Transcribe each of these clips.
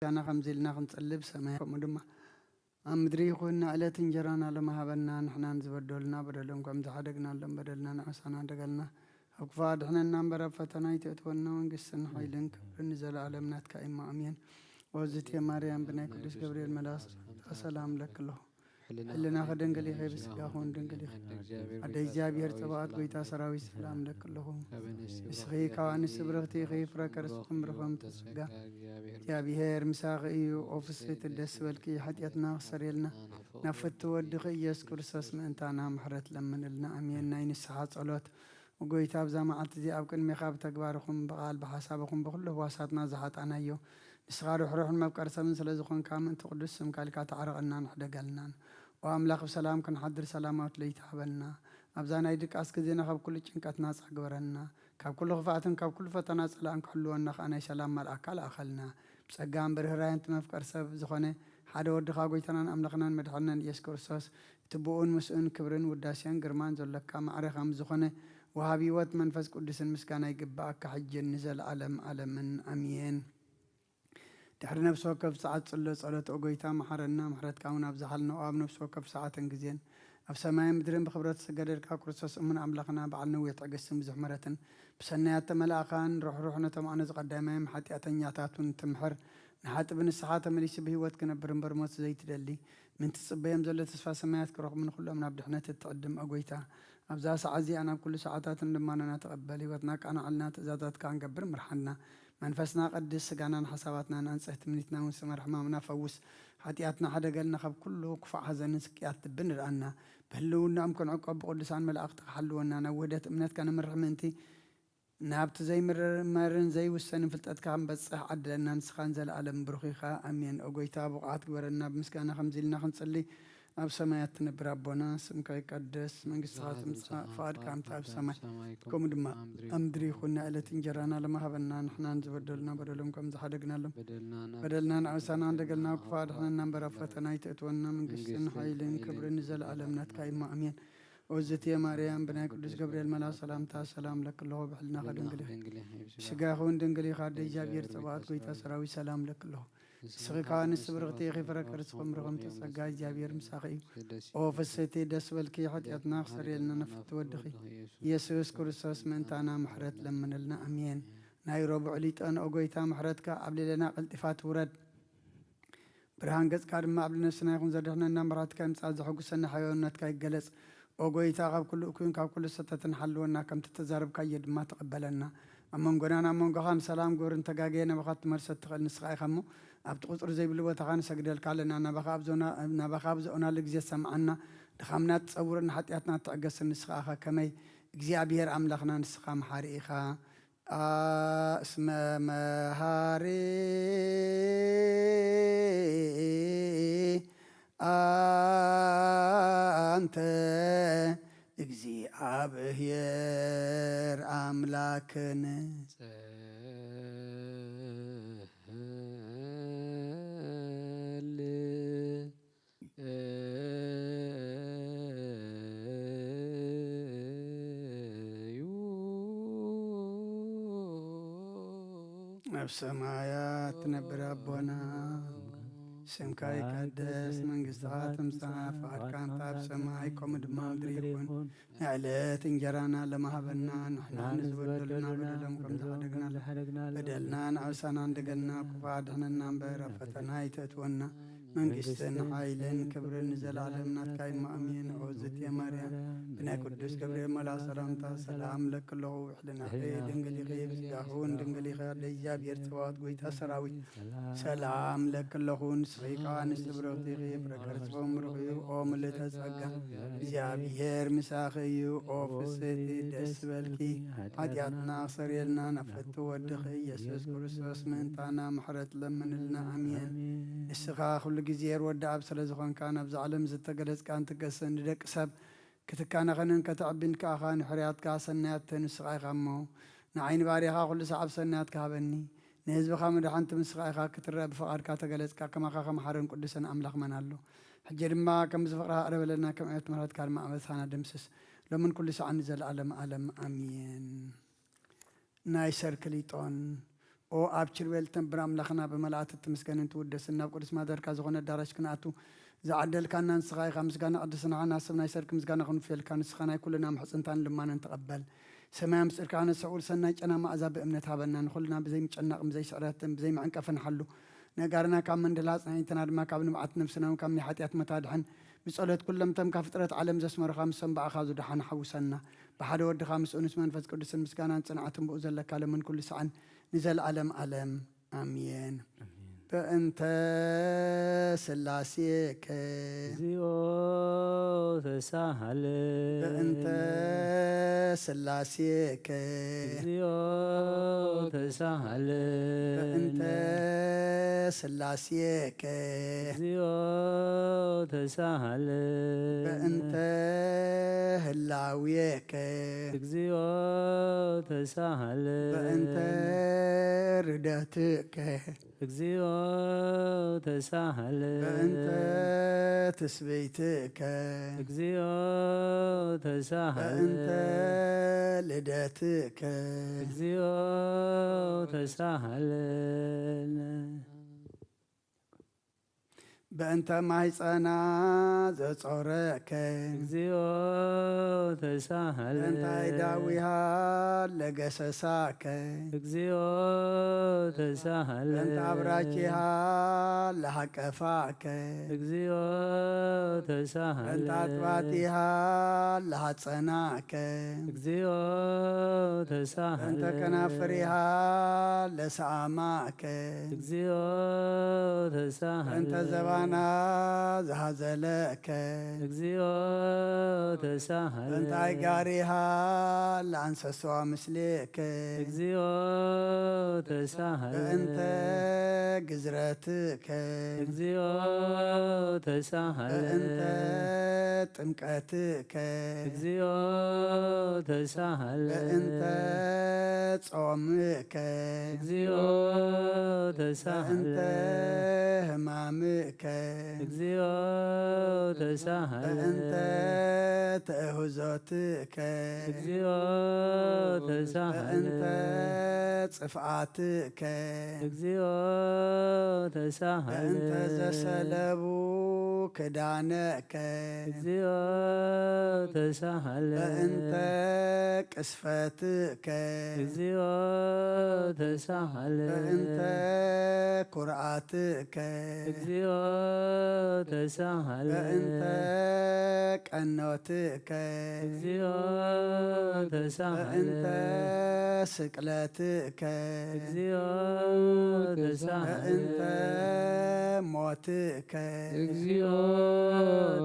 ኣና ከምዚ ኢልና ክንጽልብ ሰማይ ከምኡ ድማ ኣብ ምድሪ ይኹን ንዕለት እንጀራና ሎሚ ሃበና። ንሕናን ዝበደሉና በደሎም ከም ዝሓደግናሎም በደልና ንዕሳና ደገልና ኣብ ክፉ ኣድሕነና እምበር ኣብ ፈተና ይትእትወና። መንግስትን ሓይልን ክብርን ንዘለኣለም ናትካ እሞ ኣሜን። ኦዝቴ ማርያም ብናይ ቅዱስ ገብርኤል መልኣክ ሰላም ለክለኹ ሕልና ከደንግል ይኸ ብስጋ ኹን ድንግል ይኸ ኣደ እግዚኣብሔር ጸባኦት ጎይታ ሰራዊት ሰላም ለክለኹ። ንስኺ ካብ ኣንስቲ ብርኽቲ ኢኺ ፍረ ከርስኽም ብርኸም ተጸጋ እግዚኣብሔር ምሳኺ እዩ። ኦፍስቲ ደስ በልኪ ሓጢኣትና ክሰርየልና ናብ ፍቲ ወድኺ ኢየሱስ ክርስቶስ ምእንታና ምሕረት ለምንልና ኣሜን። ናይ ንስሓ ጸሎት ጎይታ ኣብዛ መዓልቲ እዚ ኣብ ቅድሜኻ ብተግባርኹም ብቓል ብሓሳብኹም ብኹሉ ህዋሳትና ዝሓጣናዮ ንስኻ ርሕሩሕን መፍቀር ሰብን ስለ ዝኾንካ ምእንቲ ቅዱስ ስምካ ኢልካ ተዓረቐናን ሕደገልናን። ኦ ኣምላኽ ብሰላም ክንሓድር ሰላማዊት ለይቲ ሃበልና። ኣብዛ ናይ ድቃስ ግዜና ካብ ኩሉ ጭንቀት ናጻ ግበረና። ካብ ኩሉ ክፍኣትን ካብ ኩሉ ፈተና ጸላእን ክሕልወና ከኣ ናይ ሰላም መልኣካ ለኣኸልና። ብጸጋን ብርህራየን እቲ መፍቀር ሰብ ዝኾነ ሓደ ወድኻ ጎይታናን ኣምላኽናን መድሓንናን ኢየሱስ ክርስቶስ እቲ ብኡን ምስኡን ክብርን ውዳሴን ግርማን ዘሎካ ማዕረ ከም ዝኾነ ወሃቢ ህይወት መንፈስ ቅዱስን ምስጋና ይግብኣካ ሕጅን ንዘለኣለም ኣለምን ኣሜን። ድሕሪ ነፍሲ ወከፍ ሰዓት ጽሎ ጸሎት ኦ ጎይታ መሓረና። ምሕረትካ እውን ኣብዝሓልና። ኦ ኣብ ነፍሲ ወከፍ ሰዓትን ግዜን ኣብ ሰማይን ምድርን ብኽብረት ዝሰገደልካ ክርስቶስ እሙን ኣምላኽና በዓል ነዊሕ ትዕግስትን ብዙሕ ምሕረትን ብሰናያት ተመላእኻን ርሕሩሕ ነቶም ኣነ ዝቐዳማዮም ሓጢኣተኛታቱን ትምሕር ንሓጢ ብንስሓ ተመሊሱ ብህይወት ክነብር እምበር ሞት ዘይትደሊ ምእንቲ ትጽበዮም ዘሎ ተስፋ ሰማያት ክረኽቡ ንኹሎም ናብ ድሕነት እትዕድም ኦ ጎይታ ኣብዛ ሰዓት እዚኣ ናብ ኩሉ ሰዓታትን ልማናና ተቐበል። ህይወትና ቃናዕልና ትእዛዛትካ ክንገብር ምርሓና። መንፈስና ቀድስ፣ ስጋናን ሓሳባትናን ኣንጽህ፣ ትምኒትና እውን ስመር፣ ሕማምና ፈውስ፣ ሓጢኣትና ሓደገልና፣ ካብ ኩሉ ክፉእ ሓዘንን ስቅያት ልቢ ንርኣና። ብህልውናኦም ክንዕቆብ ብቅዱሳን መላእኽቲ ክሓልወና ናብ ውህደት እምነትካ ንምርሕ ምእንቲ ናብቲ ዘይምርመርን ዘይውሰንን ፍልጠትካ ክንበጽሕ ዓድለና። ንስኻ ንዘለኣለም ብሩኽ ኢኻ። ኣሜን። ኦ ጎይታ ብቑዓት ግበረና። ብምስጋና ከምዚ ኢልና ክንጽሊ ኣብ ሰማያት ትነብር ኣቦና ስምካ ይቀደስ፣ መንግስትኻ ትምጻእ፣ ፍቓድካ ከምቲ ኣብ ሰማይ ከምኡ ድማ ኣብ ምድሪ ይኹን። ናይ ዕለት እንጀራና ሎሚ ሃበና። ንሕናን ዝበደሉና በደሎም ከም ዝሓደግናሎም በደልና ንኣውሳና እንደገልና ክፉ ኣድሕነና እምበር ኣብ ፈተና ኣይተእትወና። መንግስትን ሓይልን ክብርን ንዘለኣለም ናትካ እሞ ኣሜን። ኦዝትየ ማርያም ብናይ ቅዱስ ገብርኤል መልኣክ ሰላምታ ሰላም ለክለኹ ብሕልና ከድንግል ስጋ ይኹን ድንግል ኢኻ ኣደ እግዚኣብሔር ጸባኦት ጎይታ ሰራዊት ሰላም ለክለኹ። ንስኺ ከኣ ኣንስቲ ብርኽቲ ኢኺ፣ ፍረ ከርስኺ ምርኹም ተጸጋ እግዚኣብሔር ምሳኺ እዩ። ኦ ፍስሕቲ ደስ በልኪ፣ ሓጢኣትና ክሰርየልና ነፍቲ ወድኺ ኢየሱስ ክርስቶስ ምእንታና ምሕረት ለምንልና። ኣሜን። ናይ ረቡዕ ሊጠን ኦ ጎይታ ምሕረትካ ኣብ ልዕሌና ቀልጢፋ ትውረድ። ብርሃን ገጽካ ድማ ኣብ ነፍስና ይኹን። ዘድሕነና ምሕረትካ ይምጻእ፣ ዘሐጉሰና ሕያውነትካ ይገለጽ። ኦ ጎይታ፣ ካብ ኩሉ እኩይን ካብ ኩሉ ሰተትን ሓልወና፣ ከምቲ ተዛረብካዮ ድማ ተቐበለና። ኣብ መንጎናን ኣብ መንጎኻን ሰላም ግበር። እንተጋገየ ናባኻ ክትመልሰ እትኽእል ንስኻ ኢኻ እሞ፣ ኣብቲ ቁጽሪ ዘይብሉ ቦታኻ ንሰግደልካ ኣለና። ናባኻ ኣብ ዞና-፣ ናባኻ ኣብ ዘእናሉ ግዜ ሰምዓና። ድኻምና ትጸውርን ሓጢኣትና ትዕገስን ንስኻ ኢኻ። ከመይ እግዚኣብሔር ኣምላኽና ንስኻ መሓሪ ኢኻ። አ-፣ እስመ መሃሪ ኣንተ እግዚኣብሔር ኣምላክን። ጸል እዩ ኣብ ሰማያት ትነብር ኣቦና፣ ስምካ ይቀደስ፣ መንግስትኻ ትምጻእ፣ ፍቓድካ እንተ ኣብ ሰማይ ከምኡ ድማ ኣብ ምድሪ ይኹን። ንዕለት እንጀራና ለማሃበና፣ ንሕና ንዝበደሉና በደሎም ከም ዝሓደግና በደልና ንዕሳና እንደገልና ክፉእ ኣድሕነና እምበር ኣብ ፈተና ኣይተእትወና። መንግስትን ሓይልን ክብርን ንዘለኣለም ናትካ እዩ። ኣሜን። ኦዝትየ ማርያም ብናይ ቅዱስ ገብርኤል መልኣክ ሰላምታ ሰላም እብለኪ ኣለኹ። ሕልናኺ ድንግል ኢኺ፣ ብስጋኺ እውን ድንግል ኢኺ። ኣደ እግዚኣብሔር ጸባኦት ጎይታ ሰራዊት ሰላም እብለኪ ኣለኹ። ንስኺ ከኣ ኣንስቲ ብርኽቲ ኢኺ፣ ፍረ ከርስኺ እውን ብሩኽ እዩ። ኦ ምልእተ ጸጋ እግዚኣብሔር ምሳኺ እዩ። ኦ ፍስሕቲ ደስ በልኪ፣ ሓጢኣትና ክሰርየልና ናብ ፍትው ወድኺ ኢየሱስ ክርስቶስ ምእንታና ምሕረት ለምንልና። ኣሜን። ንስኻ ኩሉ ግዜ ሄር ወዲ ኣብ ስለ ዝኾንካ፣ ናብዛ ዓለም ዝተገለጽካን ትገስን ንደቂ ሰብ ክትካናኸንን ከተዕቢን ከኣኻ ንሕርያትካ ሰናያት ንስኻ ኢኻ እሞ፣ ንዓይ ንባርያኻ ኩሉ ሰዓብ ሰናያትካ ሃበኒ። ንህዝብኻ መድሓንቲ ንስኻ ኢኻ ክትረአ ብፍቓድካ ተገለጽካ። ከማኻ ከመሓርን ቅዱስን ኣምላኽ መን ኣሎ? ሕጂ ድማ ከምዚ ፍቕርኻ ይቕረ በለልና፣ ከም ዕብየት ምሕረትካ ድማ ኣበሳና ደምስስ። ሎምን ኩሉ ሰዓን ንዘለኣለም ኣለም ኣሜን። ናይ ሰርክሊጦን። ኦ ኣብ ኪሩቤል ትነብር ኣምላኽና፣ ብመላእክት ትምስገንን ትውደስን፣ ናብ ቅዱስ ማደርካ ዝኾነ ኣዳራሽ ክንኣቱ ዝዓደልካና ንስኻ ኢኻ። ምስጋና ቅድስናኻ ናብ ሰብ ናይ ሰርክ ምስጋና ክንውፍየልካ፣ ንስኻ ናይ ኩልና ምሕጽንታን ልማንን ተቐበል። ሰማይ ኣምጽእልካ ነስዕውል ሰናይ ጨና መኣዛ ብእምነት ሃበና። ንኹልና ብዘይ ምጨናቕን ብዘይ ስዕረትን ብዘይ መዕንቀፍን ሓሉ። ነጋርና ካብ መንደላ ኣጽናዒትና ድማ ካብ ንብዓት ነፍስና እውን ካብ ናይ ሓጢኣት መታድሕን ብጸሎት ኩሎም እቶም ካብ ፍጥረት ዓለም ዘስመሩኻ ምስቶም ብኣኻ ዝደሓኑ ሓውሰና። ብሓደ ወድኻ ምስ ኡኑስ መንፈስ ቅዱስን ምስጋናን ጽንዓትን ብኡ ዘለካ ለምን ኩሉ ሰዓን ንዘለዓለም ዓለም ኣሜን። በእንተ ስላሴከ እግዚኦ ተሳሃለ በእንተ ስላሴከ እግዚኦ ተሳሃለ በእንተ ስላሴከ እግዚኦ ተሳሃለ በእንተ ህላዌከ እግዚኦ ተሳሃለ በእንተ ርደትከ እግዚኦ ተሳሃለ በእንተ ትስብእትከ እግዚኦ ተሳሃለ በእንተ ልደትከ እግዚኦ ተሳሃለ በእንተ ማህፀና ዘጾረከ እግዚኦ ተሳሃለ በእንተ ዳዊሃ ለገሰሳከ እግዚኦ ተሳሃለ በእንተ አብራኪሃ ለሃቀፋከ እግዚኦ ተሳሃለ በእንተ አጥባቲሃ ለሃጸናከ እግዚኦ ተሳሃለ በእንተ ከናፍሪሃ ለሰአማከ እግዚኦ ተሳሃለ በእንተ ዘባና ዝሃዘለከ እግዚኦ ተሳሃለ በእንተ አይጋሪሃ ለአንሰስዋ ምስሌከ እግዚኦ ተሳሃለ በእንተ ግዝረትከ እግዚኦ ተሳሃለ በእንተ ጥምቀትከ እግዚኦ ተሳሃለ በእንተ ጾምከ እግዚኦ ተሳሃለ በእንተ ህማምከ እግዚኦ ተሳሃለ በእንተ ተእህዞትከ እግዚኦ ተሳሃለ በእንተ ጽፍኣትከ እግዚኦ ተሳሃለ በእንተ ዘሰለቡ ክዳነከ እግዚኦ ተሳሃለ በእንተ ቅስፈትከ እግዚኦ ተሳሃለ በእንተ ኩርኣትከ እግዚኦ ተሳሃለ በእንተ ቀኖትከ እግዚኦ ተሳሃለ በእንተ ስቅለትከ እግዚኦ ተሳሃለ በእንተ ሞትከ እግዚኦ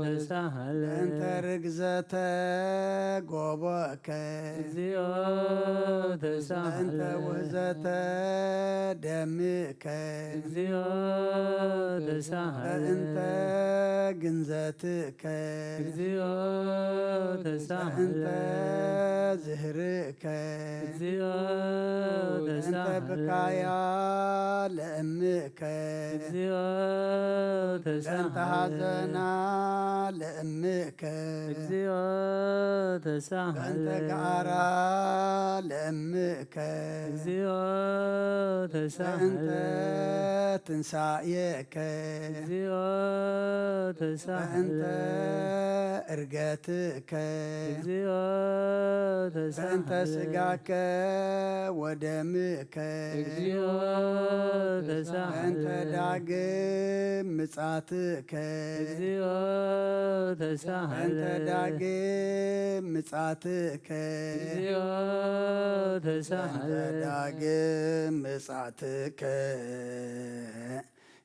ተሳሃለ በእንተ ርግዘተ ጎቦከ እግዚኦ ተሳሃለ በእንተ ውህዘተ ደምከ እግዚኦ ተሳሃለ በእንተ ግንዘትከ እግዚኦ ተሳሃለ በእንተ ዝህርእ ከ እግዚኦ እንተ ተሳሃለ ብካያ ለእምእከ እግዚኦ በእንተ ተሳሃለ ሐዘና ለእምእከ እግዚኦ ተሳሃለ በእንተ ገዓራ ለእምእከ እግዚኦ ተሳሃለ በእንተ ትንሳኤከ እግዚኦ ተሳሃለ በእንተ እርገትከ እግዚኦ በእንተ ተሳሃለ ስጋከ ወደምከ እግዚኦ ተሳሃለ በእንተ ዳግም ምጻትከ እግዚኦ ተሳሃለ በእንተ ዳግም ምጻትከ እግዚኦ ተሳሃለ በእንተ ዳግም ምጻትከ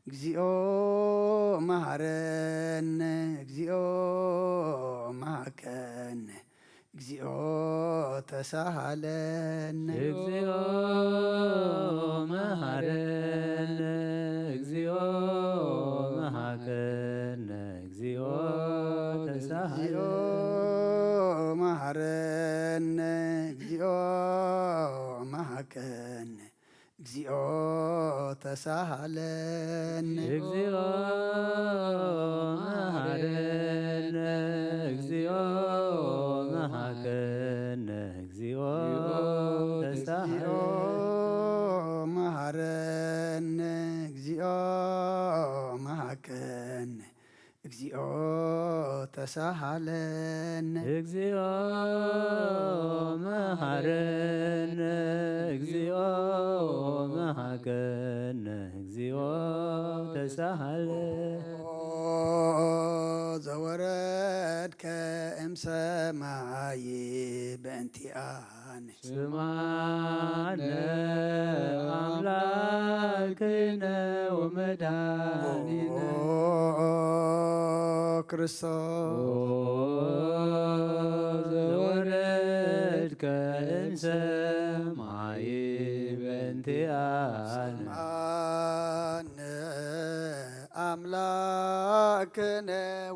እግዚኦ መሐረነ እግዚኦ መሐከነ እግዚኦ ተሳሃለነ እግዚኦ መሐረነ እግዚኦ መሐከነ እግዚኦ ተሳሃለ እግዚኦ መሐረነ እግዚኦ መሐከነ እግዚኦ ተሳሃለነ እግዚኦ መሐረነ እግዚኦ መሐከነ እግዚኦ ተሳሃለ እግዚኦ መሐረነ ከን እግዚኦ ተሳሃለን። እግዚኦ መሃረነ፣ እግዚኦ መሃገነ፣ እግዚኦ ተሳሃለ። ኦ ዘወረድከ እምሰማይ በእንቲኣነ። ስምዓነ ኣምላክነ ወመድኃኒነ። ኦ ክርስቶስ። ኦ ዘወረድከ እምሰማይ በእንቲኣነ። ስምዓነ ኣምላክነ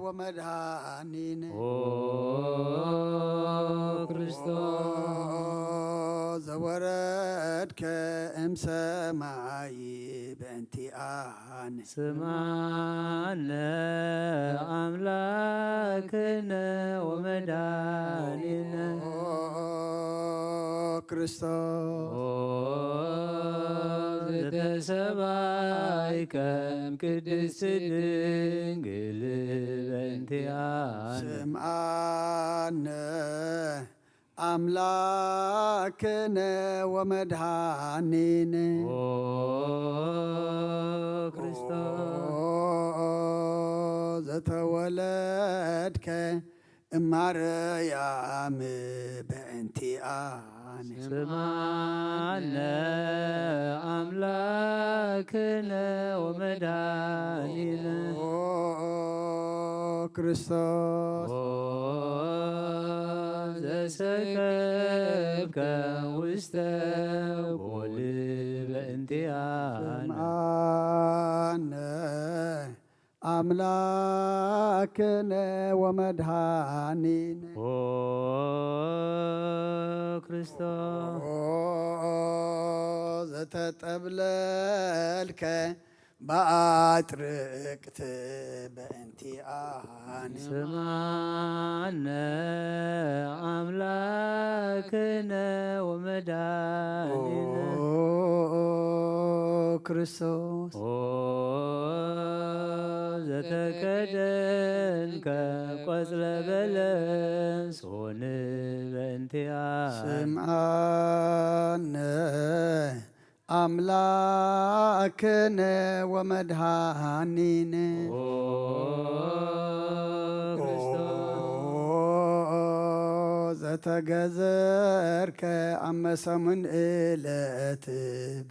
ወመድኃኒነ። ኦ ክርስቶስ። ኦ ዘወረድከ እምሰማይ በእንቲኣነ። ስምዓነ ኣምላክነ ወመድኃኒነ። ኦ ክርስቶስ። ኦ ዘተሰባይከ እምቅድስት ድንግል በእንቲኣነ። ስምዓነ ኣምላክነ ወመድኃኒነ። ኦ ክርስቶስ። ኦ ዘተወለድከ እማርያም በእንቲኣነ። ስምዓነ ኣምላክነ ወመድኃኒነ። ኦ ክርስቶስ። ኦ ዘሰከብከ ውስተ ጎል በእንቲኣነ። ስምዓነ ኣምላክነ ወመድኃኒነ። ኦ ክርስቶስ። ኦ ዘተጠብለልከ ብኣጥርቅት በእንቲኣነ። ስምዓነ ኣምላክነ ወመድኃኒነ። ኦ ክርስቶስ። ኦ ዘተከደንከ ቆጽለ በለስ ሆን በእንቲኣነ። ስምዓነ ኣምላክነ ወመድኃኒነ። ኦ ክርስቶስ። ኦ ዘተገዘርከ ኣብ መሰሙን እለት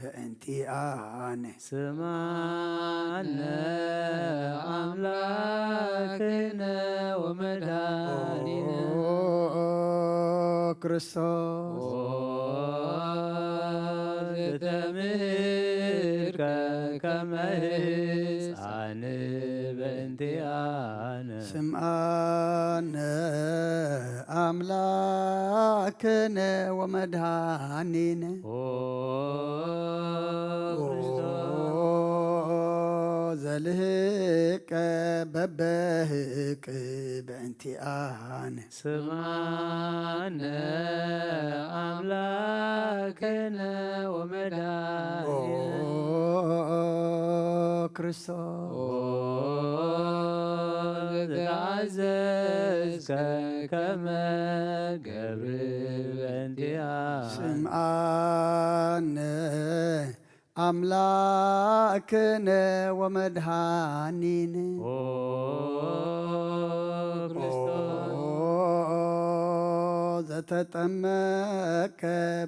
በእንቲኣነ። ስምዓነ ኣምላክነ ወመድኃኒነ። ኦ ክርስቶስ። ኦ ዘተምህርከ ከመ ህፃን በእንቲኣነ። ስምዓነ ኣምላክነ ወመድኃኒነ። ኦ ኦ ክርስቶስ። ዘልህቀ በበህቅ በእንቲኣነ። ስምዓነ ኣምላክነ ወመድኃኒነ። ኦ ክርስቶስ። ኦ ዘተኣዘዝከ ከመ ገብር በእንቲኣነ። ስምዓነ ኣምላክነ ወመድኃኒነ። ኦ ክርስቶስ። ኦ ዘተጠመቀ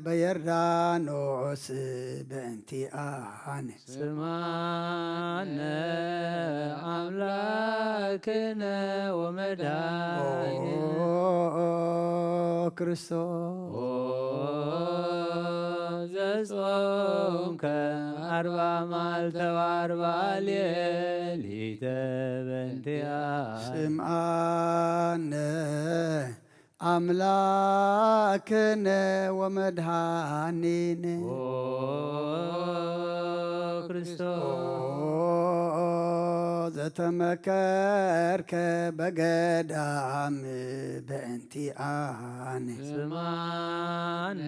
በዮርዳኖስ በእንቲኣነ። ስምዓነ ኣምላክነ ወመድኃኒነ። ኦ ክርስቶስ። ኦ ዘጾምከ ኣርባ መዓልተ ወኣርባ ሌሊተ በእንቲኣነ። ስምዓነ ኣምላክነ ወመድኃኒነ። ኦ ክርስቶስ። ኦ ዘተመከርከ በገዳም በእንቲኣነ። ስምዓነ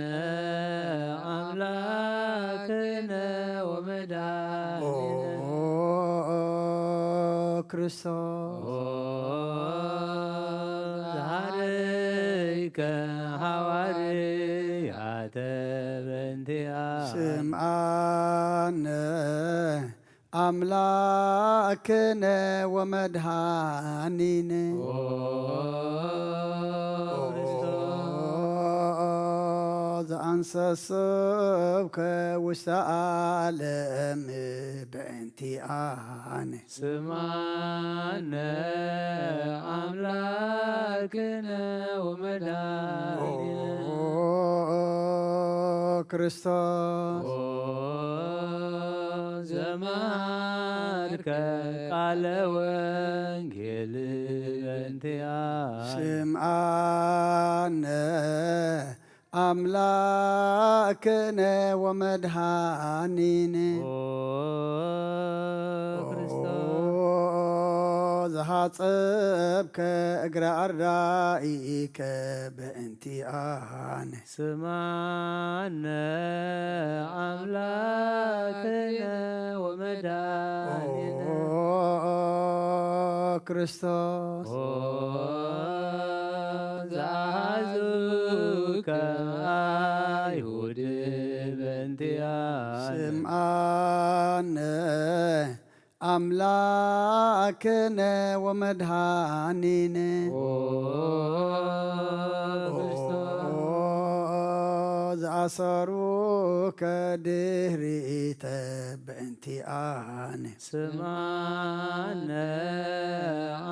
ኣምላክነ ወመድኃኒነ። ኦ ክርስቶስ ዛሃረይከ ሃዋርያተ በእንቲኣ ስምዓነ ኣምላክነ ወመድሃኒነ ዘኣንሰስብከ ውስተ ዓለም በእንቲኣነ ስምዓነ ኣምላክነ ወመድሃኒነ ክርስቶስ ዘማርከ ቃለ ወንጌል በእንቲኣ ስምዓነ ኣምላክነ ወመድሃኒነ ዝሃጸብከ እግረ ኣርዳኢከ በእንቲኣነ ስምዓነ ኣምላክነ ወመድሃኒነ ክርስቶስ ዝኣዘዙከ ኣይሁድ በእንቲኣ ስምዓነ ኣምላክነ ወመድሃኒነ ዝኣሰሩከ ድህሪተ በእንቲኣነ ስምዓነ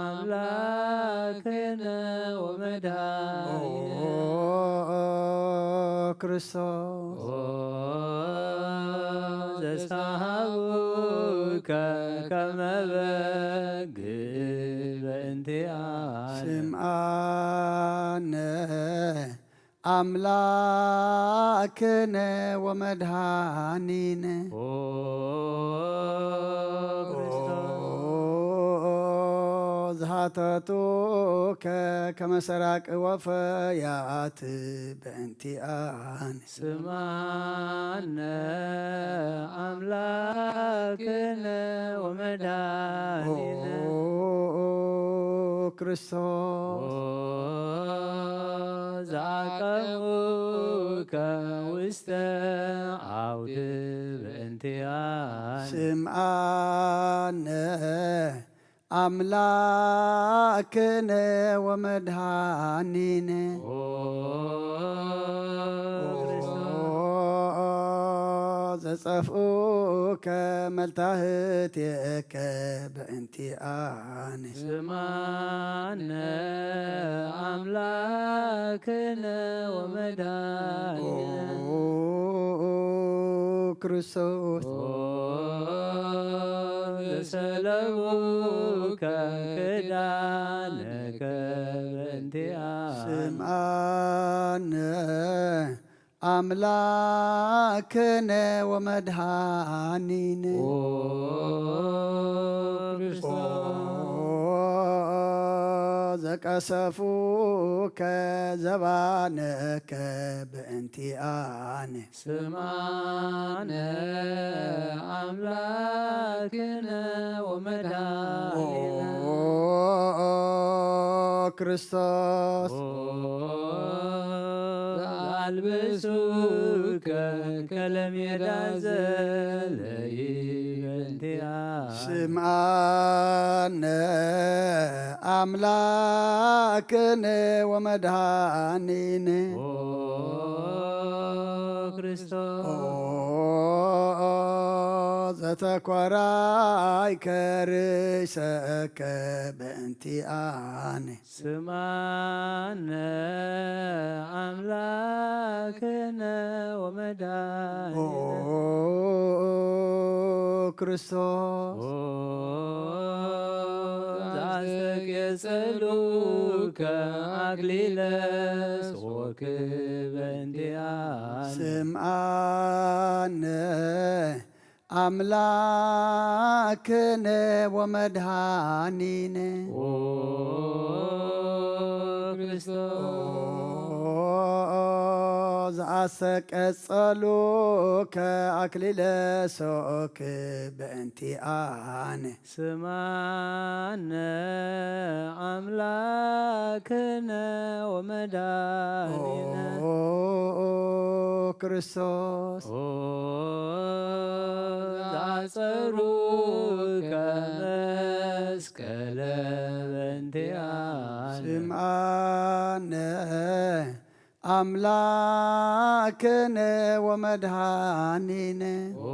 ኣምላክነ ወመድሃኒነ ክርስቶስ ዘሳሃቡከ ከመ በግ በእንቲኣነ ስምዓነ ኣምላክነ ወመድሃኒነ ኦ ክርስቶስ ዝሃተቱከ ከመ ሰራቂ ወፈያት በእንቲኣነ ስምዓነ ኣምላክነ ወመድሃኒነ ክርስቶስ ዘኣቀሙከ ውስተ ዓውድ በእንቲኣነ ስምዓነ ኣምላክነ ወመድሃኒነ ኦ ክርስቶስ ዘጸፍኡከ መልታህትየከ በእንቲኣነ ስምዓነ ኣምላክነ ወመድሃኒነ ክርስቶስ ዘሰለቡከ ክዳነከ በእንቲኣ ስምዓነ ኣምላክነ ወመድሃኒነ ኦ ክርስቶስ ዘቀሰፉከ ዘባነከ በእንቲኣነ ስምዓነ ኣምላክነ ወመድሃኒነ ክርስቶስ ኣልብሱከ ከለሜዳ ዘለይ በእንቲኣ ስምዓነ ኣምላክነ ወመድሃኒነ ኦ ክርስቶስ ዘተኮራይከ ርእሰከ በእንቲኣነ ስምዓነ ኣምላክነ ወመድሃኒነ ክርስቶስ ዘኣስተቄጽሉከ ኣክሊለ ሶክ በእንቲኣነ ስምዓነ ኣምላክነ ወመድሃኒነ ኦ ክርስቶስ ዘኣሰቀጸሉከ ኣክሊለ ሶክ በእንቲኣነ። ስማነ ኣምላክነ ወመድኃኒነ። ኦ ክርስቶስ። ኦ ዘአጸሩከ መስቀለ በእንቲኣነ። ስምዓነ ኣምላክነ ወመድኃኒነ። ኦ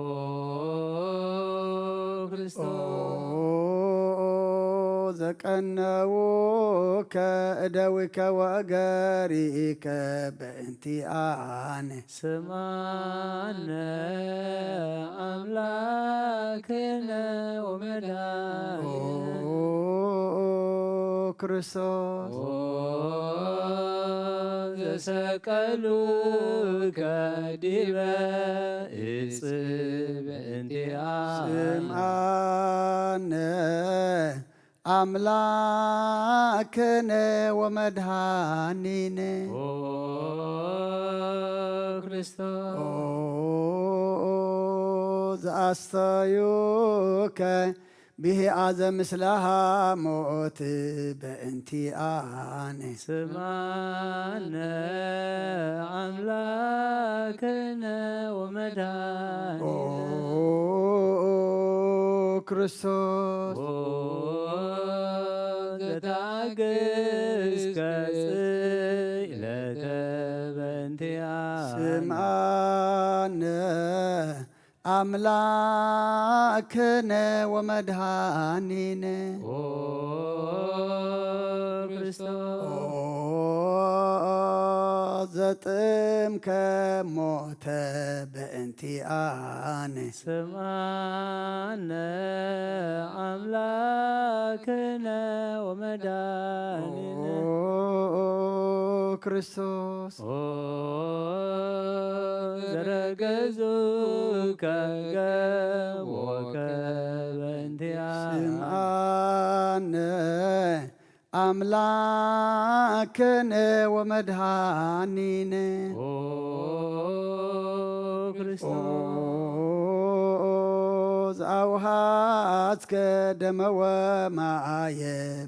ክርስቶስ። ኦ ዘቀነውከ እደዊከ ወእገሪከ በእንቲኣነ። ስምዓነ ኣምላክነ ወመድኃኒነ። ኦ ክርስቶስ። ኦ ዘሰቀሉከ ዲበ እጽ በእንቲኣነ። ስምዓነ ኣምላክነ ወመድኃኒነ። ኦ ክርስቶስ። ኦ ዘአስተዩከ ብሂኣዘ ምስለ ሃሞት በእንቲኣነ። ስምዓነ ኣምላክነ ወመድኃኒነ። ኦ ክርስቶስ። ኦ ዘተአግስከ ጽኢለተ በእንቲኣነ። ስምዓነ ኣምላክነ ወመድኃኒነ። ኦ ክርስቶስ። ኦ ዘጥምከ ሞተ በእንቲኣነ። ስምዓነ ኣምላክነ ወመድኃኒነ። ኦ ክርስቶስ። ኦ ዘረገዙከ ገቦከ በእንቲኣነ። ስምዓነ ኣምላክነ ወመድኃኒነ። ኦ ክርስቶስ። ኦ ዘአውሃዝከ ደመ ወማየ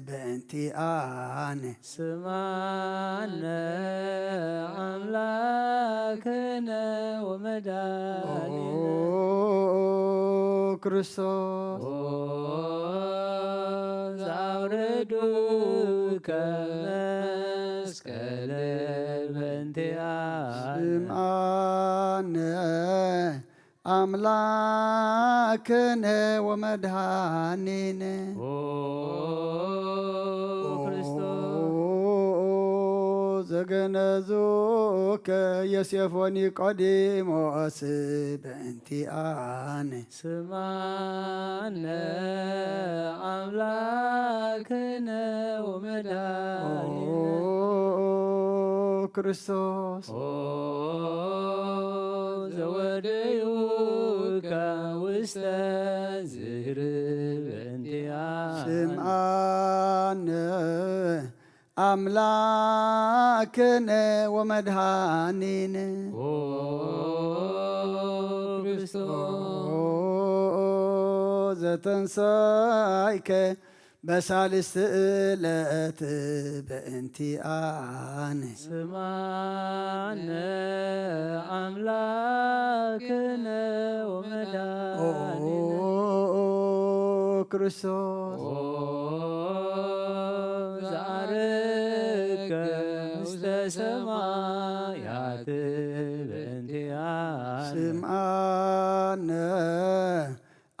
በእንቲኣነ። ስምዓነ ኣምላክነ ወመድኃኒነ። ኦ ክርስቶስ። ኦ ዘአውረዱከ መስቀለ በእንቲኣነ። ስምዓነ ኣምላክነ ወመድኃኒነ። ኦ ክርስቶስ። ኦ ዘገነዙከ ዮሴፍ ወኒቆዲሞስ በእንቲኣነ። ስምዓነ ኣምላክነ ወመድኃኒነ። ኦ ክርስቶስ። ኦ ዘወደዩከ ውስተ ዝህርብ እንቲኣነ። ስምዓነ ኣምላክነ ወመድኃኒነ። ኦ ክርስቶስ። ኦ ዘተንሳይከ በሳልስቲ ዕለት በእንቲኣነ። ስምዓነ ኣምላክነ ወመድኃኒነ። ኦ ክርስቶስ። ኦ ዘዐረግከ ውስተ ሰማያት በእንቲኣነ። ስምዓነ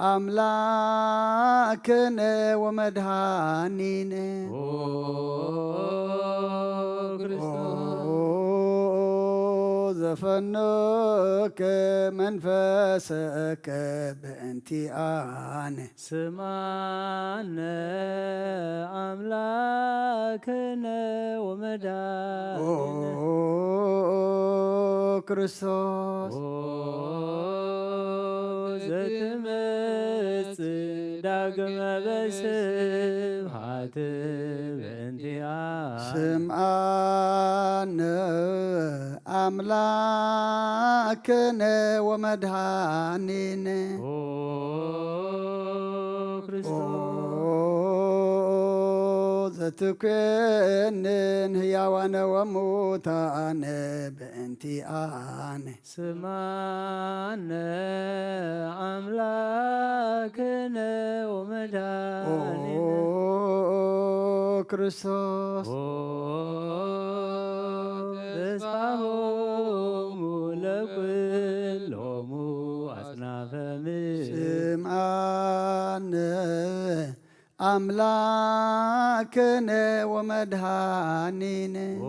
ኣምላክነ ወመድኃኒነ። ኦ ክርስቶስ። ኦ ዘፈነወከ መንፈሰከ በእንቲኣነ። ስምዓነ ኣምላክነ ኦ ወመድኃኒነ። ክርስቶስ። ኦ ዘትመጽእ ዳግም በስብሐት በእንቲኣ። ስምዓነ ኣምላክነ ወመድኃኒነ። ኦ ኦ ክርስቶስ። ዘትኮንን ህያዋነ ወሙታነ በእንቲኣነ። ስምዓነ ኣምላክነ ኦ ወመድኃኒነ። ክርስቶስ። ኦ ተስፋሆሙ ለኩሎሙ ኣጽናፈ ምድር። ስምዓነ ኣምላክነ ወመድኃኒነ። ኦ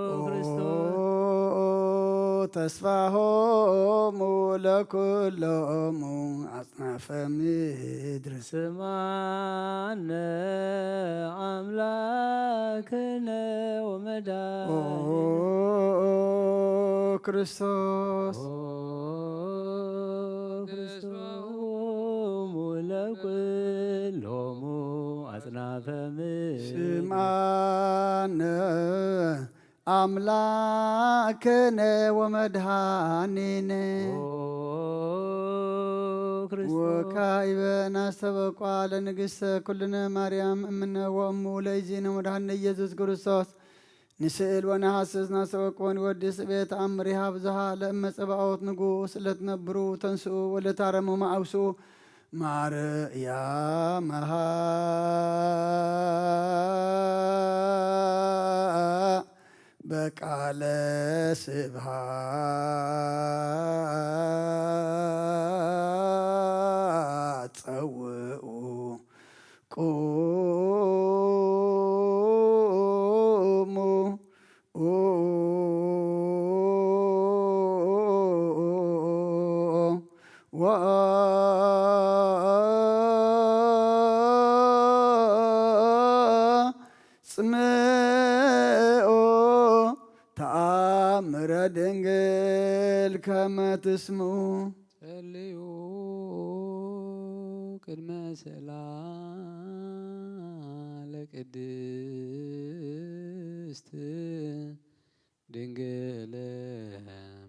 ኦ ክርስቶስ። ተስፋሆሙ ለኩሎሙ ኣጽናፈ ምድር። ስምዓነ ኣምላክነ ኦ ወመድኃኒነ። ክርስቶስ። ኦ ተስፋሆሙ ለኩሎሙ ኣጽናፈ ምድር። ስምዓነ ኣምላክነ ወመድኃኒነ። ኦ ክርስቶስ። ወካዕበ ናስተበቋ ለንግሥተ ኩልነ ማርያም እምነ ወእሙ ለእግዚእነ ወመድኃኒነ ኢየሱስ ክርስቶስ። ንስእል ወነሐስስ ናስተበቋ ወንወድስ ቤት ተኣምሪሃ ብዙሃ ለእመ ጸባኦት ንጉስ ለትነብሩ ተንስኡ ወለታረሙ መዓውስኡ ማርያም መሃ በቃለ ስብሐት ጸውኡ ቁሙ ወአጽምዑ ተአምረ ድንግል ከመ ትስምዑ። ጸልዩ ቅድመ ስእላ ለቅድስት ድንግል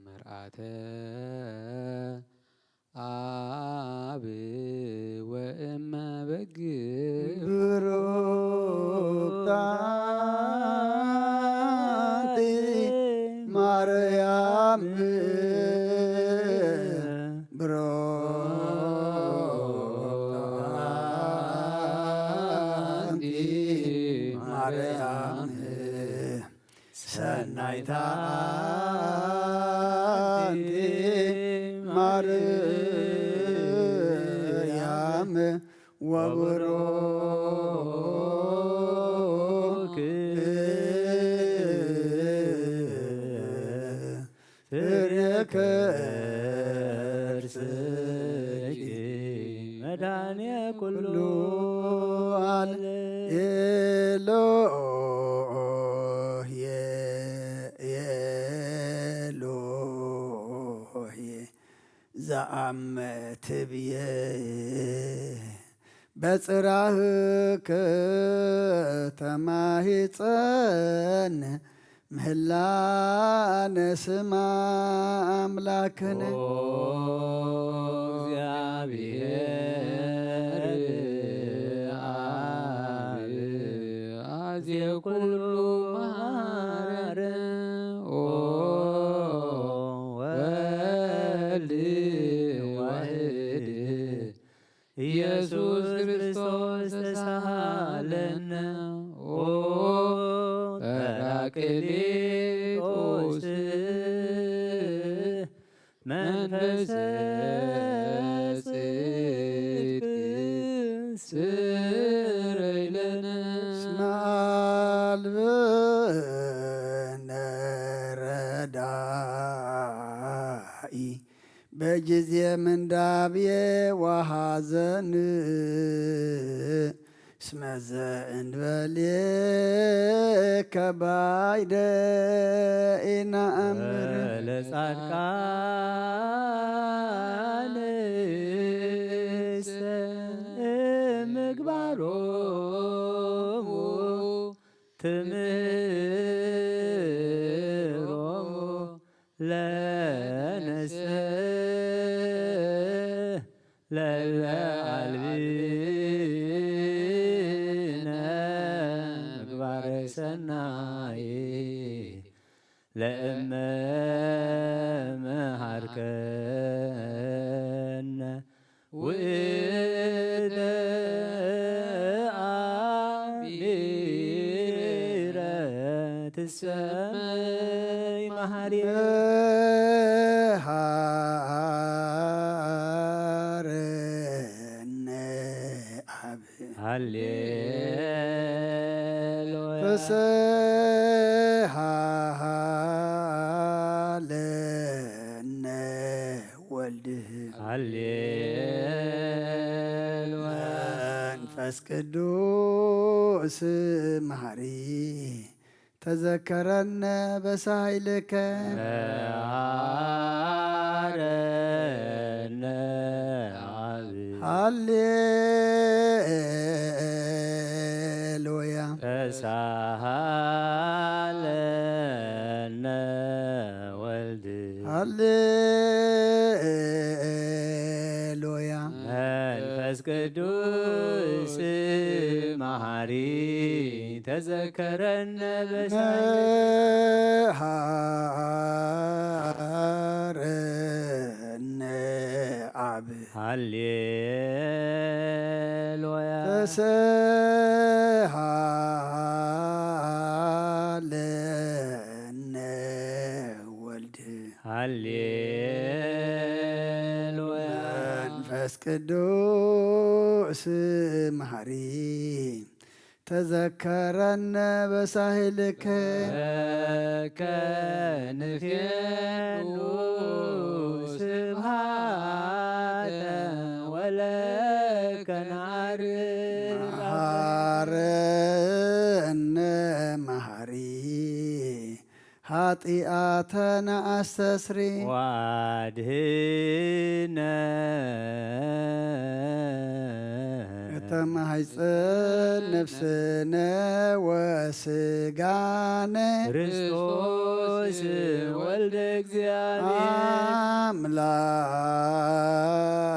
መርዓተ አብ ወእመ በግ ብሩክት አንቲ ማርያም። ብሩክት አንቲ ማርያም። ሰናይታ አንቲ ማርያም ወቡሩክ ፍሬ ከርስኪ መድኃኔ ኩሉ ዓለም። ኤሎሄ ኤሎሄ ዘአመ ትብዬ በጽራህከ ተማሂጸን ምህላነ ስማ አምላክነ። ኦ እግዚአብሔር አብ አዜ ኩሉ መሐረነ። ኦ ወልድ ዋሕድ ኢየሱስ ክርስቶስ ተሳሃለነ። ኦ ጳራቅሊጦስ መንፈሰ ጽድቅ ስረይ ለነ። እስመ አልብነ ረዳኢ በጊዜ ምንዳቤ ወሐዘን። እስመ ዘእንበሌከ ባይደ ኢነአምር። ለጻድቃን ምግባሮሙ ትምህሮሙ ለነስእ ለለ አልብነ ምግባረ ሰናይ ለእመ መሃርከነ ውእተ አሚረ ትሰመይ መሃሪ መሃረነ አብ ሃሌሉያ ተሰሃለነ ወልድ ሃሌሉያ መንፈስ ቅዱስ መሃሪ ተዘከረነ በሳይልከ መሃረነ አብ ሃሌሉያ ተሳሃለነ ወልድ ሃሌሉያ መንፈስ ቅዱስ መሃሪ ተዘከረነ በሳይልከ መሃረነ አብ ሃሌሉያ ተሰሃለነ ወልድ ሃሌሉያ መንፈስ ቅዱስ መሃሪ ተዘከረነ በሳህልከ ለከ ንፌኑ ስብሃተ ወለከ ናርግ መሃረነ መሃሪ ኃጢአተነ አስተስሪ ዋድህነ እተማሕፀን ነፍስነ ወስጋነ ክርስቶስ ወልደ እግዚአብሔር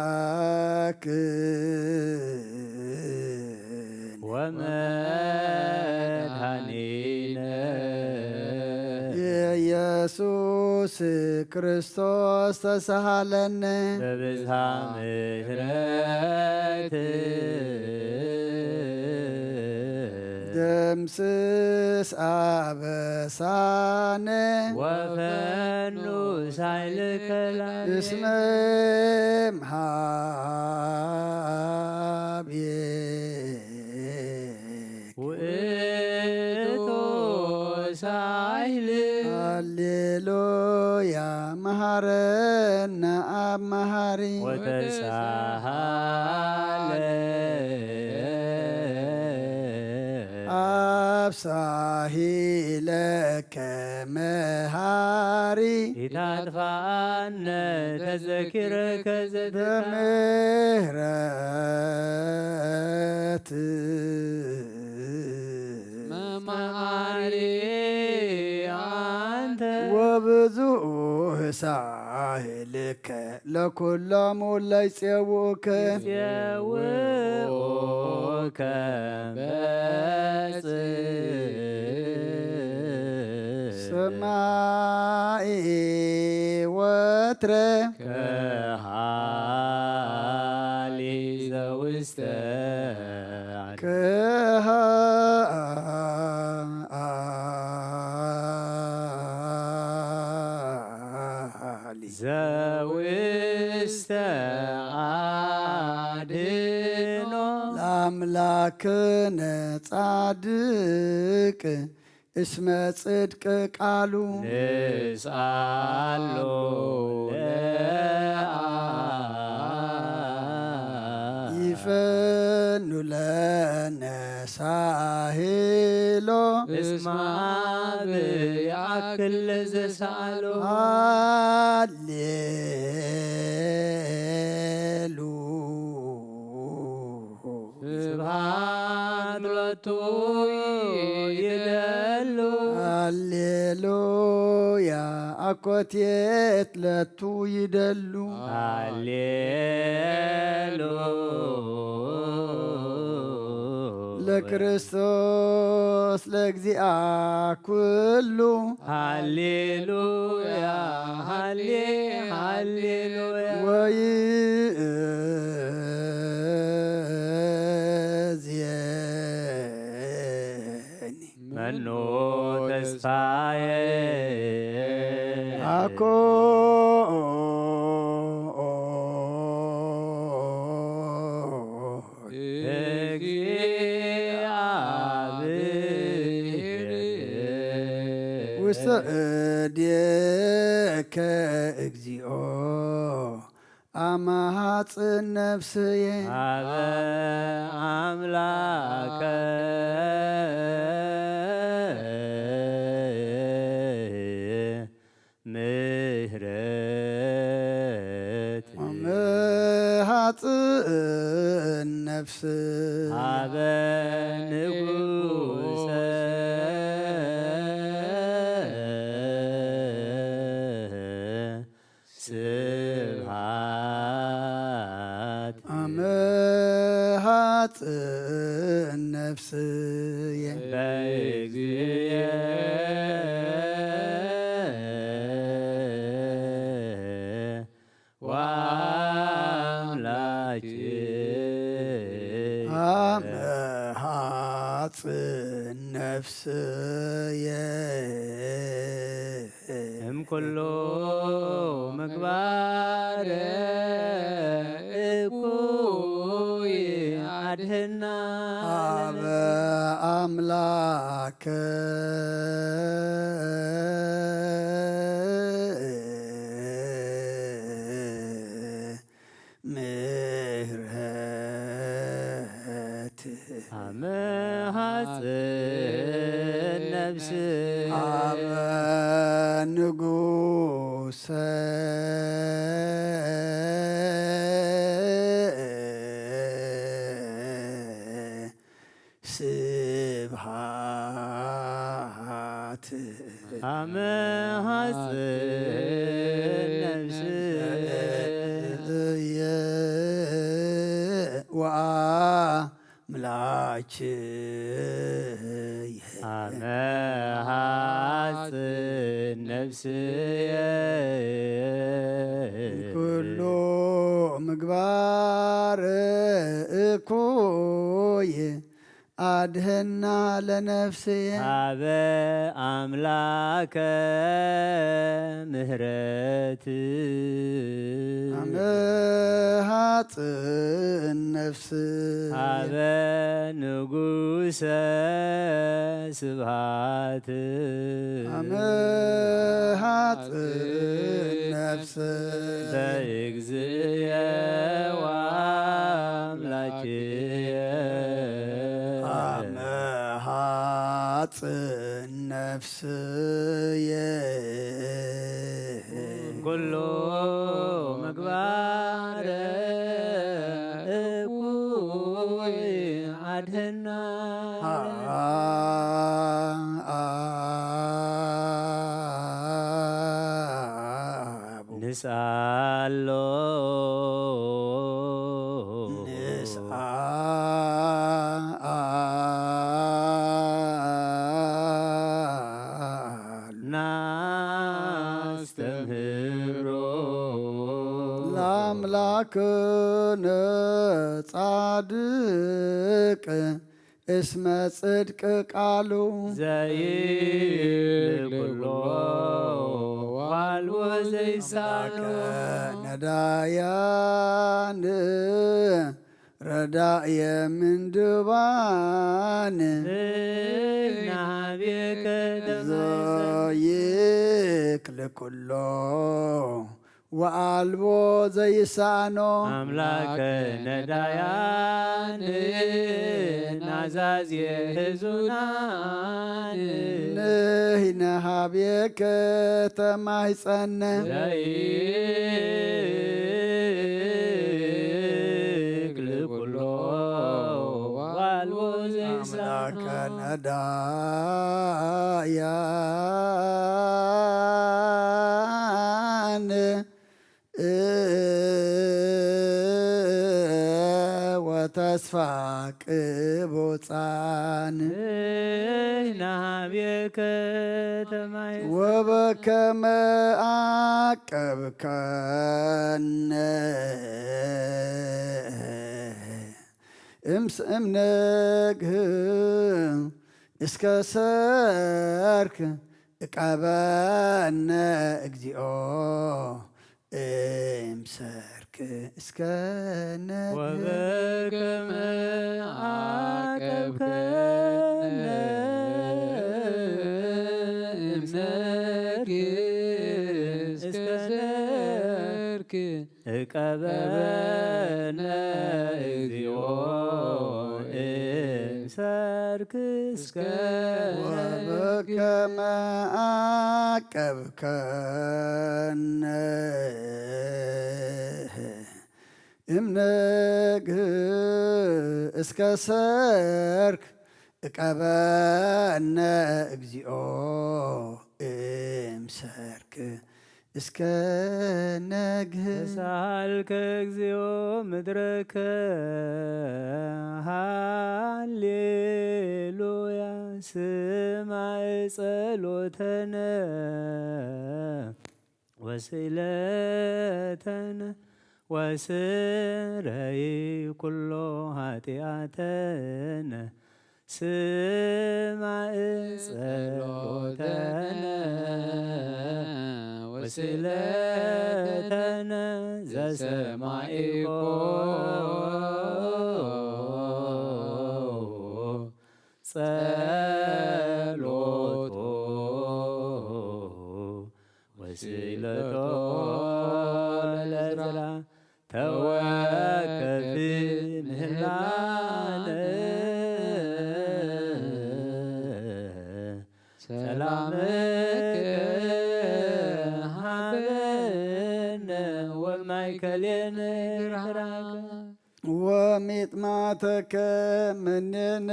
አምላክ ወመድኃኒነ ኢየሱስ ክርስቶስ ተሳሃለነ በብዝሃ ምሕረት ደምስስ አበሳነ ወፈኑ ሳይልከ ላዕሌነ እስመ እምሃቤ ውእቱ ሳይል ሃሌሉያ መሃረነ አብ መሃሪ ወተሳሃለ አብ ሳሂለከ መሃሪ ኢታጥፋነ ተዘኪረከ ዘትካ በምህረት መማሪ አንተ ወብዙ ሳህልከ ለኩሎም ለይጼውኡከ ጼውኡከ በጽ ሰማይ ወትረ ከሃሊ ዘውስተ ዓዲ ከሃሊ ዘውስተ ዓድኖ ለአምላክነ ጻድቅ እስመ ጽድቅ ቃሉ ንስኣሎ ለአ ይፈኑ ለነ ሳሄሎ እስመ አብ ይኣክል ለዘሰኣሎ ሃሌሉ ስብሐት ሎቱ ይደሉ። ሃሌሉያ ኣኮቴት ለቱ ይደሉ። ሃሌሉ ለክርስቶስ ለእግዚኣ ኩሉ። ሃሌሉያ ሃሌ ሃሌሉያ። ወይእዜኒ መኖ ተስፋዬ። ኣኮ እግዚአብሔር ውስተ እዴከ እግዚኦ አማሃጽን ነፍስዬ። ሀበ አምላከ ምሕረት አማሃጽን ነፍስ ሀበ ንጉሰ ስብሐት አማሃጽን ነፍስዬ በእግዚእ ወአምላኬ አማሃጽን ነፍስዬ እምኩሉ ምግባር እኩይ አድህና። አበ አምላክ ምህረት አመሃጽን ነፍስ አበ ንጉሰ ስብሃት አመሃጽን ነፍስ እየ ወአምላክየ። አመሃጽን ነፍስየ ኩሉ ምግባር እኩይ አድህና ለነፍስየ። ሀበ አምላከ ምህረት አመሃጽን ነፍስ ሀበ ንጉሰ ስብሃት አመሃጽን ነፍስ በእግዚእየ ወአምላክየ አመሃጽን ነፍስየ ኩሉ ምግባር እኩይ አድህና። ንስአሎ ንስአሎ ናስተምህሮ ለአምላክነ ጻድቅ እስመ ጽድቅ ቃሉ ዘይብል ኩሎ ዋልዎ ዘይሳኖ ነዳያን ረዳየ ምንድባን ዘይናቤከ ዘይክል ኩሎ ወአልቦ ዘይሳኖ አምላከ ነዳያን ናዛዜ ህዙናን ንህይነ ሀቤከ ተማይጸነ ዘይክል ኩሎ ከነዳያን ወተስፋ ቅቡፃን ናብየከ ተማይ ወበከመ ዓቀብከነ እምስ እምነግህ እስከ ሰርክ እቀበነ እግዚኦ እምሰርክ እስከ ነግህ ወበከመ ዓቀብከነ እምነግህ እስከ ሰርክ እቀበነ እግዚኦ እምሰርክ እስከ ወበከመ ዓቀብከነ እምነግህ እስከ ሰርክ እቀበነ እግዚኦ እምሰርክ እስከ ነግህ ተሳልከ እግዚኦ ምድረከ ሃሌሉያ ስማዕ ጸሎተነ ወስእለተነ ወስረይ ኩሎ ኃጢኣተነ ስማዕ ጸሎተነ ወስእለተነ ዘሰማዒኮ ጸሎቶ ወስእለቶ ለዕዝራ ተወከፍ ምህላነ ሰላምከ ሃበነ ወማእከሌነ ግራ ወሚጥማተከ ምኔነ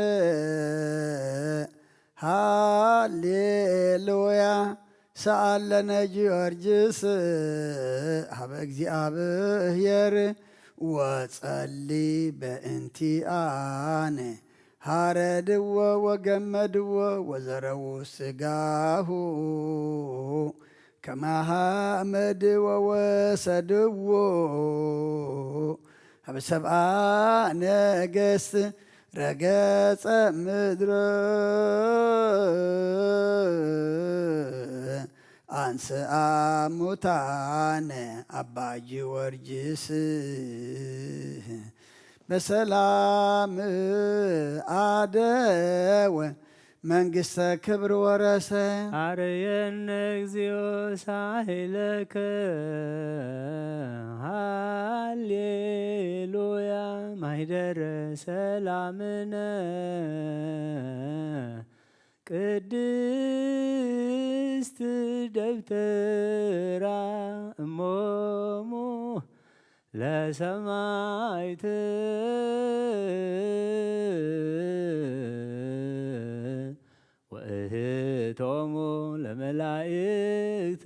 ሃሌሉያ ሰኣለነ ጊዮርጊስ ሀበ እግዚኣብሔር ወጸሊ በእንቲኣነ ሃረድዎ ወገመድዎ ወዘረዉ ስጋሁ ከመ ሓመድ ወወሰድዎ ሀበ ሰብኣ ነገስት ረገጸ ምድረ አንስኣ ሙታነ ኣባ ጊዮርጊስ በሰላም ኣደወ መንግስተ ክብር ወረሰ። አረየነ እግዚኦ ሳህለከ ሃሌሉያ ማይደረ ሰላምነ ቅድስት ደብተራ እሞሙ ለሰማይት ወእህቶሙ ለመላእክት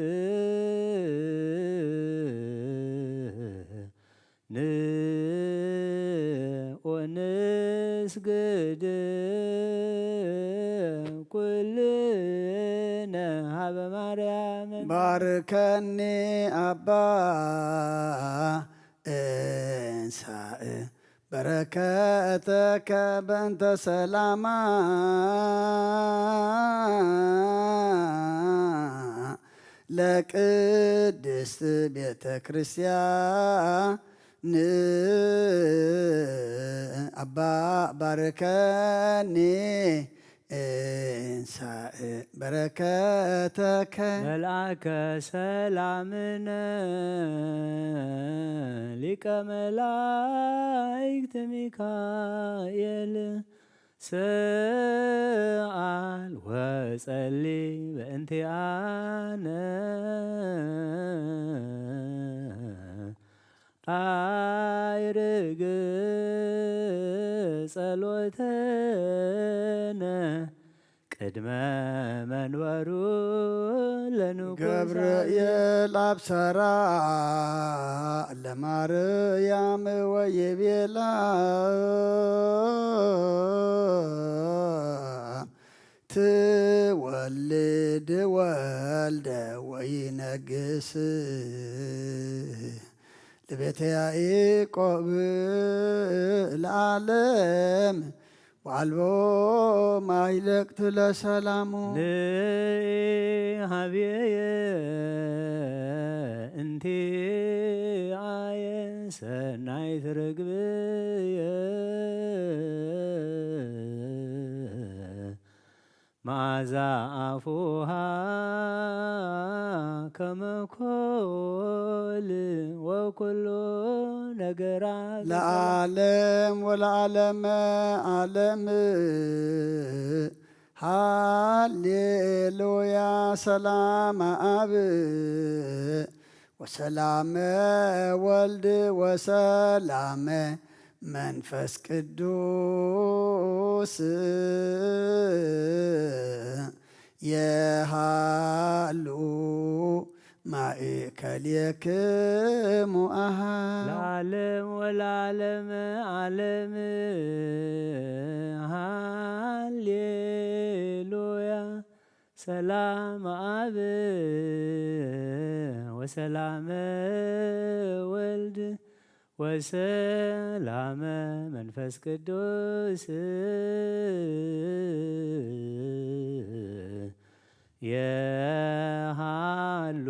ንዑ ንስግድ ኩልነ ሀበ ማርያም ባርከኒ ኣባ እንሳእ በረከተከ በእንተ ሰላማ ለቅድስት ቤተ ክርስቲያን ኣባ ባርከኒ እንሳእ በረከተከ መልአከ ሰላምነ ሊቀ መላእክት ሚካኤል ሰኣል ወጸሊ በእንቲኣነ ኣይርግ ጸሎተነ ቅድመ መንበሩ ለንጉስ ገብርኤል ኣብሰራ ለማርያም ወይቤላ ትወልድ ወልደ ወይነግስ ለቤተ ያዕቆብ ለዓለም ወአልቦ ማይለቅት ለሰላሙ። ንሃብየ እንቲ ኣየ ሰናይት ርግብየ መዓዛ ኣፉሃ ከመ ኮል ወኩሉ ነገራ ለዓለም ወለዓለመ ዓለም። ሃሌሉያ ሰላም አብ ወሰላመ ወልድ ወሰላመ መንፈስ ቅዱስ የሃሉ ማእከሌክሙ አሃ ለዓለም ወለዓለም ዓለም። ሃሌሉያ ሰላም አብ ወሰላመ ወልድ ወሰላመ መንፈስ ቅዱስ የሃሉ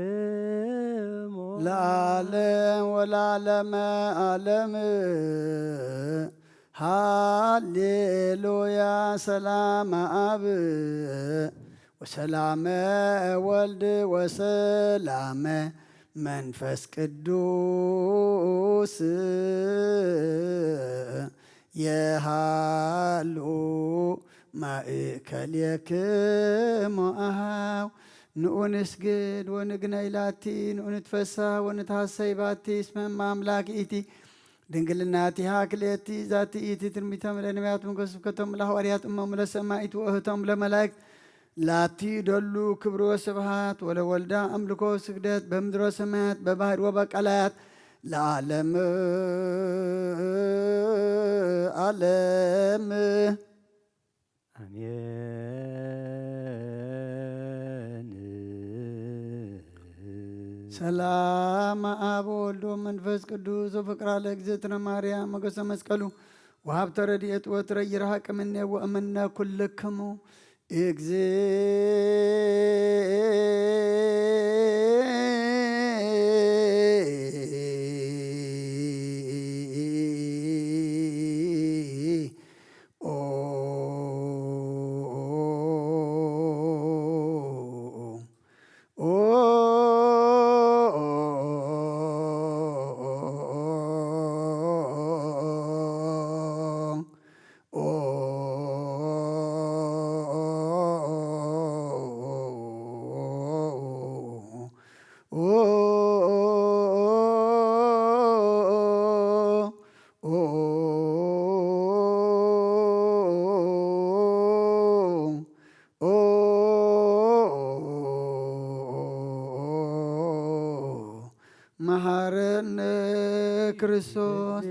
ማእከሌክሙ ለዓለም ወለዓለመ ዓለም። ሃሌሉያ ሰላም አብ ወሰላመ ወልድ ወሰላመ መንፈስ ቅዱስ የሃሉ ማእከሌክሙ አሃው። ንኡ ንስግድ ወንግነይ ላቲ፣ ንኡ ንትፈሳህ ወንትሃሰይ ባቲ፣ እስመ እመ አምላክ ኢቲ ድንግልናቲሃ ክልኤቲ። ዛቲ ኢቲ ትንቢቶም ለነቢያት ምንኮ ስብከቶም ለሐዋርያት እሞም ለሰማይት ወእህቶም ለመላእክት ላቲ ደሉ ክብር ወስብሃት ወለወልዳ አምልኮ ስግደት በምድሮ ሰማያት በባህር ወበቀላያት ለዓለም ዓለም። አሜን። ሰላም አብ ወልድ ወመንፈስ ቅዱስ ወፍቅራ ለእግዝእትነ ማርያም ሞገሰ መስቀሉ ወሀብተ ረድኤት ወትረ ይርሐቅ እምኔ ወእምነ ኩልክሙ። እግዚእ መሐረነ ክርስቶስ።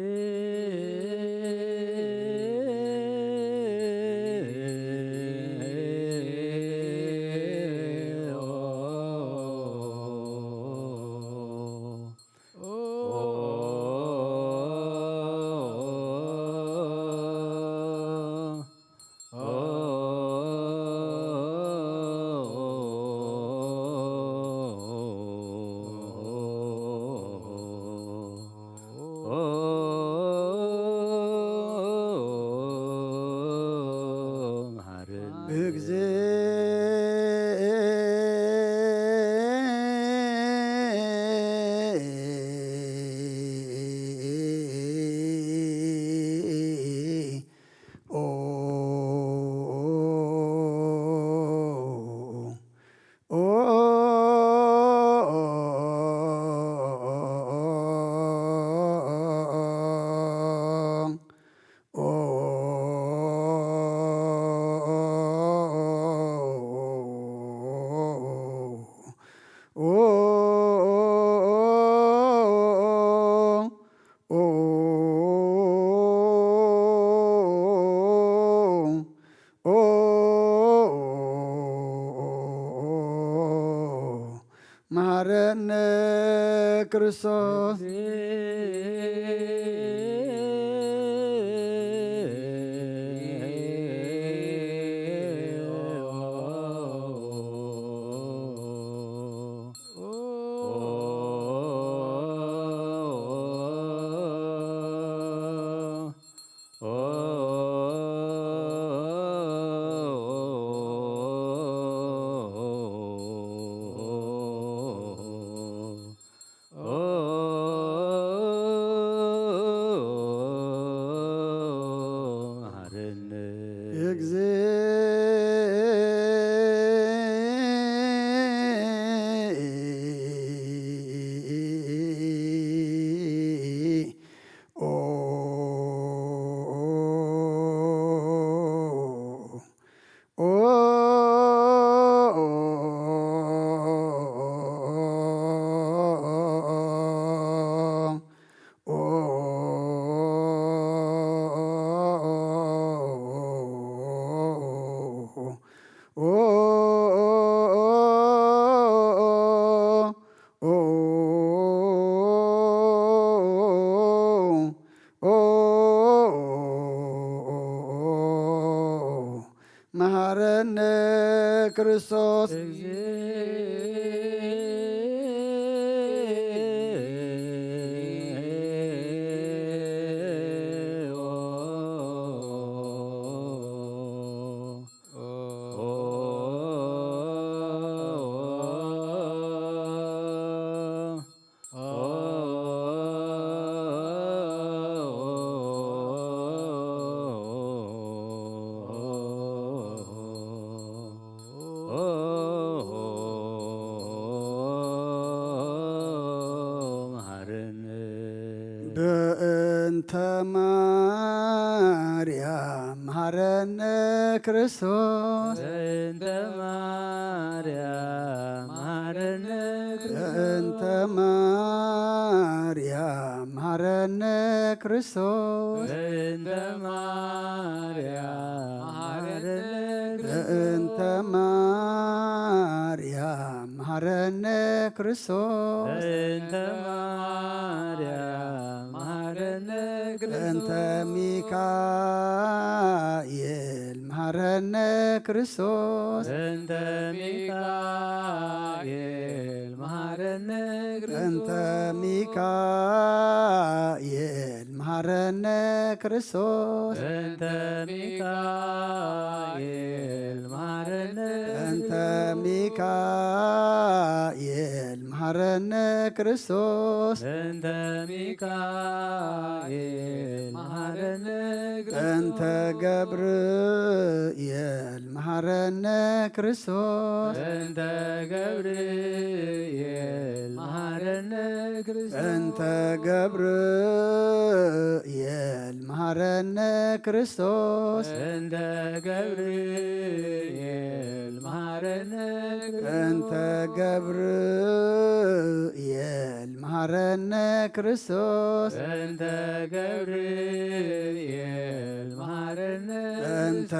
መሐረነ ክርስቶስ። መሐረነ ክርስቶስ። በእንተ ማርያም መሐረነ ክርስቶስ። በእንተ ማርያም መሐረነ በእንተ ማርያም መሐረነ ክርስቶስ። በእንተ ማርያም መሐረነ በእንተ ማርያም መሐረነ ክርስቶስ። በእንተ ማርያም መሐረነ በእንተ ሚካኤል መሐረነ ክርስቶስ። በእንተ ሚካኤል መሐረነ በእንተ ሚካኤል መሐረነ ክርስቶስ። በእንተ ሚካኤል መሐረነ በእንተ ሚካኤል መሐረነ ክርስቶስ። በእንተ ሚካኤል መሐረነ በእንተ ገብርኤል መሐረነ ክርስቶስ። በእንተ ገብርኤል መሐረነ ክርስቶስ። በእንተ ገብርኤል መሐረነ ክርስቶስ። በእንተ ገብርኤል መሐረነ በእንተ ገብርኤል መሐረነ ክርስቶስ። በእንተ ገብርኤል መሐረነ በእንተ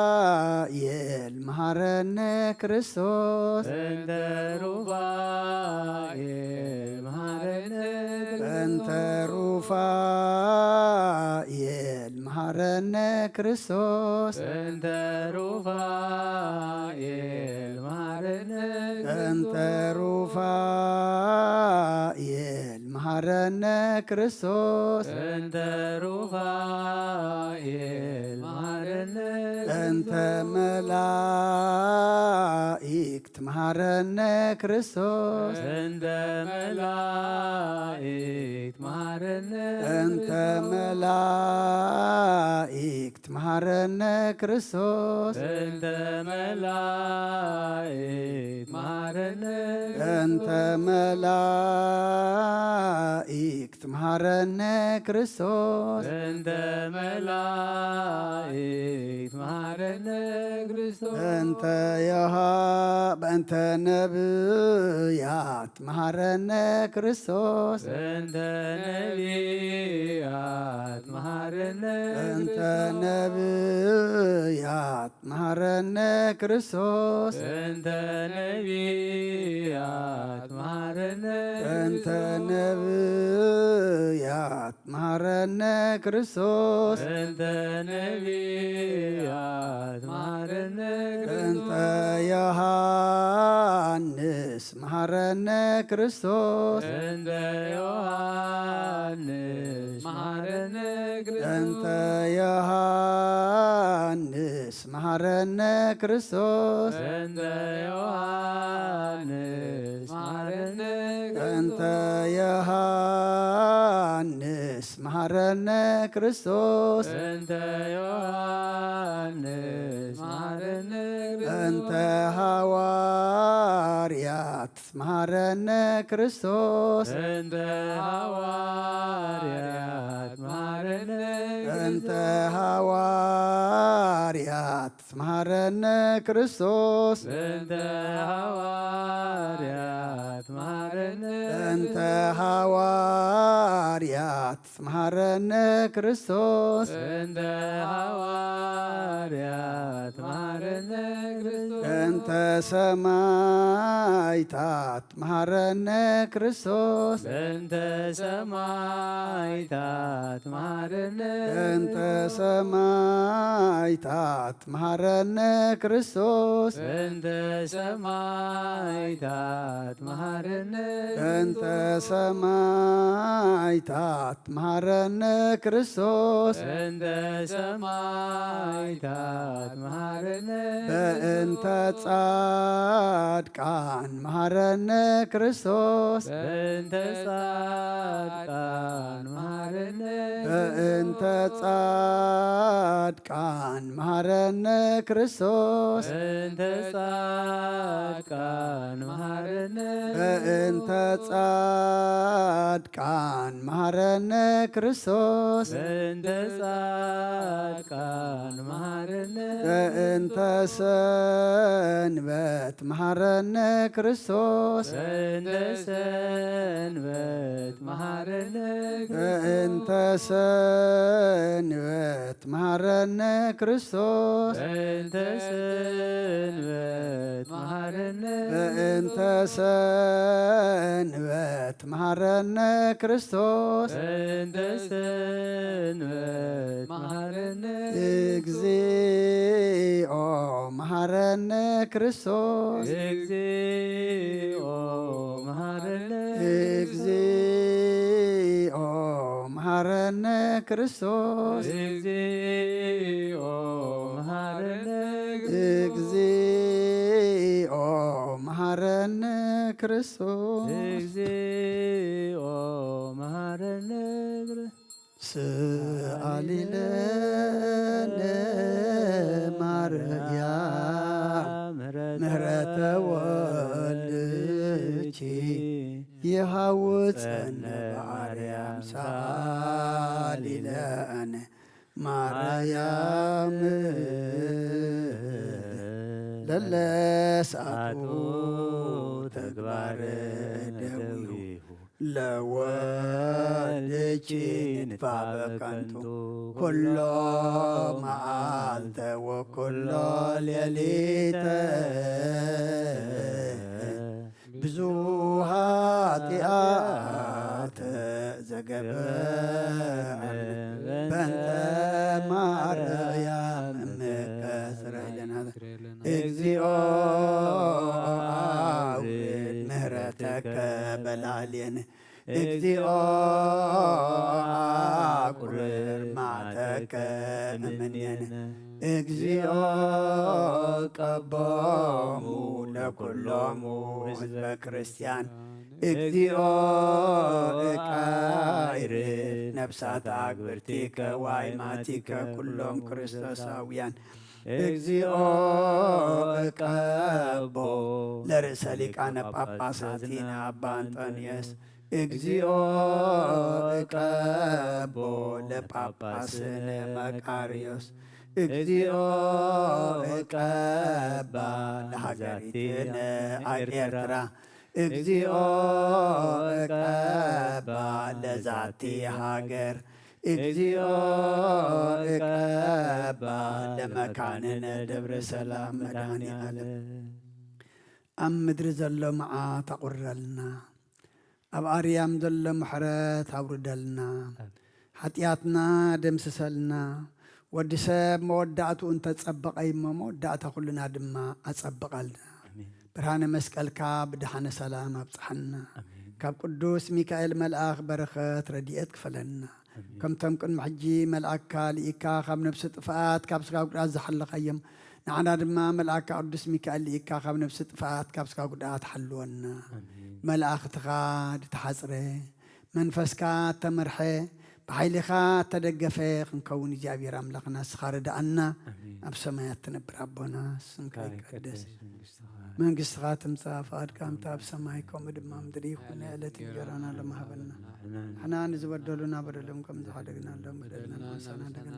ሩፋኤል መሐረነ ክርስቶስ። በእንተ ሩፋኤል መሐረነ በእንተ ሩፋኤል መሐረነ ክርስቶስ። በእንተ ሩፋኤል መሐረነ በእንተ ሩፋኤል መሐረነ ክርስቶስ። በእንተ ሩፋኤል መሐረነ በእንተ መላእክት መሐረነ ክርስቶስ። በእንተ መላእክት መሐረነ በእንተ መላእክት መሐረነ ክርስቶስ። በእንተ መላእክት መሐረነ በእንተ መላእክት መሐረነ ክርስቶስ። በእንተ መላእክት መሐረነ ክርስቶስ። በእንተ ዮሐ- እንተ ነብያት መሃረነ ክርስቶስ። እንተ ነቢያት መሃረነ እንተ ነብያት መሃረነ ክርስቶስ። እንተ ነቢያት መሃረነ እንተ ነብያት መሃረነ ክርስቶስ። እንተ ነቢያት መሃረነ እንተ ዮሃንስ መሃረነ ክርስቶስ። እንተ ዮሃንስ መሃረነ ክርስቶስ። እንተ ዮሃንስ መሃረነ ክርስቶስ። እንተ ዮሃንስ መሃረነ እንተ ዮሃንስ መሃረነ ክርስቶስ። እንተ ዮሃንስ መሃረነ ክርስቶስ። እንተ ሃዋርያት መሃረነ ክርስቶስ። እንተ ሃዋርያት መሃረነ እንተ ሃዋርያት መሃረነ ክርስቶስ። እንተ ሃዋርያት መሃረነ እንተ ሃዋርያት መሃረነ ክርስቶስ። እንተ ሃዋርያት መሃረነ ክርስቶስ። እንተ ሰማይታት መሃረነ ክርስቶስ። እንተ ሰማይታት መሃረነ እንተ ሰማይታት መሃረነ ክርስቶስ። እንተ ሰማይታት መሃረነ እንተ ሰማይታት መሃረነ ክርስቶስ። እንተ ሰማይታት መሃረነ በእንተ ጻድቃን መሃረነ ክርስቶስ። በእንተ ጻድቃን መሃረነ በእንተ ጻድቃን መሃረነ ክርስቶስ። በእንተ ጻድቃን መሃረነ በእንተ ጻድቃን መሃረነ ክርስቶስ። በእንተ ጻድቃን መሃረነ በእንተ ሰንበት መሃረነ ክርስቶስ። በእንተ ሰንበት መሃረነ በእንተ ሰንበት መሃረነ ክርስቶስ። በእንተ ሰንበት መሃረነ በእንተ ሰንበት መሃረነ ክርስቶስ። በእንተ ሰንበት መሃረነ እግዚኦ መሃረነ ክርስቶስ። እግዚኦ መሃረነ እግዚኦ መሃረነ ክርስቶስ። እግዚኦ መሃረነ እግዚኦ መሃረነ ክርስቶስ። እግዚኦ መሃረነ ስኣሊ ለነ ማርያም ምህረተ ወልድኪ ይሃውፀነ በአርያም ሰኣሊ ለነ ማርያም ለለሰኣቱ ተግባር ደዊሁ ለወልድኪ ንትፋበ ከንቱ ኩሎ መዓልተ ወኩሎ ሌሊተ ብዙ ኃጢአት ዘገበ በእንተ ማርያም እምከ ስረይ ለነ እግዚኦ አውርድ ምህረተከ በላዕሌነ እግዚኦ አቁርር መዓተከ እምኔነ እግዚኦ ቀቦሙ ለኩሎሙ ህዝበ ክርስቲያን እግዚኦ እቃይርፍ ነፍሳት አግብርቲከ ዋይማቲከ ኩሎም ክርስቶሳውያን እግዚኦ እቀቦ ለርእሰ ሊቃነ ጳጳሳቲነ አባ እንጦንዮስ እግዚኦ እቀቦ ለጳጳስነ መቃርዮስ እግዚኦ እቀባ ለሃገሪትነ ኤርትራ። እግዚኦ እቀባ ለዛቲ ሃገር። እግዚኦ እቀባ ለመካንነ ደብረ ሰላም መድኃኔ ዓለም። ኣብ ምድሪ ዘሎ መዓት ኣቑርረልና። ኣብ ኣርያም ዘሎ ምሕረት ኣውርደልና። ሓጢኣትና ደምስሰልና። ወዲ ሰብ መወዳእትኡ እንተጸበቐ እሞ መወዳእታ ኩልና ድማ ኣጸብቐልና። ኣሜን። ብርሃነ መስቀልካ ብደሓነ ሰላም ኣብጽሓና። ኣሜን። ካብ ቅዱስ ሚካኤል መልኣኽ በረኸት ረድኤት ክፈለና። ኣሜን። ከምቶም ቅድሚ ሕጂ መልኣካ ልኢካ ካብ ነብሲ ጥፍኣት ካብ ስጋ ጉድኣት ዝሓለኻዮም፣ ንዓና ድማ መልኣካ ቅዱስ ሚካኤል ልኢካ ካብ ነብሲ ጥፍኣት ካብ ስጋ ጉድኣት ሓልወና። ኣሜን። መልኣኽትኻ ድተሓጽረ፣ መንፈስካ እተመርሐ፣ ብሓይልኻ እተደገፈ ክንከውን እግዚኣብሔር ኣምላኽና ንስኻ ርድኣና። ኣሜን። ኣብ ሰማያት ትነብር ኣቦና፣ ስምካ ይቀደስ፣ መንግስትኻ ትምጻእ፣ ፍቓድካ ከምቲ ኣብ ሰማይ ከምኡ ድማ ኣብ ምድሪ ይኹን። ናይ ዕለት እንጀራና ሎሚ ሃበና። ንሕና ንዝበደሉና በደሎም ከም ዝሓደግናሎም በደልና ንሓንሳና ደገና።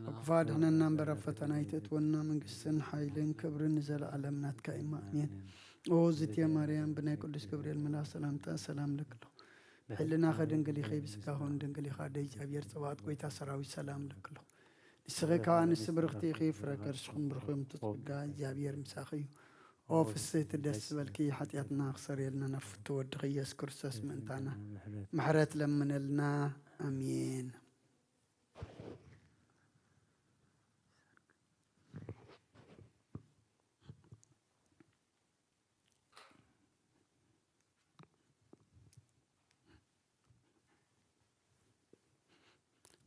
ካብ ክፉእ ኣድሕነና እምበር ኣብ ፈተና ኣይተእትወና፣ መንግስትን ሓይልን ክብርን ንዘለኣለም ናትካ እዩ። ኣሜን። ኦ ዝትየ ማርያም፣ ብናይ ቅዱስ ገብርኤል መልኣኽ ሰላምታ ሰላም እልኪ ኣለኹ። ብሕልናኺ ድንግል ኢኺ፣ ብስጋኺ እውን ድንግል ኢኻ። ኣደ እግዚኣብሔር ጸባኦት፣ ጎይታ ሰራዊት፣ ሰላም እልኪ ኣለኹ። ንስኺ ከኣ ኣንስቲ ብርኽቲ ኢኺ፣ ፍረ ከርስኺ እውን ብሩኽ እዩ። እቲ ጸጋ እግዚኣብሔር ምሳኺ እዩ። ኦ ፍስሕቲ ደስ ዝበልኪ፣ ሓጢኣትና ክሰርየልና ናብ ፍቱ ወድኺ ኢየሱስ ክርስቶስ ምእንታና ምሕረት ለምነልና። ኣሜን።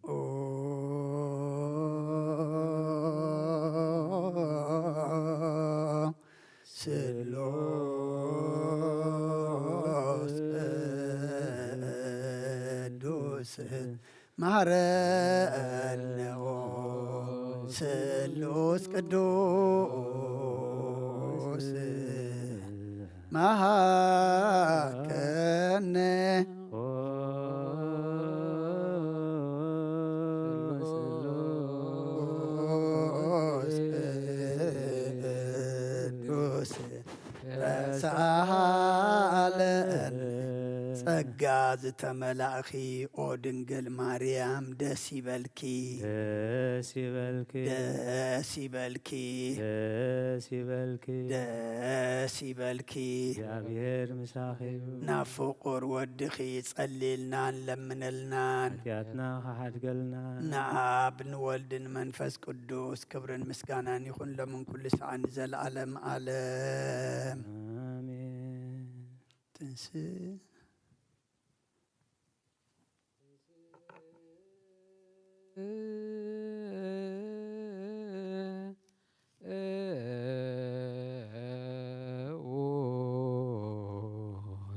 ኦ ስሉስ ቅዱስ መሃረነ ኦ ስሉስ ቅዱስ መሃከነ ቅዱስ ተሳሃለነ። ጸጋ ዝተመላእኺ ኦ ድንግል ማርያም ደስ ይበልኪ። ደስ ይበልኪ። ደስ ይበልኪ። ደስ ይበልኪ። ደስ ይበልኪ። እግዚኣብሔር ምሳኺ እዩ። ናብ ፍቑር ወድኺ ጸልይልናን ለምነልናን። ሓጢኣትና ክሓድገልና። ንኣብ ንወልድን መንፈስ ቅዱስ ክብርን ምስጋናን ይኹን ሎምን ኩሉ ሰዓን ንዘለዓለም ዓለም። ኣሜን። ትንስእ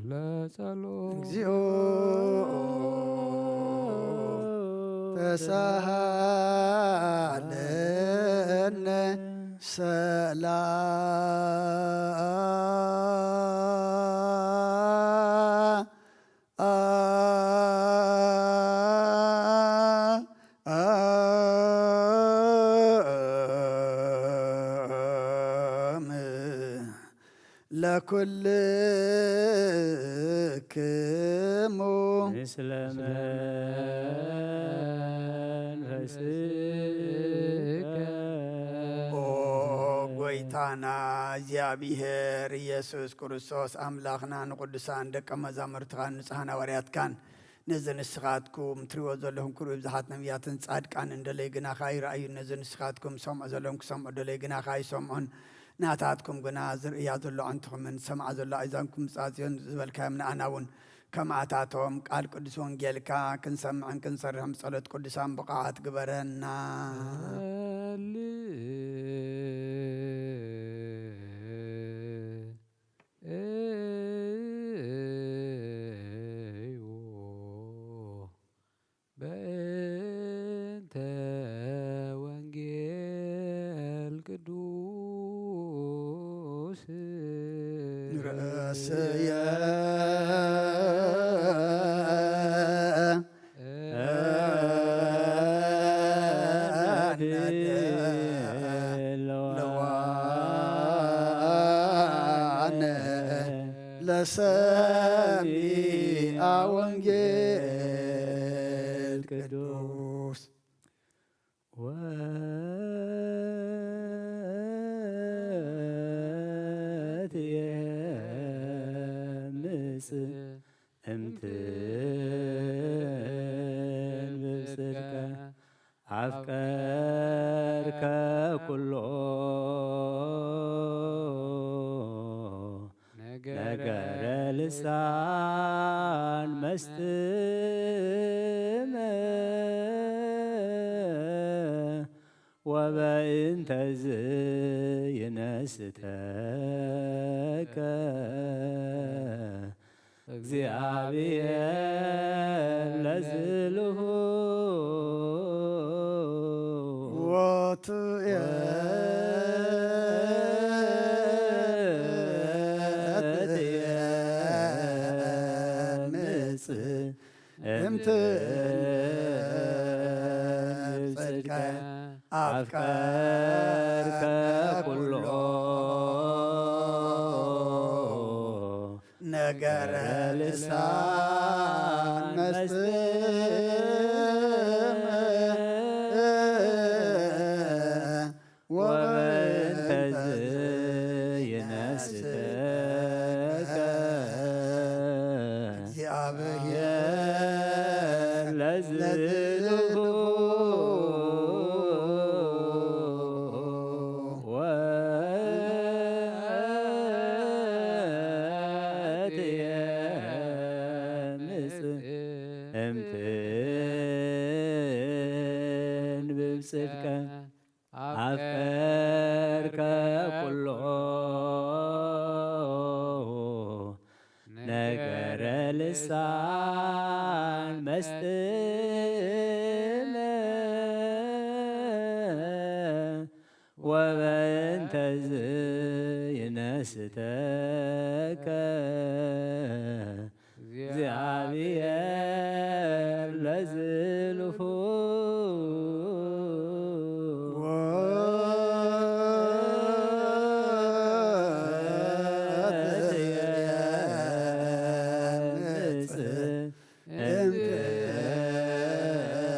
ለጸሎት። እግዚኦ ተሳሃለነ ሰላም ለኩልክሙ ምስለ መንፈስከ። ኦ ጎይታና እግዚኣብሔር ኢየሱስ ክርስቶስ ኣምላኽና፣ ንቅዱሳን ደቀ መዛሙርትኻን ንጹሓን ሃዋርያትካን፣ ነዚ ንስኻትኩም ትሪእዎ ዘለኹም ክርእዩ ብዙሓት ነቢያትን ጻድቃንን ደለይ ግናኻ ይረኣዩ። ነዚ ንስኻትኩም ሰምዑ ዘለኹም ክሰምዑ ደለይ ግናኻ ይሰምዑን። ናታትኩም ግና ዝርእያ ዘሎ ኣዕንትኹምን ዝሰምዓ ዘሎ ኣእዛንኩም ምጻጽዮን ዝበልካዮም ንኣና እውን ከምኣታቶም ቃል ቅዱስ ወንጌልካ ክንሰምዕን ክንሰርሕን ብጸሎት ቅዱሳን ብቕዓት ግበረና። በእንተ ወንጌል ቅዱስ ርእስየ ቅዱስ። ወትየ ምጽእ እምትንብብ ጽድቀ ኣፍቀርከ ኩሎ ነገረ ልሳን መስትመ ወበእንተዝ ይነስተከ እግዚአብሔር ለዝልፉ ወትየ ወትየ ምጽእ እምትንብብ ጽድቀ አፍቀርከ ኩሎ ነገረ ልሳን መስትመ ወበእንተዝ ይነስተከ እግዚአብሔር ለዝልፉ ወትየ ምጽእ እምትንብብ ጽድቀ አፍቀርከ ኩሎ ነገረ ልሳን መስትመ ወበእንተዝ ይነስተከ እግዚአብሔር ለዝልፉ ወትየ ምጽእ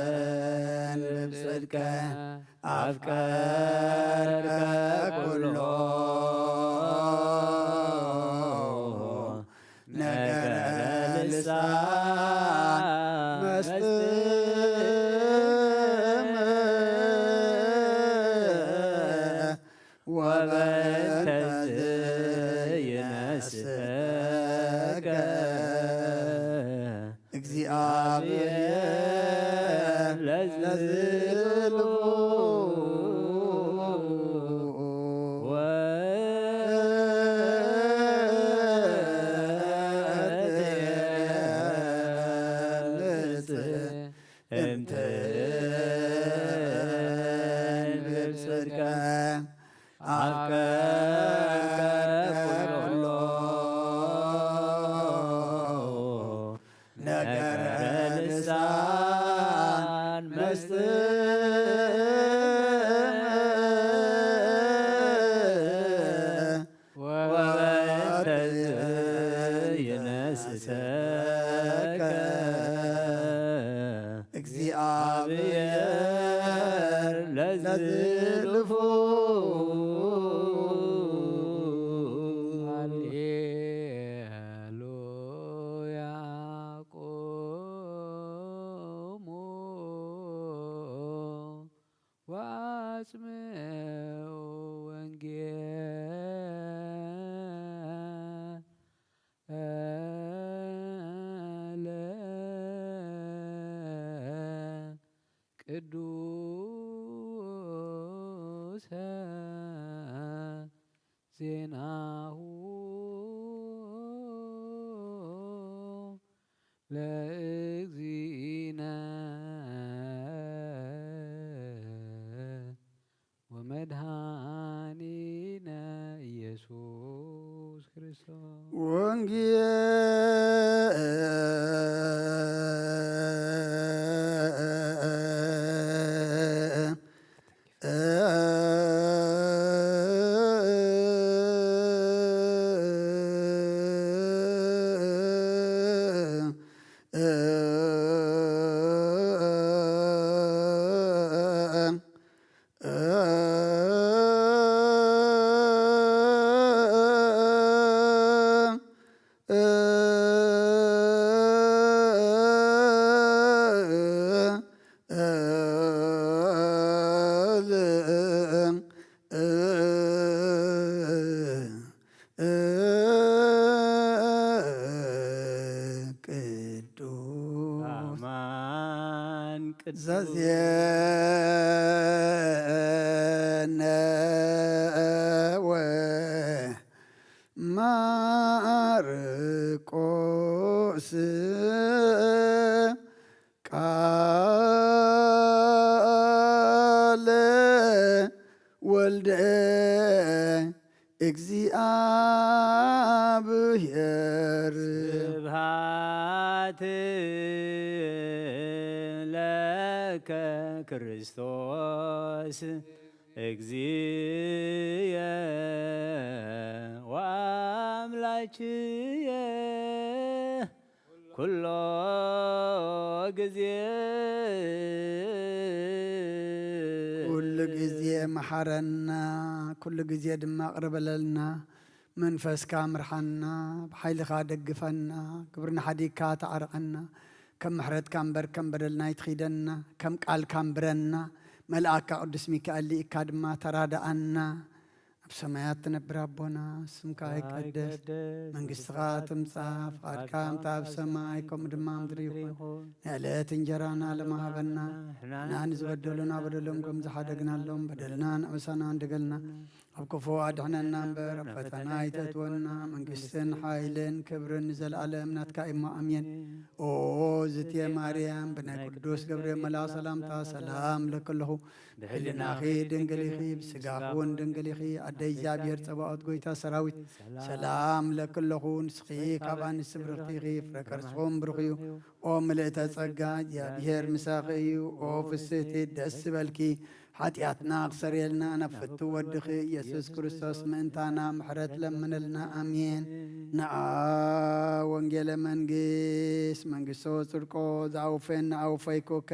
እምትንብብ ጽድቀ አፍቀርከ ኩሎ ነገረ ልሳን መስትመ ወበእንተዝ ይነስተከ እግዚአብሔር ለዝልፉ ወትየ ምጽእ እምትንብብ ጽድቀ አፍቀርከ ኩሎ ነገረ ልሳን መስትመ ወበእንተዝ ይነስተከ እግዚአብሔር ለዝልፉ ሃሌሉያ። ቆሙ ወአጽምዑ ወንጌል ቅዱሰ ዜናሁ ለእግዚእነ ወመድኃኒነ ኢየሱስ ክርስቶስ። ወንጌል ዘዜነወ ማርቆስ ቃለ ወልደ እግዚኣብሔር። ስብሐት ለከ ክርስቶስ እግዚእየ ወአምላክየ ኩሎ ግዜ። ኩሉ ግዜ መሓረና፣ ኩሉ ግዜ ድማ ቅርበለልና። መንፈስካ ምርሓና፣ ብሓይልኻ ደግፈና፣ ግብርና ሓዲግካ ተዓርቐና። ከም ምሕረትካ እምበር ከም በደልና ኣይትኺደና፣ ከም ቃልካ እምብረና። መልኣካ ቅዱስ ሚካኤል ልኢካ ድማ ተራድኣና። ኣብ ሰማያት ትነብር ኣቦና፣ ስምካ ይቀደስ፣ መንግስትኻ ትምጻእ፣ ፍቓድካ ከምታ ኣብ ሰማይ ከምኡ ድማ ኣብ ምድሪ ይኹን። ንዕለት እንጀራና ሎሚ ሃበና፣ ንሕና ንዝበደሉና በደሎም ከም ዝሓደግናሎም በደልና ንዕብሳና እንደገልና፣ ኣብ ክፉ ኣድሕነና እምበር ኣብ ፈተና ኣይተእትወና። መንግስትን ሓይልን ክብርን ንዘለኣለም ናትካ እሞ ኣሜን። ኦ ዝትየ ማርያም፣ ብናይ ቅዱስ ገብርኤል መልኣኽ ሰላምታ ሰላም እለኪ ኣለኹ። ብሕልናኺ ድንግል ኢኺ፣ ብስጋኺ እውን ድንግል ኢኺ። ኣደ እግዚኣብሔር ጸባኦት፣ ጎይታ ሰራዊት፣ ሰላም እለኪ ኣለኹ። ንስኺ ካብ ኣንስቲ ብርኽቲ ኢኺ፣ ፍረ ከርስኹም ብሩኽ እዩ። ኦ ምልእተ ጸጋ፣ እግዚኣብሔር ምሳኺ እዩ። ኦ ፍስህቲ፣ ደስ ይበልኪ። ሓጢኣትና ክሰርየልና ናብ ፍቱ ወድኺ ኢየሱስ ክርስቶስ ምእንታና ምሕረት ለምንልና። ኣሜን። ንኣ ወንጌለ መንግስት መንግስቶ ጽድቆ ዝኣውፈየና ኣውፈይኩከ።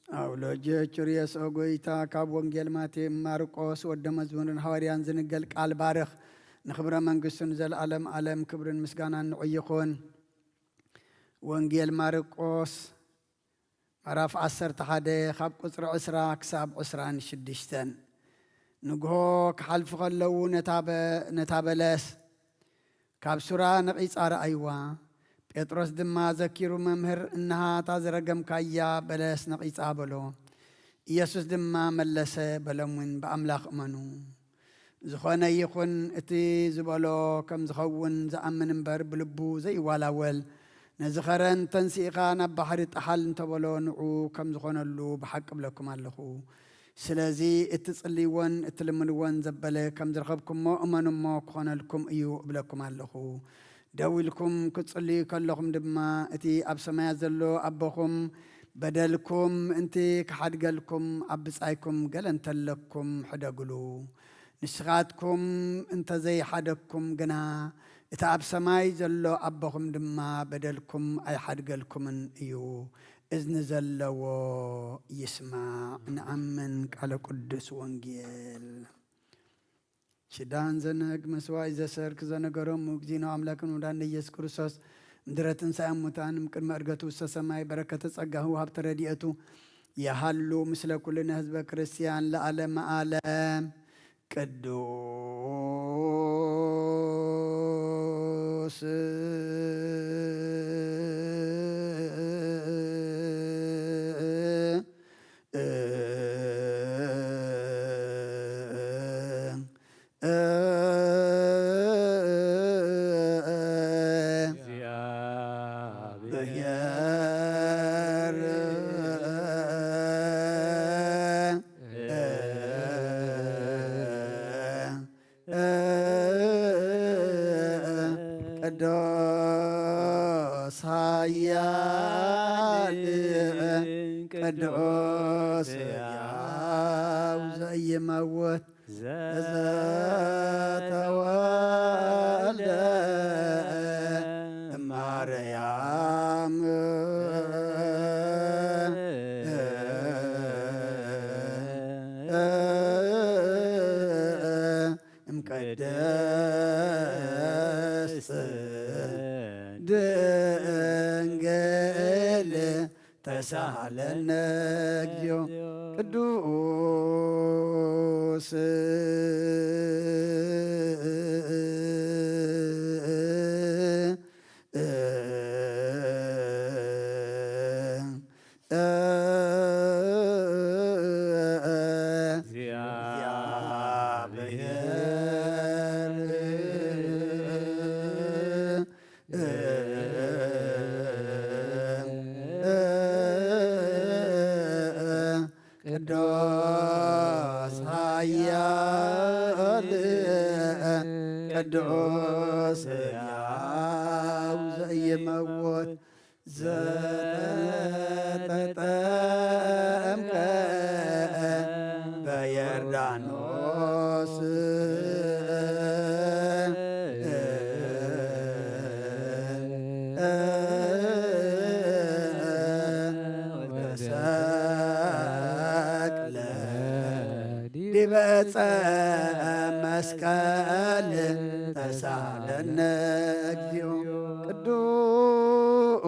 ኣውሎጀ ቹርየስ ኦ ጎይታ፣ ካብ ወንጌል ማቴ ማርቆስ ወደ መዝሙርን ሃዋርያን ዝንገል ቃል ባርኽ። ንኽብረ መንግስቱ ንዘለኣለም ኣለም ክብርን ምስጋናን ንዑ ይኹን። ወንጌል ማርቆስ ምዕራፍ ዓሰርተ ሓደ ካብ ቁጽሪ ዕስራ ክሳብ ዕስራን ሽዱሽተን። ንግሆ ክሓልፉ ከለዉ ነታ በ-፣ ነታ በለስ ካብ ሱራ ነቒጻ ረኣይዋ። ጴጥሮስ ድማ ዘኪሩ፣ "መምህር፣ እንሃ እታ ዝረገምካያ በለስ ነቒጻ" በሎ። ኢየሱስ ድማ መለሰ፣ በሎም እውን፣ "ብኣምላኽ እመኑ። ዝኾነ ይኹን እቲ ዝበሎ ከም ዝኸውን ዝኣምን እምበር ብልቡ ዘይዋላወል፣ ነዚ ኸረን ተንሲእኻ ናብ ባሕሪ ጠሓል እንተበሎ ንዑ ከም ዝኾነሉ ብሓቂ እብለኩም ኣለኹ። ስለዚ እትጽልይዎን እትልምንዎን ዘበለ ከም ዝረኸብኩሞ እመኑ እሞ ክኾነልኩም እዩ እብለኩም ኣለኹ። ደው ኢልኩም ክትጽልዩ ከለኹም ድማ እቲ ኣብ ሰማያት ዘሎ ኣቦኹም በደልኩም ምእንቲ ክሓድገልኩም ኣብ ብጻይኩም ገለ እንተለኩም ሕደግሉ። ንስኻትኩም እንተዘይሓደግኩም ግና፣ እቲ ኣብ ሰማይ ዘሎ ኣቦኹም ድማ በደልኩም ኣይሓድገልኩምን እዩ። እዝኒ ዘለዎ ይስማዕ። ንኣምን ቃለ ቅዱስ ወንጌል። ሽዳን ዘነግ መስዋዕት ዘሰርክ ዘነገሮም እግዚእነ ኣምላክን ወዳን ኢየሱስ ክርስቶስ ምድረ ትንሣኤ ሙታን እምቅድመ ዕርገቱ ውስተ ሰማይ በረከተ ጸጋሁ ሃብተ ረድኤቱ የሃሉ ምስለ ኩልነ ህዝበ ክርስቲያን ለዓለመ ዓለም። ቅዱስ እግዚአብሔር ቅዱስ ኃያል ቅዱስ ሕያው ዘይመውት ዘተወልደ እማርያም እምቅድስት ድንግል ተሳሃለነ እግዚኦ። ቅዱስ ቅዱስ ሕያው ዘይመውት ዘተጠምቀ በዮርዳኖስ ወተሰቅለ ዲበ ዕፀ መስቀል ተሳለነ እግዚኦ ቅዱስ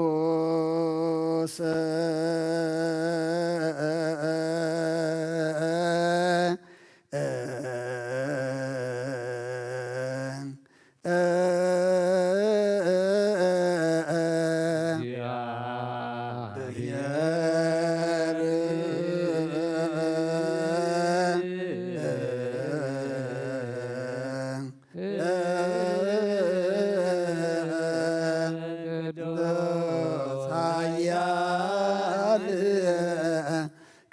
ቅዱስ ኃያል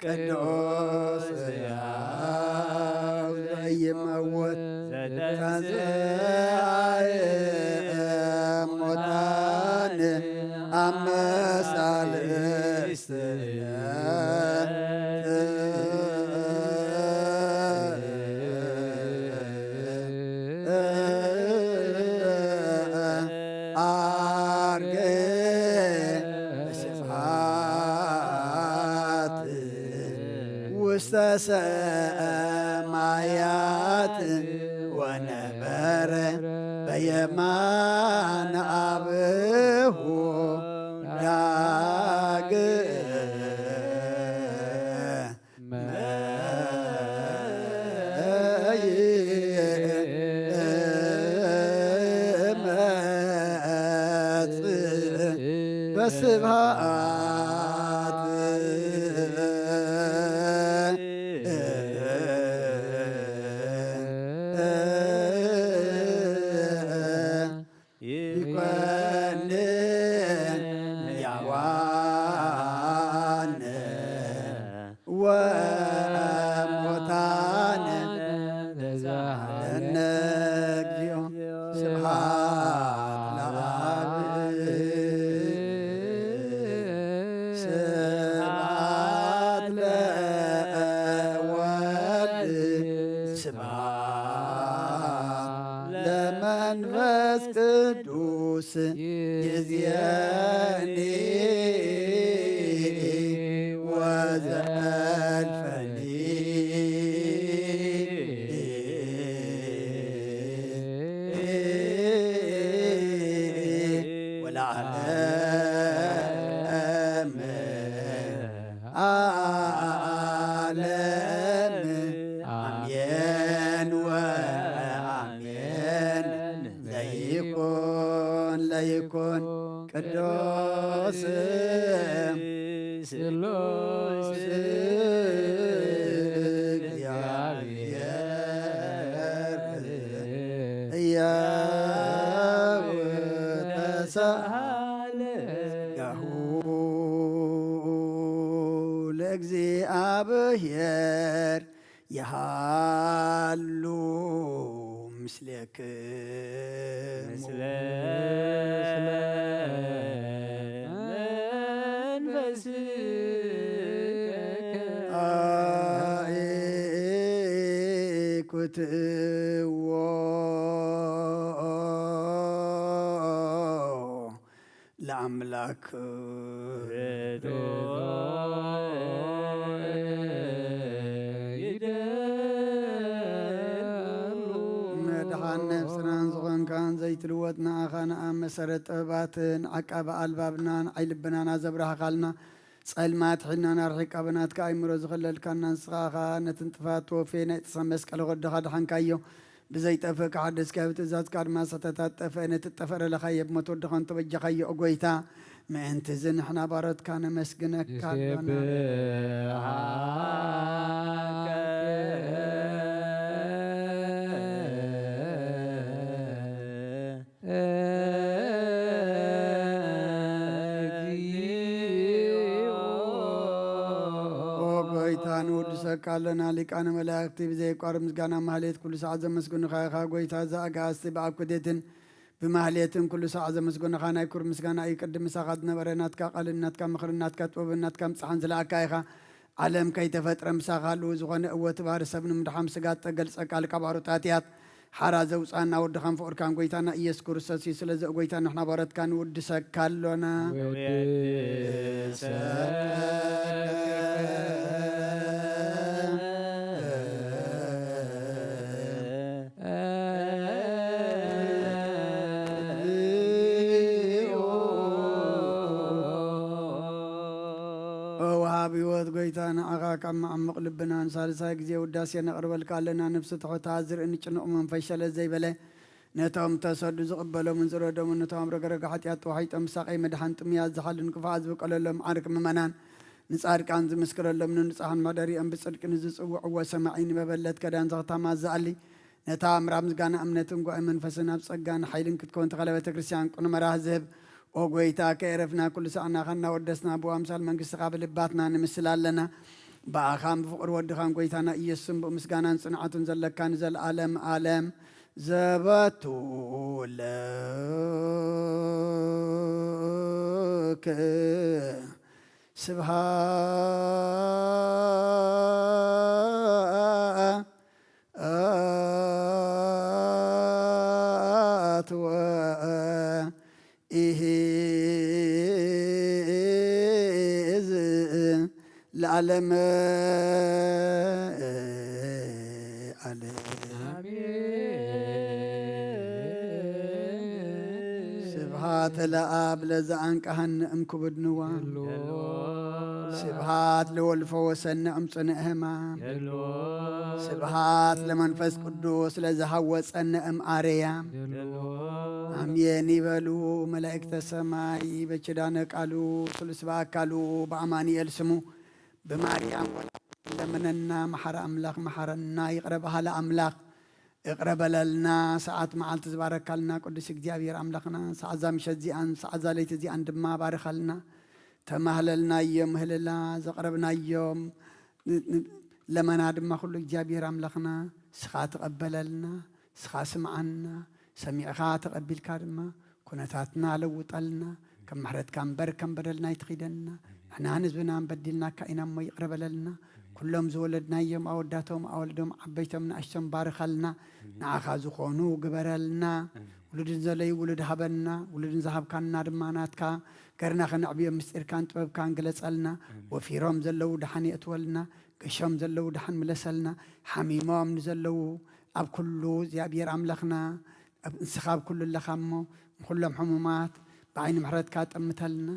ቅዱስ ሕያው ዘይመውት ዘተንሥአ እሙታን አመሳልስት አርገ በስብሐት ውስተ ሰማያት ወነበረ በየማነ አብሁ ዳግም ይመጽእ በስብሐት ይኮንን ሕያዋን ወሙታን ተሳሃለነ እግዚኦ። ስብሐት ለአብ ስብሐት ለወልድ ስብሐት ለመንፈስ ቅዱስ ይእዜኒ ወዘልፈኒ ወለዓለመ ዓለም አሜን ወአሜን። ለይኩን ለይኩን ቅዱስ ስሉስ እግዚአብሔር ሕያው ተሳለ ጸጋሁ ለእግዚአብሔር ይሃሉ ምስሌክሙ። ምስለ መንፈስከ። አኢኩትዎ ለአምላክ። መድሓን ነፍስናን ዝኾንካን ዘይትልወጥ ንኣኻ ንኣብ መሰረት ጥበባትን ዓቃቢ ኣልባብናን ዓይልብናን ኣዘብራህኻልና ጸልማት ሒድናን ኣርሒቃ ብናትካ ኣእምሮ ዝኸለልካና ንስኻ ኢኻ ነቲ ንጥፋት ተወፌ ናይ ጥሰ መስቀል ወድኻ ድሓንካዮ። ብዘይጠፍእ ክሓድስካዮ ብትእዛዝካ ድማ ዝተታጠፈ ነቲ ጠፈረ ለኻየ ብሞት ወድኻ እንተበጃኻዮ፣ ኦ ጐይታ። ምእንቲ እዚ ንሕና ባሮትካ ነመስግነካ ኣሎና። ንሴብሐከ እግዚኦ። ኦ ጐይታ ንወድሰካ ኣለና። ሊቃነ መላእክቲ ብዘይቋርጽ ምስጋና ማህሌት ኩሉ ሰዓት ዘመስግኑኻ ኢኻ። ጎይታ፣ እዚ ኣጋእዝቲ ብኣኩዴትን ብማህሌትን ኩሉ ሰዓት ዘመስግኑኻ ናይ ክብሪ ምስጋና እዩ። ቅድም ምሳኻ ዝነበረ ናትካ ቃልን ናትካ ምኽርን ናትካ ጥበብን ናትካ ምጽሓን ዝለኣካ ኢኻ። ዓለም ከይተፈጥረ ምሳኻ ህልው ዝኾነ እወ፣ እቲ ባህሪ ሰብ ንምድሓን ስጋ ዝጠገልጸ ቃል ካብ ኣሮጣትያት ሓራ ዘውጻና ወድኻን ፍቕርካን ጎይታና ኢየሱስ ክርስቶስ እዩ። ስለዚ ጎይታ ንሕና ባሮትካ ንውድሰካ ኣሎና። ወሃብ ህይወት ጎይታ ንዓኻ ካብ መዓሙቕ ልብና ንሳልሳይ ግዜ ውዳሴ ነቕርበልካ ኣለና። ነፍሲ ትሑታ ዝርኢ ንጭኑቕ መንፈስ ሸለል ዘይበለ ነቶም ተሰዱ ዝቕበሎምን ዝረዶምን ነቶም ኣብ ረግረግ ሓጢኣት ተዋሒጦም ብሳቐይ መድሓን ጥሙያት ዝሓሉን ክፉኣት ዝብቀለሎም ዓርኪ ምእመናን ንጻድቃን ዝምስክረሎም ንንጹሓን መሕደሪኦም ብጽድቂ ንዝጽውዕዎ ሰማዒ ንመበለት ከዳን ዘኽታማት ዝኣሊ ነታ ምራብ ምስጋና እምነትን ጉባኤ መንፈስን ኣብ ጸጋን ሓይልን ክትከውን ተኸለ ቤተ ክርስቲያን ቅኑዕ መራህ ዝህብ ኦ ጎይታ ከየረፍና ኩሉ ሳዕናኻ እናወደስና ብኣምሳል መንግስትኻ ብልባትና ንምስል ኣለና። ብኣኻን ብፍቕሪ ወድኻን ጎይታና ኢየሱስን ብኡ ምስጋናን ጽንዓቱን ዘለካ ንዘለኣለም ኣለም ዘበቱ ለክ ስብሃት ወ ኢሂ እዝ ለዓለመ ዓለም። ስብሃት ለኣብ ለዘኣንቀሃኒ እምክቡድ ንዋ። ስብሃት ለወልፈ ወሰነ እምጽንዕ ህማም። ስብሃት ለመንፈስ ቅዱስ ለዘሃወጸነ እም ኣርያም። ኣሜን ይበሉ መላእክተ ሰማይ። በኪዳነ ቃሉ ስሉስ በአካሉ በአማኑኤል ስሙ ብማርያም ወላዲቱ ለምነና። መሓረ ኣምላኽ መሓረና። ይቕረ በሃሊ ኣምላኽ እቕረ በለልና። ሰዓት መዓልቲ ዝባረካልና ቅዱስ እግዚኣብሔር ኣምላኽና ሰዓት እዛ ምሸት እዚኣን ሰዓት እዛ ለይቲ እዚኣን ድማ ባርኸልና። ተማህለልናዮ ምህልላ ዘቕረብናዮም ን- ን- ለመና ድማ ኩሉ እግዚኣብሔር ኣምላኽና ንስኻ ተቐበለልና፣ ንስኻ ስምዓና፣ ሰሚዕኻ ተቐቢልካ ድማ ኩነታትና ለውጠልና፣ ከም ምሕረትካ እምበር ከም በደልና ኣይትኺደና። ንሕናን ህዝብናን በዲልናካ ኢና እሞ ይቕረ በለልና። ኩሎም ዝወለድናዮም ኣወዳቶም ኣወልዶም ዓበይቶም ንኣሽቶም ባርኸልና። ንዓኻ ዝኾኑ ግበረልና። ውሉድን ዘለዩ ውሉድ ሃበና። ውሉድን ዝሃብካና ድማ ናትካ ገርና ከነዕብዮም ምስጢርካን ጥበብካን ግለጸልና። ወፊሮም ዘለዉ ደሓን የእትወልና። ገሾም ዘለዉ ደሓን ምለሰልና። ሓሚሞም ንዘለዉ ኣብ ኩሉ እግዚኣብሔር ኣምላኽና ኣብ ንስኻ ኣብ ኩሉ ኣለኻ እሞ ንኹሎም ሕሙማት ብዓይኒ ምሕረትካ ጠምተልና።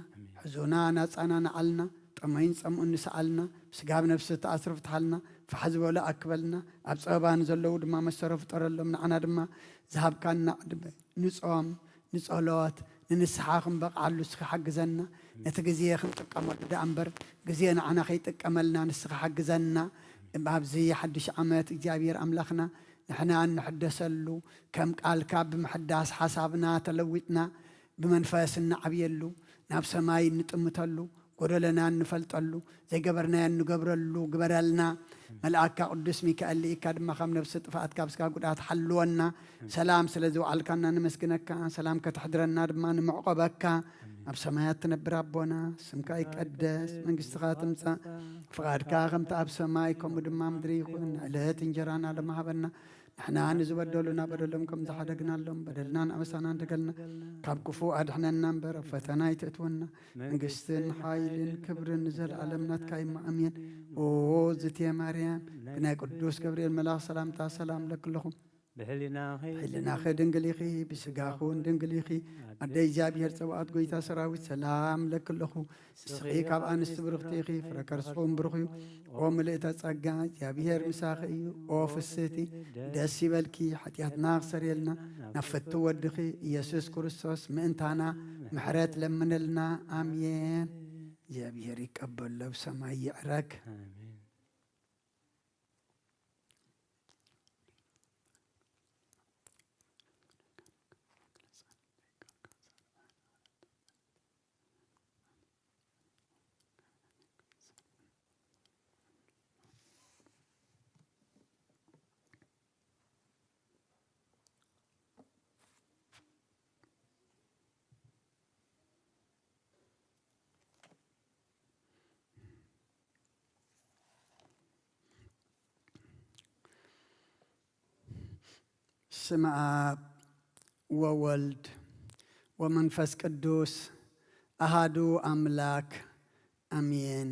ሕዙናን ኣጻናንዓልና። ጠመይን ጸምኡን ንስኣልና። ስጋ ብነፍሲ ተኣስሩ ፍትሓልና። ፋሕ ዝበሉ ኣክበልና። ኣብ ጸበባ ንዘለዉ ድማ መሰሮ ፍጠረሎም። ንዓና ድማ ዝሃብካና ዕድመ ንጾም ንጸሎት ንንስሓ ክንበቕዓሉ ንስኻ ሓግዘና። ነቲ ግዜ ክንጥቀመሉ ደኣ እምበር ግዜ ንዓና ከይጥቀመልና ንስኻ ሓግዘና። ኣብዚ ሓድሽ ዓመት እግዚኣብሔር ኣምላኽና ንሕና እንሕደሰሉ ከም ቃልካ ብምሕዳስ ሓሳብና ተለዊጥና ብመንፈስ እንዓብየሉ ናብ ሰማይ እንጥምተሉ ጎደለና እንፈልጠሉ ዘይገበርናዮ እንገብረሉ ግበረልና። መልኣካ ቅዱስ ሚካኤል ልኢካ ድማ ካብ ነብሲ ጥፍኣት ካብ ስጋ ጉድኣት ሓልወና። ሰላም ስለ ዝወዓልካና ነመስግነካ። ሰላም ከተሕድረና ድማ ንምዕቆበካ። ኣብ ሰማያት ትነብር ኣቦና ስምካ ይቀደስ መንግስትኻ ትምጻእ ፍቓድካ ከምቲ ኣብ ሰማይ ከምኡ ድማ ምድሪ ይኹን። ዕለት እንጀራና ድማ ሃበና። ንሕና ንዝበደሉና በደሎም ከም ዝሓደግናሎም በደልናን ኣበሳናን ደገልና ካብ ክፉእ ኣድሕነና እምበር ኣብ ፈተና ኣይትእትወና። መንግስትን ሓይልን ክብርን ንዘለኣለም ናትካ እዩ እሞ ኣሜን። ኦ ዝቴ ማርያም ብናይ ቅዱስ ገብርኤል መልኣኽ ሰላምታ ሰላም ለክለኹም። ብሕልናኺ ድንግል ኢኺ፣ ብስጋኹን ድንግል ኢኺ። ኣደ እግዚኣብሔር ጸባኦት ጎይታ ሰራዊት ሰላም ለክለኹ። ንስኺ ካብ ኣንስቲ ብርኽቲ ኢኺ፣ ፍረ ከርስኹም ብሩኽ እዩ። ኦ ምልእተ ጸጋ እግዚኣብሔር ምሳኺ እዩ። ኦ ፍስህቲ ደስ ይበልኪ፣ ሓጢኣትና ክሰርየልና ናብ ፍቱ ወድኺ ኢየሱስ ክርስቶስ ምእንታና ምሕረት ለምነልና። ኣሜን። እግዚኣብሔር ይቀበሎ፣ ኣብ ሰማይ ይዕረግ። በስመ አብ ወወልድ ወመንፈስ ቅዱስ አሃዱ አምላክ አሜን።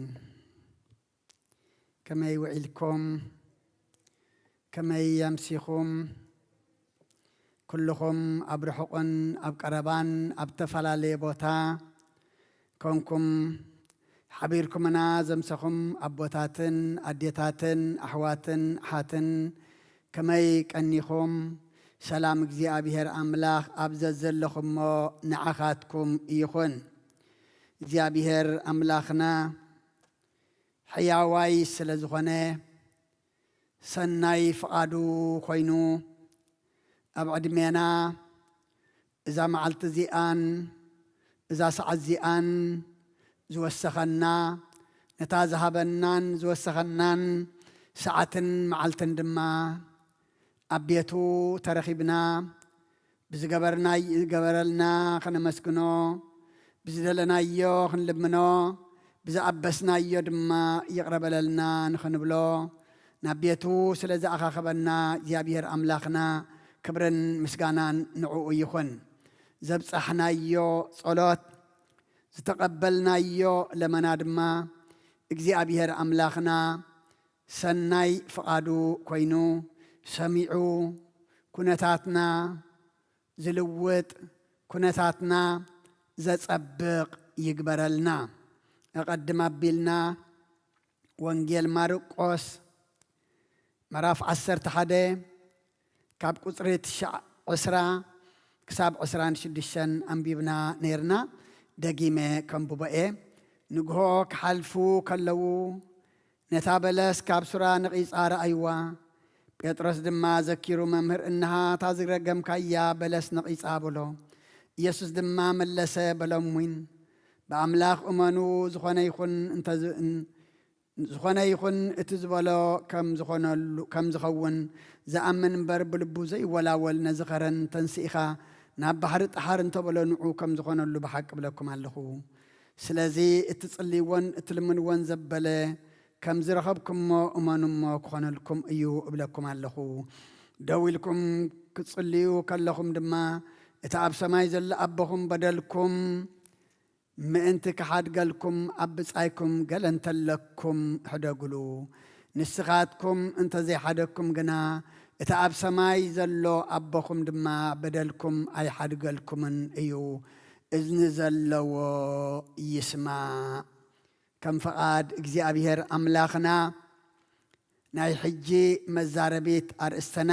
ከመይ ውዒልኩም? ከመይ ኣምሲኹም? ኩልኹም ኣብ ርሑቕን ኣብ ቀረባን ኣብ ዝተፈላለየ ቦታ ኮንኩም ሓቢርኩምና ዘምሰኹም ኣቦታትን ኣዴታትን ኣሕዋትን ኣሓትን ከመይ ቀኒኹም? ሰላም እግዚኣብሔር ኣምላኽ ኣብ ዘዘለኹሞ ንዓኻትኩም ይኹን። እግዚኣብሔር ኣምላኽና ሕያዋይ ስለ ዝኾነ፣ ሰናይ ፍቓዱ ኮይኑ ኣብ ዕድሜና እዛ መዓልቲ እዚኣን እዛ ሰዓት እዚኣን ዝወሰኸና፣ ነታ ዝሃበናን ዝወሰኸናን ሰዓትን መዓልትን ድማ ኣብ ቤቱ ተረኺብና ብዝገበርናይ-፣ ዝገበረልና ኸነመስግኖ፣ ብዝደለናዮ ኽንልምኖ፣ ብዝኣበስናዮ ድማ ይቕረ በለልና ንኽንብሎ፣ ናብ ቤቱ ስለ ዝኣኻኸበና እግዚኣብሔር ኣምላኽና ክብርን ምስጋናን ንዕኡ ይኹን። ዘብጻሕናዮ ጸሎት፣ ዝተቐበልናዮ ለመና ድማ እግዚኣብሔር ኣምላኽና ሰናይ ፍቓዱ ኮይኑ ሰሚዑ፣ ኩነታትና ዝልውጥ፣ ኩነታትና ዘጸብቕ ይግበረልና። ኣቐድም ኣቢልና ወንጌል ማርቆስ ምዕራፍ ዓሰርተ ሓደ ካብ ቁጽሪ ትሽዓ፣ ዕስራ ክሳብ ዕስራን ሽዱሽተን ኣንቢብና ነይርና። ደጊመ ከንብቦ እየ። ንግሆ ክሓልፉ ከለዉ ነታ በለስ ካብ ሱራ ነቒጻ ረኣይዋ። ጴጥሮስ ድማ ዘኪሩ፣ "መምህር፣ እንሃ እታ ዝረገምካያ በለስ ነቒጻ" በሎ። ኢየሱስ ድማ መለሰ፣ በሎም እውን፣ "ብኣምላኽ እመኑ፣ ዝኾነ ይኹን እንተ ዝ-፣ እን-፣ ዝኾነ ይኹን እቲ ዝበሎ ከም ዝኾነሉ፣ ከም ዝኸውን ዝኣምን እምበር ብልቡ ዘይወላወል፣ ነዚ ኸረን ተንስኢኻ ናብ ባሕሪ ጠሓር እንተበሎ ንዑ ከም ዝኾነሉ ብሓቂ እብለኩም ኣለኹ። ስለዚ እትጽልይዎን እትልምንዎን ዘበለ ከም ዝረኸብኩሞ እመኑ እሞ ክኾነልኩም እዩ እብለኩም ኣለኹ። ደው ኢልኩም ክትጽልዩ ከለኹም ድማ እቲ ኣብ ሰማይ ዘሎ ኣቦኹም በደልኩም ምእንቲ ክሓድገልኩም ኣብ ብጻይኩም ገለ እንተለኩም ሕደጉሉ። ንስኻትኩም እንተ ዘይሓደግኩም ግና እቲ ኣብ ሰማይ ዘሎ ኣቦኹም ድማ በደልኩም ኣይሓድገልኩምን እዩ። እዝኒ ዘለዎ ይስማዕ።" ከም ፍቓድ እግዚኣብሔር ኣምላኽና ናይ ሕጂ መዛረቢት ኣርእስትና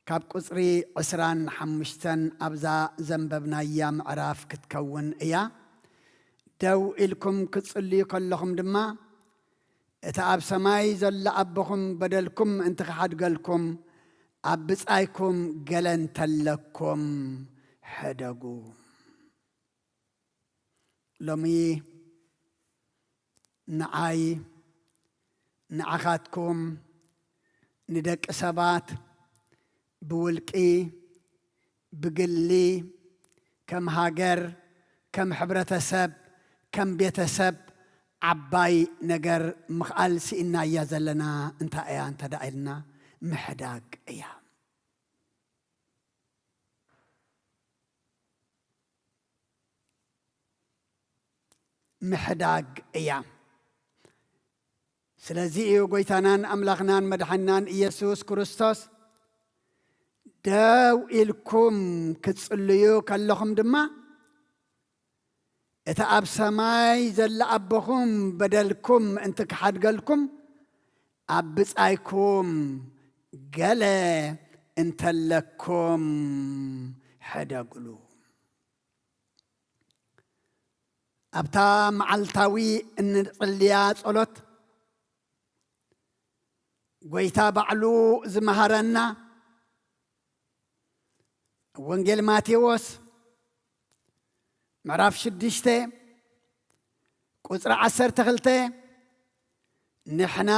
ካብ ቁጽሪ ዕስራን ሓሙሽተን ኣብዛ ዘንበብናያ ምዕራፍ ክትከውን እያ። "ደው ኢልኩም ክትጽልዩ ከለኹም ድማ እቲ ኣብ ሰማይ ዘሎ ኣቦኹም በደልኩም ምእንቲ ክሓድገልኩም ኣብ ብጻይኩም ገለ እንተለኩም ሕደጉ።" ሎሚ ንዓይ፣ ንዓኻትኩም፣ ንደቂ ሰባት ብውልቂ፣ ብግሊ፣ ከም ሃገር፣ ከም ሕብረተሰብ፣ ከም ቤተሰብ ዓባይ ነገር ምኽኣል ስኢንናያ ዘለና እንታይ እያ እንተ ደኣ ኢልና፣ ምሕዳግ እያ። ምሕዳግ እያ። ስለዚ እዩ ጎይታናን ኣምላኽናን መድሓኒናን ኢየሱስ ክርስቶስ፣ "ደው ኢልኩም ክትጽልዩ ከለኹም ድማ፣ እቲ ኣብ ሰማይ ዘሎ ኣቦኹም በደልኩም ምእንቲ ክሓድገልኩም፣ ኣብ ብጻይኩም ገለ እንተለኩም ሕደጉሉ።" ኣብታ መዓልታዊ እንጽልያ ጸሎት፣ ጎይታ ባዕሉ ዝመሃረና፣ ወንጌል ማቴዎስ ምዕራፍ ሽዱሽተ ቁጽሪ ዓሰርተ ክልተ፣ "ንሕና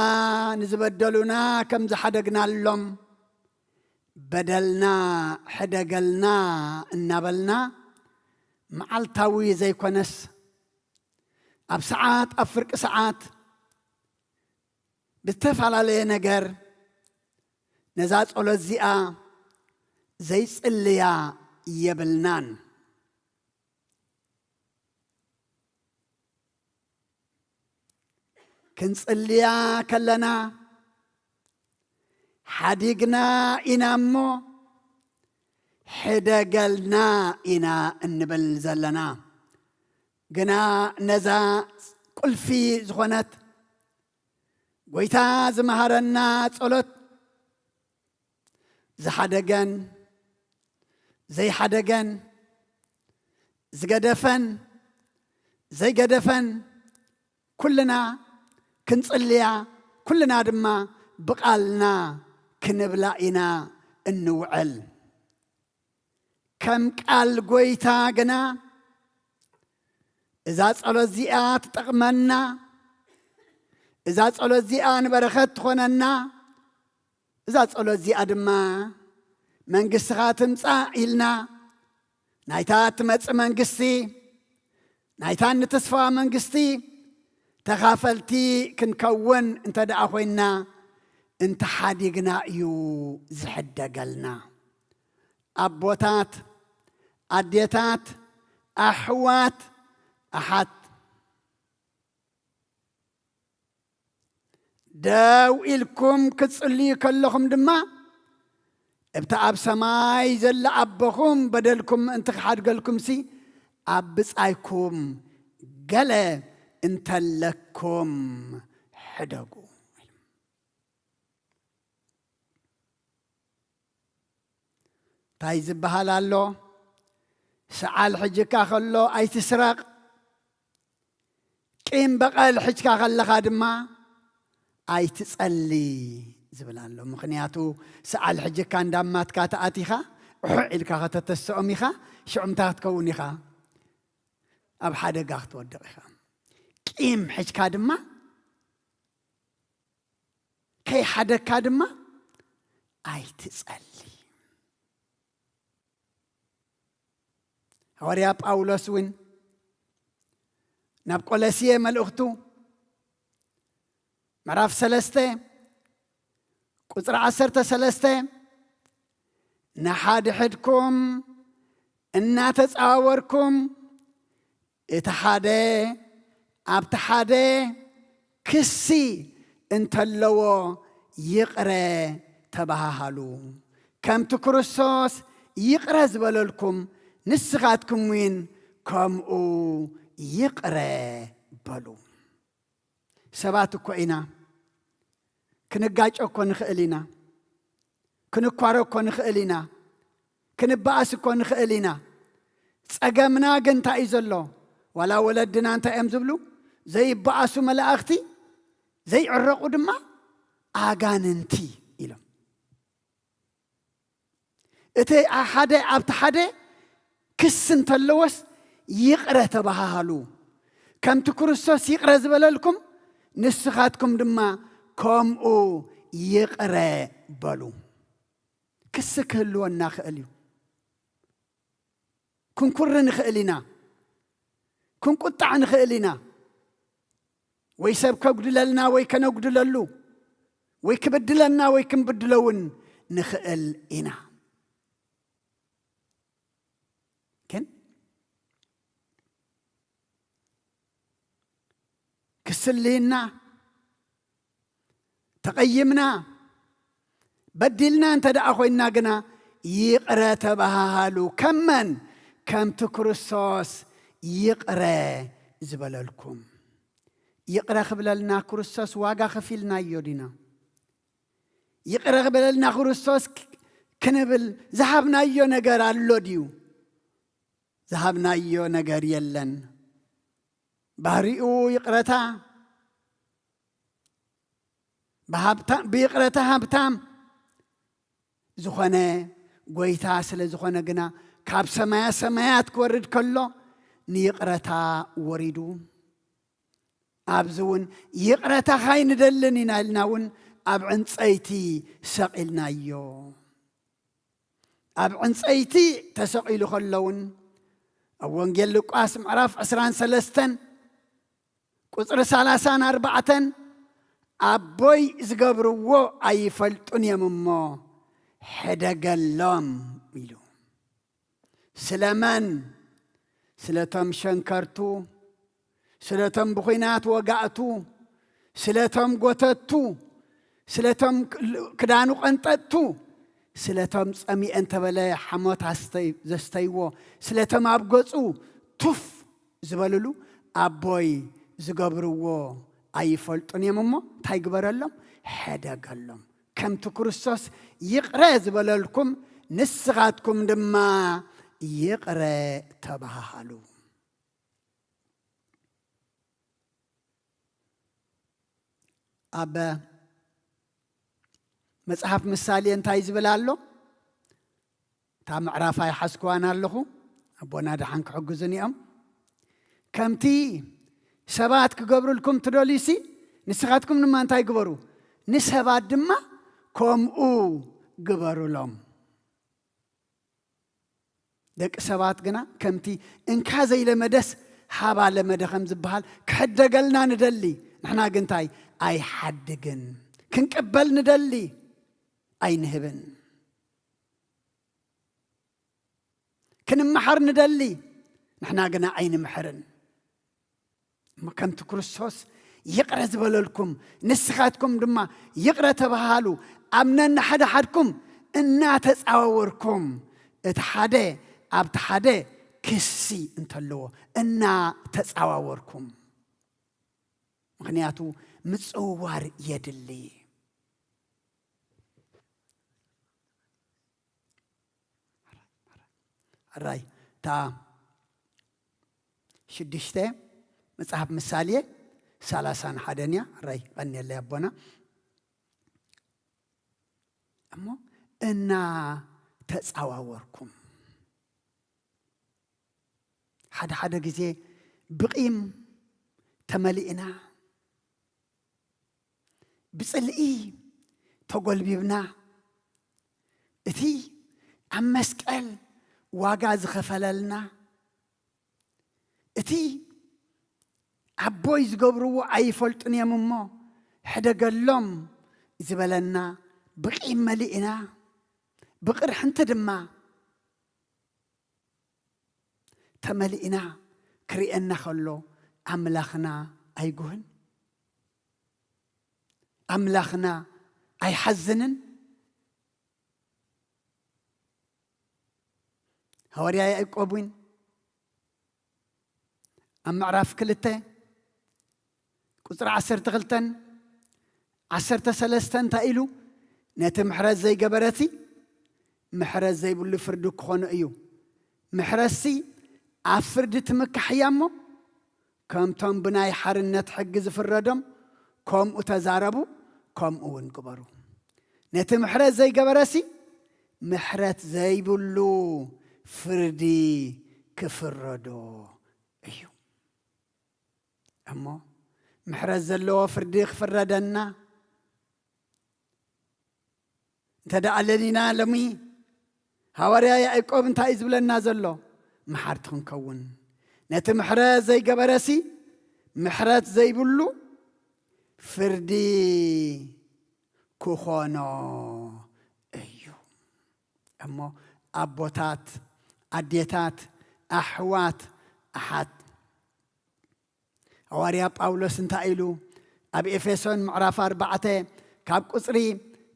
ንዝበደሉና ከም ዝሓደግናሎም በደልና ሕደገልና" እናበልና፣ መዓልታዊ ዘይኮነስ፣ ኣብ ሰዓት፣ ኣብ ፍርቂ ሰዓት፣ ብዝተፈላለየ ነገር ነዛ ጸሎት እዚኣ ዘይጽልያ የብልናን። ክንጽልያ ከለና ሓዲግና ኢና እሞ፣ ሕደገልና ኢና እንብል ዘለና። ግና ነዛ ቁልፊ ዝኾነት ጎይታ ዝመሃረና ጸሎት፣ ዝሓደገን ዘይሓደገን፣ ዝገደፈን ዘይገደፈን፣ ኩልና ክንጽልያ፣ ኩልና ድማ ብቓልና ክንብላ ኢና እንውዕል። ከም ቃል ጎይታ ግና፣ እዛ ጸሎት እዚኣ ትጠቕመና፣ እዛ ጸሎት እዚኣ ንበረኸት ትኾነና፣ እዛ ጸሎት እዚኣ ድማ መንግስትኻ ትምጻእ ኢልና፣ ናይታ እትመጽእ መንግስቲ፣ ናይታ ንተስፋ መንግስቲ ተኻፈልቲ ክንከውን እንተ ደኣ ኮይንና፣ እንተሓዲግና እዩ ዝሕደገልና። ኣቦታት፣ ኣዴታት፣ ኣሕዋት፣ ኣሓት፣ ደው ኢልኩም ክትጽልዩ ከለኹም ድማ፣ እብቲ ኣብ ሰማይ ዘሎ ኣቦኹም በደልኩም ምእንቲ ክሓድገልኩምሲ፣ ኣብ ብጻይኩም ገለ እንተለኩም ሕደጉ። እንታይ ዝበሃል ኣሎ? ሰዓል ሕጅካ ከሎ ኣይትስረቕ፣ ቂም በቐል ሕጅካ ከለኻ ድማ ኣይትጸሊ ዝብል ኣሎ። ምኽንያቱ፣ ሰዓል ሕጅካ እንዳማትካ ተኣቲኻ፣ እሑዕ ኢልካ ከተተስኦም ኢኻ፣ ሽዑ እንታይ ክትከውን ኢኻ? ኣብ ሓደጋ ክትወድቕ ኢኻ። ቂም ሕጅካ ድማ፣ ከይሓደግካ ድማ ኣይትጸሊ። ሃዋርያ ጳውሎስ እውን ናብ ቆለስየ መልእኽቱ ምዕራፍ ሰለስተ ቁጽሪ ዓሰርተ ሰለስተ፣ ንሓድሕድኩም እናተጻወርኩም፣ እቲ ሓደ ኣብቲ ሓደ ክሲ እንተለዎ ይቕረ ተባሃሃሉ። ከምቲ ክርስቶስ ይቕረ ዝበለልኩም፣ ንስኻትኩም እውን ከምኡ ይቕረ በሉ። ሰባት እኮ ኢና። ክንጋጮ እኮ ንኽእል ኢና። ክንኳረ እኮ ንኽእል ኢና። ክንበኣስ እኮ ንኽእል ኢና። ጸገምና ግን እንታይ እዩ ዘሎ? ዋላ ወለድና እንታይ እዮም ዝብሉ? ዘይበኣሱ መላእኽቲ፣ ዘይዕረቑ ድማ ኣጋንንቲ ኢሎም። እቲ ሓደ ኣብቲ ሓደ ክሲ እንተለዎስ ይቕረ ተባሃሃሉ። ከምቲ ክርስቶስ ይቕረ ዝበለልኩም፣ ንስኻትኩም ድማ ከምኡ ይቕረ በሉ። ክሲ ክህልወና ይኽእል እዩ። ክንኩሪ ንኽእል ኢና። ክንቁጣዕ ንኽእል ኢና። ወይ ሰብ ከጉድለልና ወይ ከነጉድለሉ፣ ወይ ክብድለና ወይ ክንብድሎ እውን ንኽእል ኢና። ግን ክስልይና፣ ተቐይምና፣ በዲልና እንተ ደኣ ኮይንና ግና፣ ይቕረ ተባሃሃሉ። ከም መን? ከምቲ ክርስቶስ ይቕረ ዝበለልኩም። ይቕረ ክብለልና ክርስቶስ ዋጋ ከፊልናዮ ዲና? ይቕረ ክብለልና ክርስቶስ ክ-፣ ክንብል ዝሃብናዮ ነገር ኣሎ ድዩ? ዝሃብናዮ ነገር የለን። ባህሪኡ ይቕረታ፣ ብሃብታ-፣ ብይቕረታ ሃብታም ዝኾነ ጎይታ ስለ ዝኾነ ግና፣ ካብ ሰማያ ሰማያት ክወርድ ከሎ ንይቕረታ ወሪዱ። ኣብዚ እውን ይቕረታኻ ኣይንደልን ኢና ኢልና እውን ኣብ ዕንጸይቲ ሰቒልናዮ። ኣብ ዕንጸይቲ ተሰቒሉ ከሎ እውን ኣብ ወንጌል ሉቃስ ምዕራፍ ዕስራን ሰለስተን ቁጽሪ ሰላሳን ኣርባዕተን፣ ኣቦይ ዝገብርዎ ኣይፈልጡን እዮም እሞ ሕደገሎም ኢሉ። ስለመን? ስለቶም ሸንከርቱ፣ ስለቶም ብኹናት ወጋእቱ፣ ስለቶም ጎተቱ፣ ስለቶም ክዳኑ ቀንጠጥቱ፣ ስለቶም ጸሚኤ እንተበለ ሓሞት ኣስተይ-፣ ዘስተይዎ፣ ስለቶም ኣብ ገጹ ቱፍ ዝበልሉ፣ ኣቦይ ዝገብርዎ ኣይፈልጡን እዮም እሞ እንታይ ግበረሎም? ሕደገሎም። ከምቲ ክርስቶስ ይቕረ ዝበለልኩም ንስኻትኩም ድማ ይቕረ ተባሃሃሉ። ኣብ መጽሓፍ ምሳሌ እንታይ ዝብል ኣሎ? እታ ምዕራፍ ኣይሓዝክዋን ኣለኹ፣ ኣቦና ደሓን ክሕግዙን እዮም። ከምቲ ሰባት ክገብሩልኩም ትደልዩሲ፣ ንስኻትኩም ድማ እንታይ ግበሩ? ንሰባት ድማ ከምኡ ግበሩሎም። ደቂ ሰባት ግና ከምቲ እንካ ዘይለመደስ ሃባ ለመደ ከም ዝበሃል ክሕደገልና ንደሊ። ንሕና ግን እንታይ ኣይሓድግን። ክንቅበል ንደሊ ኣይንህብን። ክንመሓር ንደሊ፣ ንሕና ግና ኣይንምሕርን። እሞ ከምቲ ክርስቶስ ይቕረ ዝበለልኩም፣ ንስኻትኩም ድማ ይቕረ ተባሃሉ። ኣብ ነንሓድሓድኩም እናተጻዋወርኩም፣ እቲ ሓደ ኣብቲ ሓደ ክሲ እንተለዎ እናተጻዋወርኩም። ምኽንያቱ ምጽውዋር የድሊ። ኣራይ፣ እታ ሽዱሽተ መጽሓፍ ምሳሌ ሰላሳን ሓደን እያ። ኣራይ፣ ቀንየለይ ኣቦና። እሞ እናተጻዋወርኩም፣ ሓደ ሓደ ግዜ ብቂም ተመሊእና፣ ብጽልኢ ተጎልቢብና፣ እቲ ኣብ መስቀል ዋጋ ዝኸፈለልና፣ እቲ ኣቦይ ዝገብርዎ ኣይፈልጡን እዮም እሞ ሕደገሎም ዝበለና ብቂም መሊእና፣ ብቕርሕንቲ ድማ ተመሊእና ክርእየና ከሎ ኣምላኽና ኣይጉህን? ኣምላኽና ኣይሓዝንን? ሃዋርያ ያዕቆብ እውን ኣብ ምዕራፍ ክልተ ቁጽሪ ዓሰርተ ክልተን ዓሰርተ ሰለስተን እንታይ ኢሉ? ነቲ ምሕረት ዘይገበረሲ ምሕረት ዘይብሉ ፍርዲ ክኾኖ እዩ። ምሕረትሲ ኣብ ፍርዲ ትምካሕ እያ እሞ፣ ከምቶም ብናይ ሓርነት ሕጊ ዝፍረዶም ከምኡ ተዛረቡ፣ ከምኡ እውን ግበሩ። ነቲ ምሕረት ዘይገበረሲ ምሕረት ዘይብሉ ፍርዲ ክፍረዶ እዩ። እሞ ምሕረት ዘለዎ ፍርዲ ክፍረደና እንተ ደኣ ኣለኒና፣ ሎሚ ሃዋርያ ያዕቆብ እንታይ እዩ ዝብለና ዘሎ? መሓርቲ ክንከውን። ነቲ ምሕረት ዘይገበረሲ ምሕረት ዘይብሉ ፍርዲ ክኾኖ እዩ። እሞ ኣቦታት፣ ኣዴታት፣ ኣሕዋት፣ ኣሓት፣ ሃዋርያ ጳውሎስ እንታይ ኢሉ? ኣብ ኤፌሶን ምዕራፍ ኣርባዕተ ካብ ቁጽሪ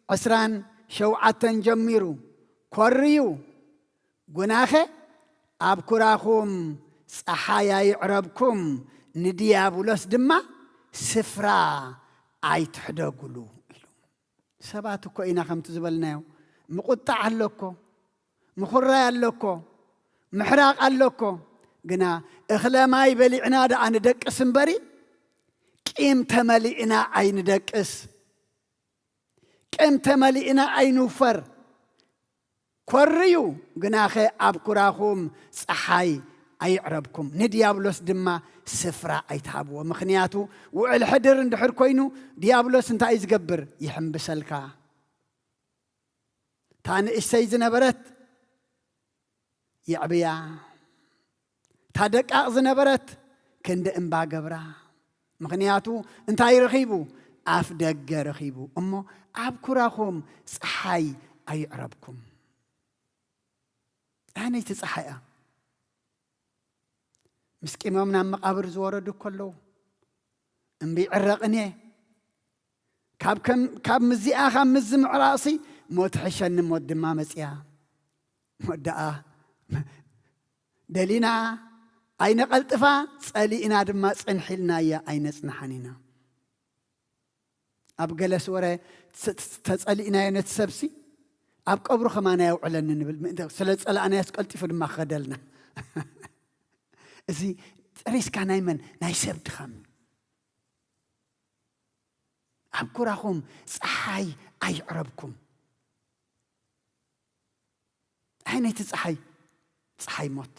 ዕስራን ሸውዓተን ጀሚሩ፣ "ኮርዩ፣ ጉናኸ ኣብ ኩራኹም ጸሓይ ኣይዕረብኩም፣ ንድያብሎስ ድማ ስፍራ ኣይትሕደጉሉ" ኢሉ። ሰባት እኮ ኢና ከምቲ ዝበልናዮ፣ ምቁጣዕ ኣሎ እኮ፣ ምኹራይ ኣሎ እኮ፣ ምሕራቕ ኣሎ እኮ። ግና እኽለ ማይ በሊዕና ደኣ ንደቅስ እምበሪ፣ ቂም ተመሊእና ኣይንደቅስ፣ ቂም ተመሊእና ኣይንውፈር። ኮርዩ፣ ግናኸ ኣብ ኩራኹም ጸሓይ ኣይዕረብኩም፣ ንድያብሎስ ድማ ስፍራ ኣይትሃብዎ። ምኽንያቱ ውዕል ሕድር እንድሕር ኮይኑ፣ ድያብሎስ እንታይ እዩ ዝገብር? ይሕምብሰልካ። እታ ንእሽተይ ዝነበረት የዕብያ፣ እታ ደቃቕ ዝነበረት ክንዲ እምባ ገብራ። ምኽንያቱ እንታይ ረኺቡ? ኣፍ ደገ ረኺቡ። እሞ ኣብ ኩራኹም ጸሓይ ኣይዕረብኩም። ኣነይቲ ፀሓይ እያ። ምስ ቂሞም ናብ መቓብር ዝወረዱ ከለዉ፣ እምቢ ዕረቕን እየ። ካብ ከም-፣ ካብ ምዚኣ፣ ካብ ምዚ ምዕራቕሲ ሞት ሕሸኒ፣ ሞት ድማ መጽያ። ሞት ደኣ ደሊና ኣይነቐልጥፋ፣ ጸሊእና ድማ ጽንሕ ኢልናያ ኣይነጽንሓን ኢና። ኣብ ገለስ ወረ ተ-፣ ተጸሊእናዮ ነቲ ሰብሲ፣ ኣብ ቀብሩ ከማን ኣየውዕለኒ ንብል። ምእንቲ ስለ ዝጸላእናዮስ ቀልጢፉ ድማ ክኸደልና። እዚ ጥሪስካ ናይ መን? ናይ ሰብ ድኻም እዩ። ኣብ ኩራኹም ጸሓይ ኣይዕረብኩም። ኣይ ነቲ ጸሓይ፣ ጸሓይ ሞት።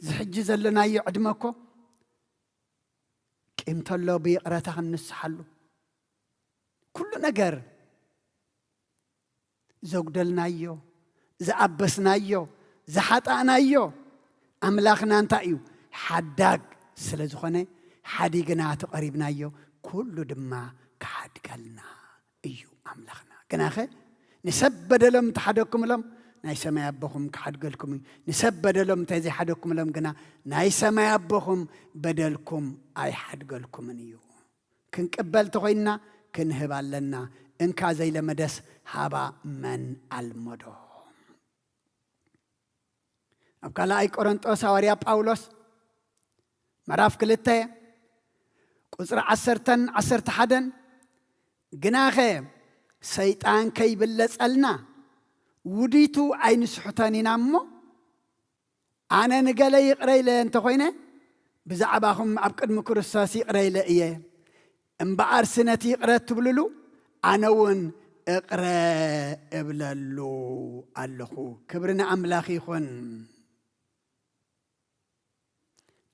እዚ ሕጂ ዘለናዮ ዕድመ እኮ ቂም ተሎ ብይቕረታ ክንንስሓሉ፣ ኩሉ ነገር ዘጉደልናዮ፣ ዝኣበስናዮ፣ ዝሓጣእናዮ፣ ኣምላኽና እንታይ እዩ? ሓዳግ ስለ ዝኾነ፣ ሓዲግና ተቐሪብናዮ፣ ኩሉ ድማ ክሓድገልና እዩ ኣምላኽና። ግናኸ ንሰብ በደሎም እንተሓደግኩምሎም፣ ናይ ሰማይ ኣቦኹም ክሓድገልኩም እዩ። ንሰብ በደሎም እንተዘይሓደግኩምሎም ግና፣ ናይ ሰማይ ኣቦኹም በደልኩም ኣይሓድገልኩምን እዩ። ክንቅበል ተኾይንና ክንህብ ኣለና። እንካ ዘይለመደስ ሃባ መን ኣልመዶ። ኣብ ካልኣይ ቆሮንጦስ ሃዋርያ ጳውሎስ ምዕራፍ ክልተ ቁጽሪ ዓሰርተን ዓሰርተ ሓደን፣ ግናኸ ሰይጣን ከይብለጸልና ውዲቱ ኣይንስሕቶን ኢና እሞ፣ ኣነ ንገለ ይቕረ ኢለ እንተኾይነ፣ ብዛዕባኹም ኣብ ቅድሚ ክርስቶስ ይቕረ ኢለ እየ። እምበኣርሲ ነቲ ይቕረ እትብልሉ፣ ኣነ እውን እቕረ እብለሉ ኣለኹ። ክብሪ ንኣምላኽ ይኹን።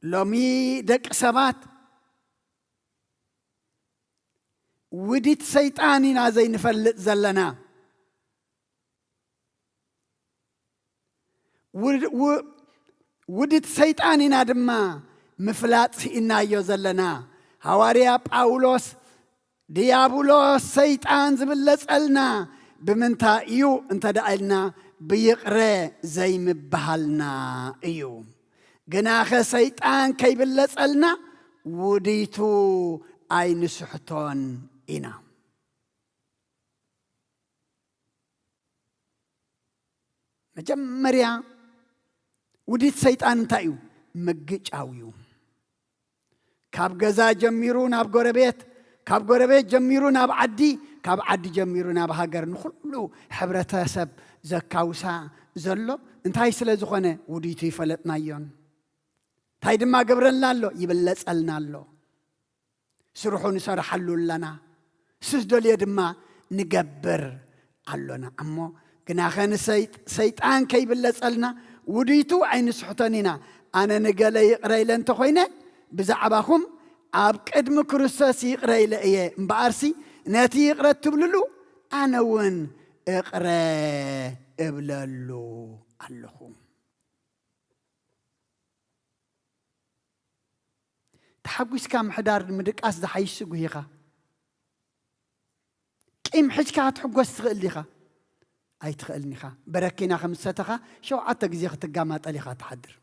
ሎሚ ደቂ ሰባት ውዲት ሰይጣን ኢና ዘይንፈልጥ ዘለና። ውድ-፣ ው-፣ ውዲት ሰይጣን ኢና ድማ ምፍላጥ ስኢናዮ ዘለና። ሃዋርያ ጳውሎስ ድያብሎስ ሰይጣን ዝብለጸልና ብምንታይ እዩ እንተ ደኣ ኢልና፣ ብይቕረ ዘይምበሃልና እዩ። ግናኸ ሰይጣን ከይብለጸልና ውዲቱ ኣይንስሕቶን ኢና። መጀመርያ ውዲት ሰይጣን እንታይ እዩ? ምግጫው እዩ። ካብ ገዛ ጀሚሩ ናብ ጎረቤት፣ ካብ ጎረቤት ጀሚሩ ናብ ዓዲ፣ ካብ ዓዲ ጀሚሩ ናብ ሃገር፣ ንኹሉ ሕብረተሰብ ዘካውሳ ዘሎ እንታይ ስለ ዝኾነ ውዲቱ ይፈለጥናዮን። እንታይ ድማ ገብረልና ኣሎ? ይብለጸልና ኣሎ። ስርሑ ንሰርሓሉ ኣለና፣ ስስ ደልዮ ድማ ንገብር ኣሎና። እሞ ግናኸ ንሰይጥ-፣ ሰይጣን ከይብለጸልና ውዲቱ ኣይንስሕቶን ኢና። ኣነ ንገለ ይቕረ ኢለ እንተኾይነ፣ ብዛዕባኹም ኣብ ቅድሚ ክርስቶስ ይቕረ ኢለ እየ። እምበኣርሲ ነቲ ይቕረ እትብልሉ፣ ኣነ እውን እቕረ እብለሉ ኣለኹ። ተሓጒስካ ምሕዳር ንምድቃስ ዝሓይሽ ስጉህ ኢኻ። ቂም ሒዝካ ክትሕጎስ ትኽእል ዲኻ? ኣይትኽእልን ኢኻ። በረኪና ከም ዝሰተኻ ሸውዓተ ግዜ ክትጋማጠል ኢኻ ትሓድር።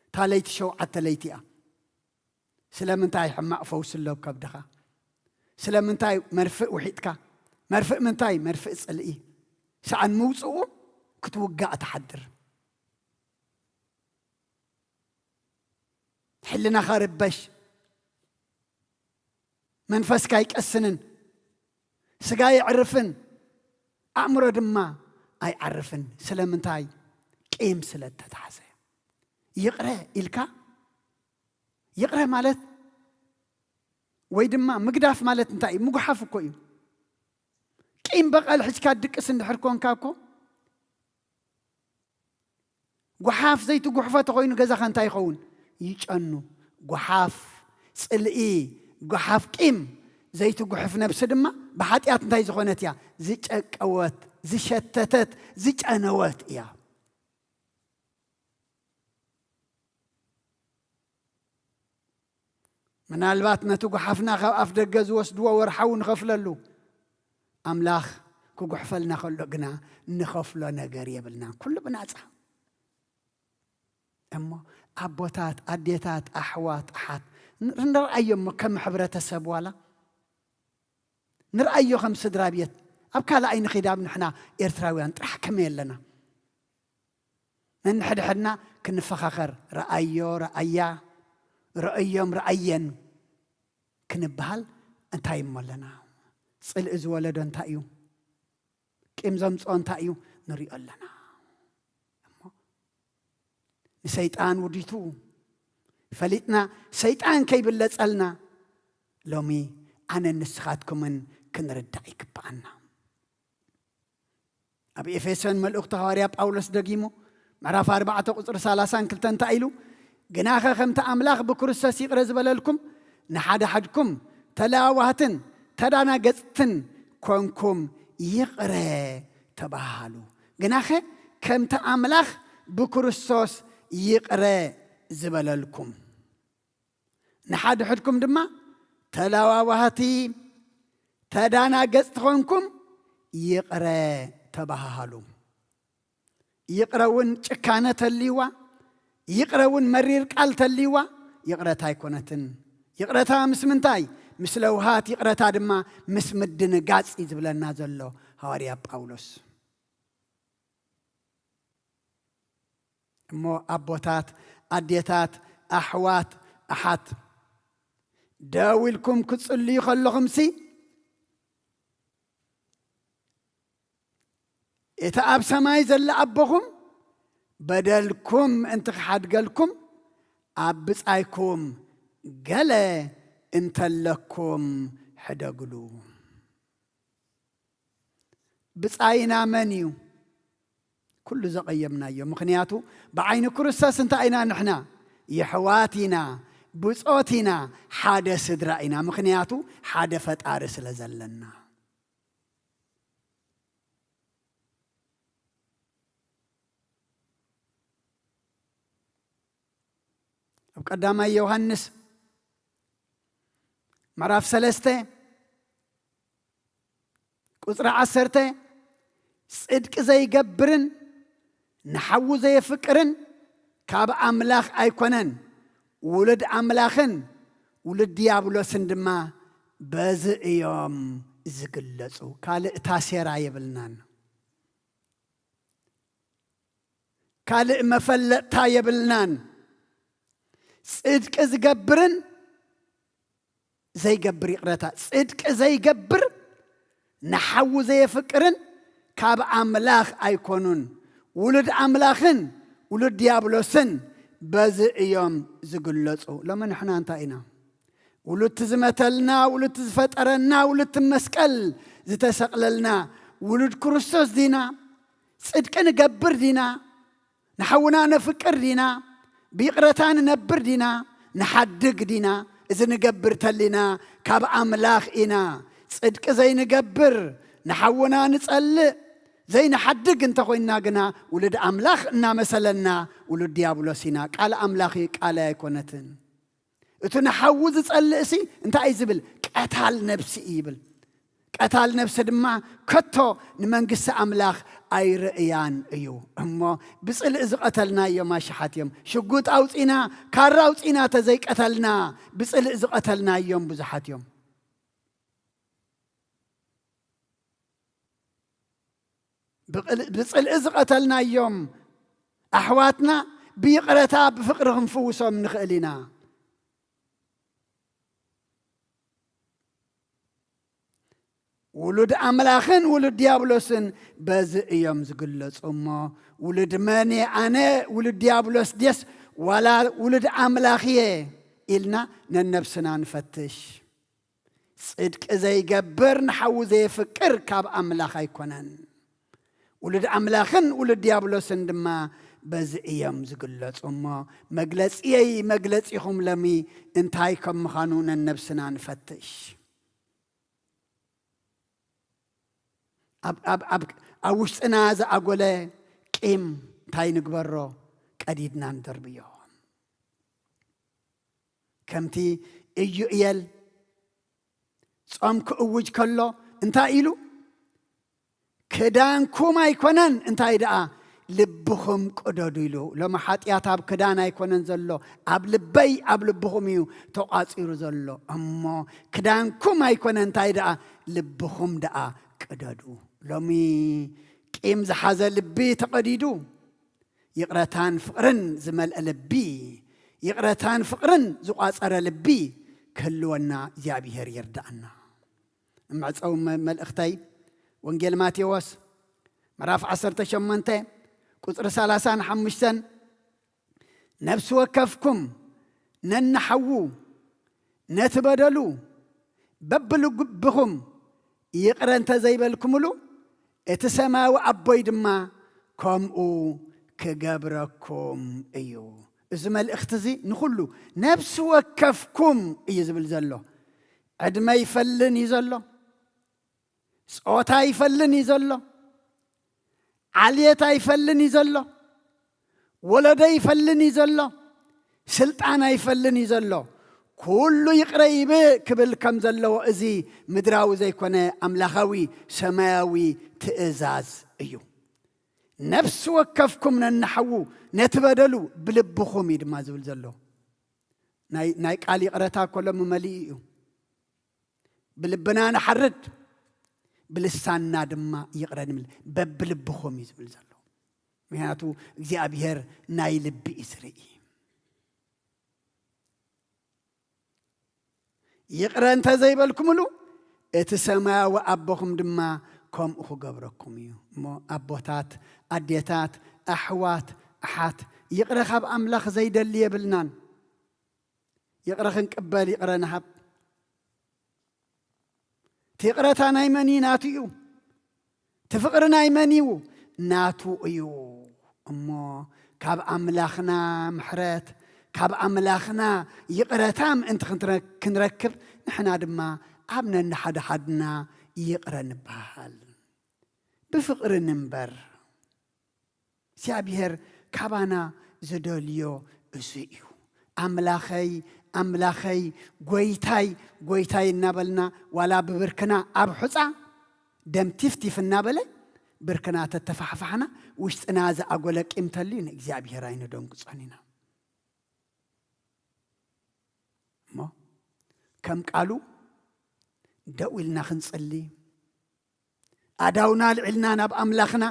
እታ ለይቲ ሸውዓተ ለይቲ እያ። ስለምንታይ ሕማቕ ፈውሲ ኣሎ ኣብ ከብድኻ? ስለምንታይ መርፍእ ውሒጥካ? መርፍእ ምንታይ? መርፍእ ጽልኢ። ሰኣን ምውጽኡ ክትውጋእ ትሓድር። ሕልናኻ ርበሽ፣ መንፈስካ ኣይቀስንን፣ ስጋ የዕርፍን፣ ኣእምሮ ድማ ኣይዓርፍን። ስለምንታይ? ቂም ስለ እተታሕዘ። ይቕረ ኢልካ፣ ይቕረ ማለት ወይ ድማ ምግዳፍ ማለት እንታይ እዩ? ምጉሓፍ እኮ እዩ። ቂም በቐል ሒዝካ ድቅስ እንድሕር ኮንካ እኮ፣ ጓሓፍ ዘይትጉሕፎ ተኾይኑ ገዛኻ እንታይ ይኸውን? ይጨኑ። ጓሓፍ ጽልኢ፣ ጓሓፍ ቂም ዘይትጉሕፍ ነብሲ ድማ ብሓጢኣት እንታይ ዝኾነት እያ? ዝጨቀወት፣ ዝሸተተት፣ ዝጨነወት እያ። ምናልባት ነቲ ጓሓፍና ካብ ኣፍ ደገ ዝወስድዎ ወርሓዊ ንኸፍለሉ፣ ኣምላኽ ክጉሕፈልና ከሎ ግና ንኸፍሎ ነገር የብልናን። ኩሉ ብናጻ። እሞ ኣቦታት፣ ኣዴታት፣ ኣሕዋት፣ ኣሓት፣ ን-፣ ንርኣዮ እሞ ከም ሕብረተሰብ ዋላ ንርኣዮ ከም ስድራ ቤት። ኣብ ካልኣይ ንኺድ ኣብ ንሕና ኤርትራውያን ጥራሕ ከመይ ኣለና? ነንሕድሕድና ክንፈኻኸር፣ ረኣዮ፣ ረኣያ፣ ረኣዮም፣ ረኣየን ክንበሃል እንታይ እሞ ኣለና? ጽልኢ ዝወለዶ እንታይ እዩ? ቂም ዘምጽኦ እንታይ እዩ? ንሪኦ ኣለና። እሞ ንሰይጣን ውዲቱ ፈሊጥና፣ ሰይጣን ከይብለጸልና፣ ሎሚ ኣነን ንስኻትኩምን ክንርዳእ ይግብኣና። ኣብ ኤፌሶን መልእኽቱ ሃዋርያ ጳውሎስ ደጊሙ፣ ምዕራፍ ኣርባዕተ ቁጽሪ ሰላሳን ክልተን እንታይ ኢሉ? "ግናኸ ከምቲ ኣምላኽ ብክርስቶስ ይቕረ ዝበለልኩም፣ ንሓደ ሓድኩም ተለዋዋህትን ተዳናገጽትን ኮንኩም ይቕረ ተባሃሉ። ግናኸ ከምቲ ኣምላኽ ብክርስቶስ ይቕረ ዝበለልኩም፣ ንሓድሕድኩም ድማ ተለዋዋህቲ ተዳናገጽቲ ኮንኩም ይቕረ ተባሃሃሉ።" ይቕረ እውን ጭካነ ተልይዋ፣ ይቕረ እውን መሪር ቃል ተልይዋ፣ ይቕረታ ኣይኮነትን። ይቕረታ ምስ ምንታይ? ምስ ለውሃት፣ ይቕረታ ድማ ምስ ምድንጋጽ እዩ ዝብለና ዘሎ ሃዋርያ ጳውሎስ። እሞ ኣቦታት፣ ኣዴታት፣ ኣሕዋት፣ ኣሓት፣ ደው ኢልኩም ክትጽልዩ ከለኹምሲ፣ እቲ ኣብ ሰማይ ዘሎ ኣቦኹም በደልኩም ምእንቲ ክሓድገልኩም፣ ኣብ ብጻይኩም ገለ እንተለኩም ሕደግሉ። ብጻይና መን እዩ? ኩሉ ዘቐየምናዮ። ምኽንያቱ ብዓይኒ ክርስቶስ እንታይ ኢና ንሕና? የሕዋት ኢና፣ ብጾት ኢና፣ ሓደ ስድራ ኢና። ምኽንያቱ ሓደ ፈጣሪ ስለ ዘለና። ኣብ ቀዳማይ ዮሃንስ ምዕራፍ ሰለስተ ቁጽሪ ዓሰርተ፣ ጽድቂ ዘይገብርን ንሓዉ ዘየፍቅርን ካብ ኣምላኽ ኣይኮነን፣ ውሉድ ኣምላኽን ውሉድ ዲያብሎስን ድማ በዚ እዮም ዝግለጹ። ካልእ ታሴራ የብልናን። ካልእ መፈለጥታ የብልናን። ጽድቂ ዝገብርን ዘይገብር፣ ይቕረታ፣ ጽድቂ ዘይገብር ንሓዉ ዘየፍቅርን ካብ ኣምላኽ ኣይኮኑን። ውሉድ ኣምላኽን ውሉድ ዲያብሎስን በዚ እዮም ዝግለጹ። ሎሚ ንሕና እንታይ ኢና? ውሉድቲ ዝመተልና፣ ውሉድቲ ዝፈጠረና፣ ውሉድቲ መስቀል ዝተሰቕለልና ውሉድ ክርስቶስ ዲና? ጽድቂ ንገብር ዲና? ንሓውና ነፍቅር ዲና? ብይቕረታ ንነብር ዲና? ንሓድግ ዲና? እዚ ንገብር ተሊና ካብ ኣምላኽ ኢና። ጽድቂ ዘይንገብር፣ ንሓውና ንጸልእ፣ ዘይንሓድግ እንተኾይንና ግና ውሉድ ኣምላኽ እናመሰለና ውሉድ ዲያብሎስ ኢና። ቃል ኣምላኽ እዩ፣ ቃለይ ኣይኮነትን። እቲ ንሓዉ ዝጸልእሲ እንታይ እዩ ዝብል? ቀታል ነብሲ እዩ ይብል። ቀታል ነብሲ ድማ ከቶ ንመንግስቲ ኣምላኽ ኣይርእያን እዩ። እሞ ብጽልኢ ዝቐተልናዮም ኣሽሓት እዮም። ሽጉጥ ኣውጺና፣ ካራ ኣውጺና ተዘይቀተልና፣ ብጽልኢ ዝቐተልናዮም ብዙሓት እዮም። ብቕል-፣ ብጽልኢ ዝቐተልናዮም ኣሕዋትና ብይቕረታ፣ ብፍቕሪ ክንፍውሶም ንኽእል ኢና። ውሉድ ኣምላኽን ውሉድ ዲያብሎስን በዚ እዮም ዝግለጹ። እሞ ውሉድ መን እየ ኣነ? ውሉድ ዲያብሎስ ድየስ ዋላ ውሉድ ኣምላኽ እየ? ኢልና ነነብስና ንፈትሽ። ጽድቂ ዘይገብር ንሓዉ ዘየፍቅር ካብ ኣምላኽ ኣይኮነን። ውሉድ ኣምላኽን ውሉድ ዲያብሎስን ድማ በዚ እዮም ዝግለጹ። እሞ መግለጺየይ መግለጺኹም ሎሚ እንታይ ከም ምዃኑ ነነብስና ንፈትሽ። ኣብ፣ ኣብ፣ ኣብ፣ ኣብ ውሽጥና ዝኣጎለ ቂም እንታይ ንግበሮ? ቀዲድና ንደርብዮ። ከምቲ ኢዩኤል ጾም ክእውጅ ከሎ እንታይ ኢሉ? "ክዳንኩም ኣይኮነን፣ እንታይ ደኣ ልብኹም ቅደዱ" ኢሉ። ሎሚ ሓጢኣት ኣብ ክዳን ኣይኮነን ዘሎ፣ ኣብ ልበይ፣ ኣብ ልብኹም እዩ ተቋጺሩ ዘሎ። እሞ ክዳንኩም ኣይኮነን፣ እንታይ ደኣ ልብኹም ደኣ ቅደዱ። ሎሚ ቂም ዝሓዘ ልቢ ተቐዲዱ፣ ይቕረታን ፍቕርን ዝመልአ ልቢ፣ ይቕረታን ፍቕርን ዝቋጸረ ልቢ ክህልወና እግዚኣብሔር ይርዳእና። መዕጸዊ መ-፣ መልእኽተይ ወንጌል ማቴዎስ ምዕራፍ ዓሰርተ ሸሞንተ ቁጽሪ ሰላሳን ሓሙሽተን፣ "ነፍሲ ወከፍኩም ነንሓዉ ነቲ በደሉ በብልብኹም ይቕረ እንተ ዘይበልኩምሉ፣ እቲ ሰማያዊ ኣቦይ ድማ ከምኡ ክገብረኩም እዩ።" እዚ መልእኽቲ እዚ ንኹሉ፣ ነፍሲ ወከፍኩም እዩ ዝብል ዘሎ። ዕድመ ይፈልን እዩ ዘሎ፣ ጾታ ይፈልን እዩ ዘሎ፣ ዓልየት ኣይፈልን እዩ ዘሎ፣ ወለዶ ይፈልን እዩ ዘሎ፣ ስልጣን ኣይፈልን እዩ ዘሎ። ኩሉ ይቕረ ይብ-፣ ክብል ከም ዘለዎ፣ እዚ ምድራዊ ዘይኮነ ኣምላኻዊ ሰማያዊ ትእዛዝ እዩ። "ነፍሲ ወከፍኩም ነንሓዉ ነቲ በደሉ ብልብኹም" እዩ ድማ ዝብል ዘሎ። ናይ፣ ናይ ቃል ይቕረታ እኮ ሎሚ መሊኡ እዩ። ብልብና ንሓርድ፣ ብልሳንና ድማ ይቕረ ንብል። በብልብኹም እዩ ዝብል ዘሎ። ምክንያቱ እግዚኣብሔር ናይ ልቢ እዩ ዝርኢ። "ይቕረ እንተ ዘይበልኩምሉ፣ እቲ ሰማያዊ ኣቦኹም ድማ ከምኡ ክገብረኩም እዩ።" እሞ ኣቦታት፣ ኣዴታት፣ ኣሕዋት፣ ኣሓት፣ ይቕረ ካብ ኣምላኽ ዘይደሊ የብልናን። ይቕረ ክንቅበል፣ ይቕረ ንሃብ። እቲ ይቕረታ ናይ መን እዩ? ናቱ እዩ። እቲ ፍቕሪ ናይ መን እዩ? ናቱ እዩ። እሞ ካብ ኣምላኽና ምሕረት፣ ካብ ኣምላኽና ይቕረታ ምእንቲ ክንትረ-፣ ክንረክብ፣ ንሕና ድማ ኣብ ነንሓድሓድና ይቕረ ንበሃል። ብፍቕሪ ንንበር። እግዚኣብሔር ካባና ዝደልዮ እዚ እዩ። "ኣምላኸይ፣ ኣምላኸይ፣ ጐይታይ፣ ጐይታይ" እናበልና፣ ዋላ ብብርክና ኣብ ሑጻ ደም ቲፍቲፍ እናበለ ብርክና ተተፋሕፋሕና፣ ውሽጥና ዝኣጎለ ቂም ተልዩ ንእግዚኣብሔር ኣይነደንግጾን ኢና። እሞ ከም ቃሉ ደው ኢልና ክንጽሊ፣ ኣእዳውና ኣልዒልና ናብ ኣምላኽና፣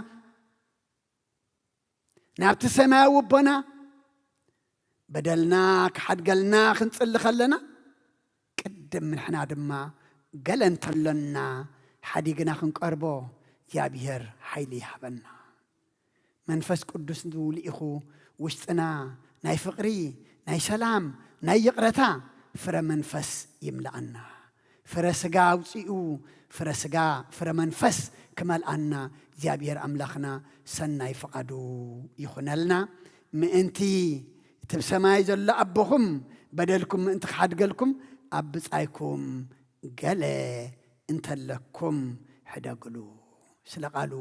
ናብቲ ሰማያዊ ኣቦና በደልና ክሓድገልና ክንጽሊ ከለና፣ ቅድም ንሕና ድማ ገለ እንተሎና ሓዲግና ክንቀርቦ እግዚኣብሔር ሓይሊ ይሃበና። መንፈስ ቅዱስ ልኢኹ ውሽጥና ናይ ፍቕሪ፣ ናይ ሰላም፣ ናይ ይቕረታ ፍረ መንፈስ ይምልኣና። ፍረ ስጋ ኣውጺኡ ፍረ ስጋ፣ ፍረ መንፈስ ክመልኣና እግዚኣብሔር ኣምላኽና ሰናይ ፍቓዱ ይኹነልና። ምእንቲ እቲ ብሰማይ ዘሎ ኣቦኹም በደልኩም ምእንቲ ክሓድገልኩም ኣብ ብጻይኩም ገለ እንተለኩም ሕደግሉ። ስለ ቃሉ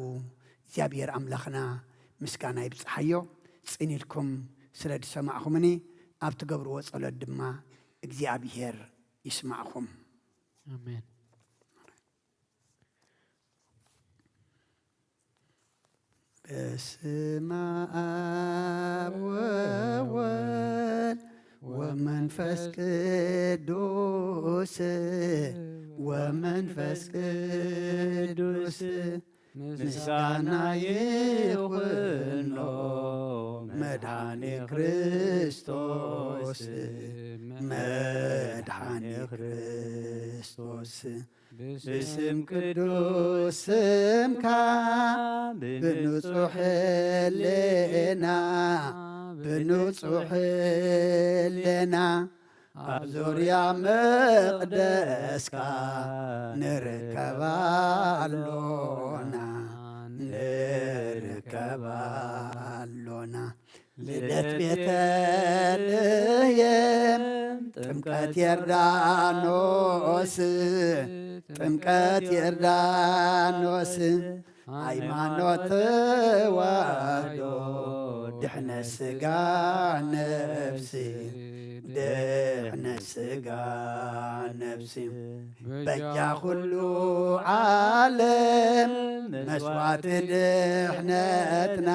እግዚኣብሔር ኣምላኽና ምስጋና ይብጽሓዮ። ጽን ኢልኩም ስለ ዝሰማዕኹምኒ ኣብ ትገብርዎ ጸሎት ድማ እግዚኣብሔር ይስማዕኹም። ኣሜን። በስመ አብ ወወልድ ወመንፈስ ቅዱስ፣ ወመንፈስ ቅዱስ ምስጋና ይኹኖ መድኃኔ ክርስቶስ፣ መድኃኔ ክርስቶስ። ብስም ቅዱስ ስምካ ብንጹሕ ህሌና፣ ብንጹሕ ህሌና ኣብ ዙርያ መቕደስካ ንርከብ ኣሎና፣ ንርከብ ኣሎና። ልደት ቤተልሔም፣ ጥምቀት ዮርዳኖስ፣ ጥምቀት ዮርዳኖስ፣ ሃይማኖት ተዋህዶ ድሕነት ስጋ ነፍሲ፣ ድሕነት ስጋ ነፍሲ፣ በጃ ኩሉ ዓለም መስዋዕቲ ድሕነትና፣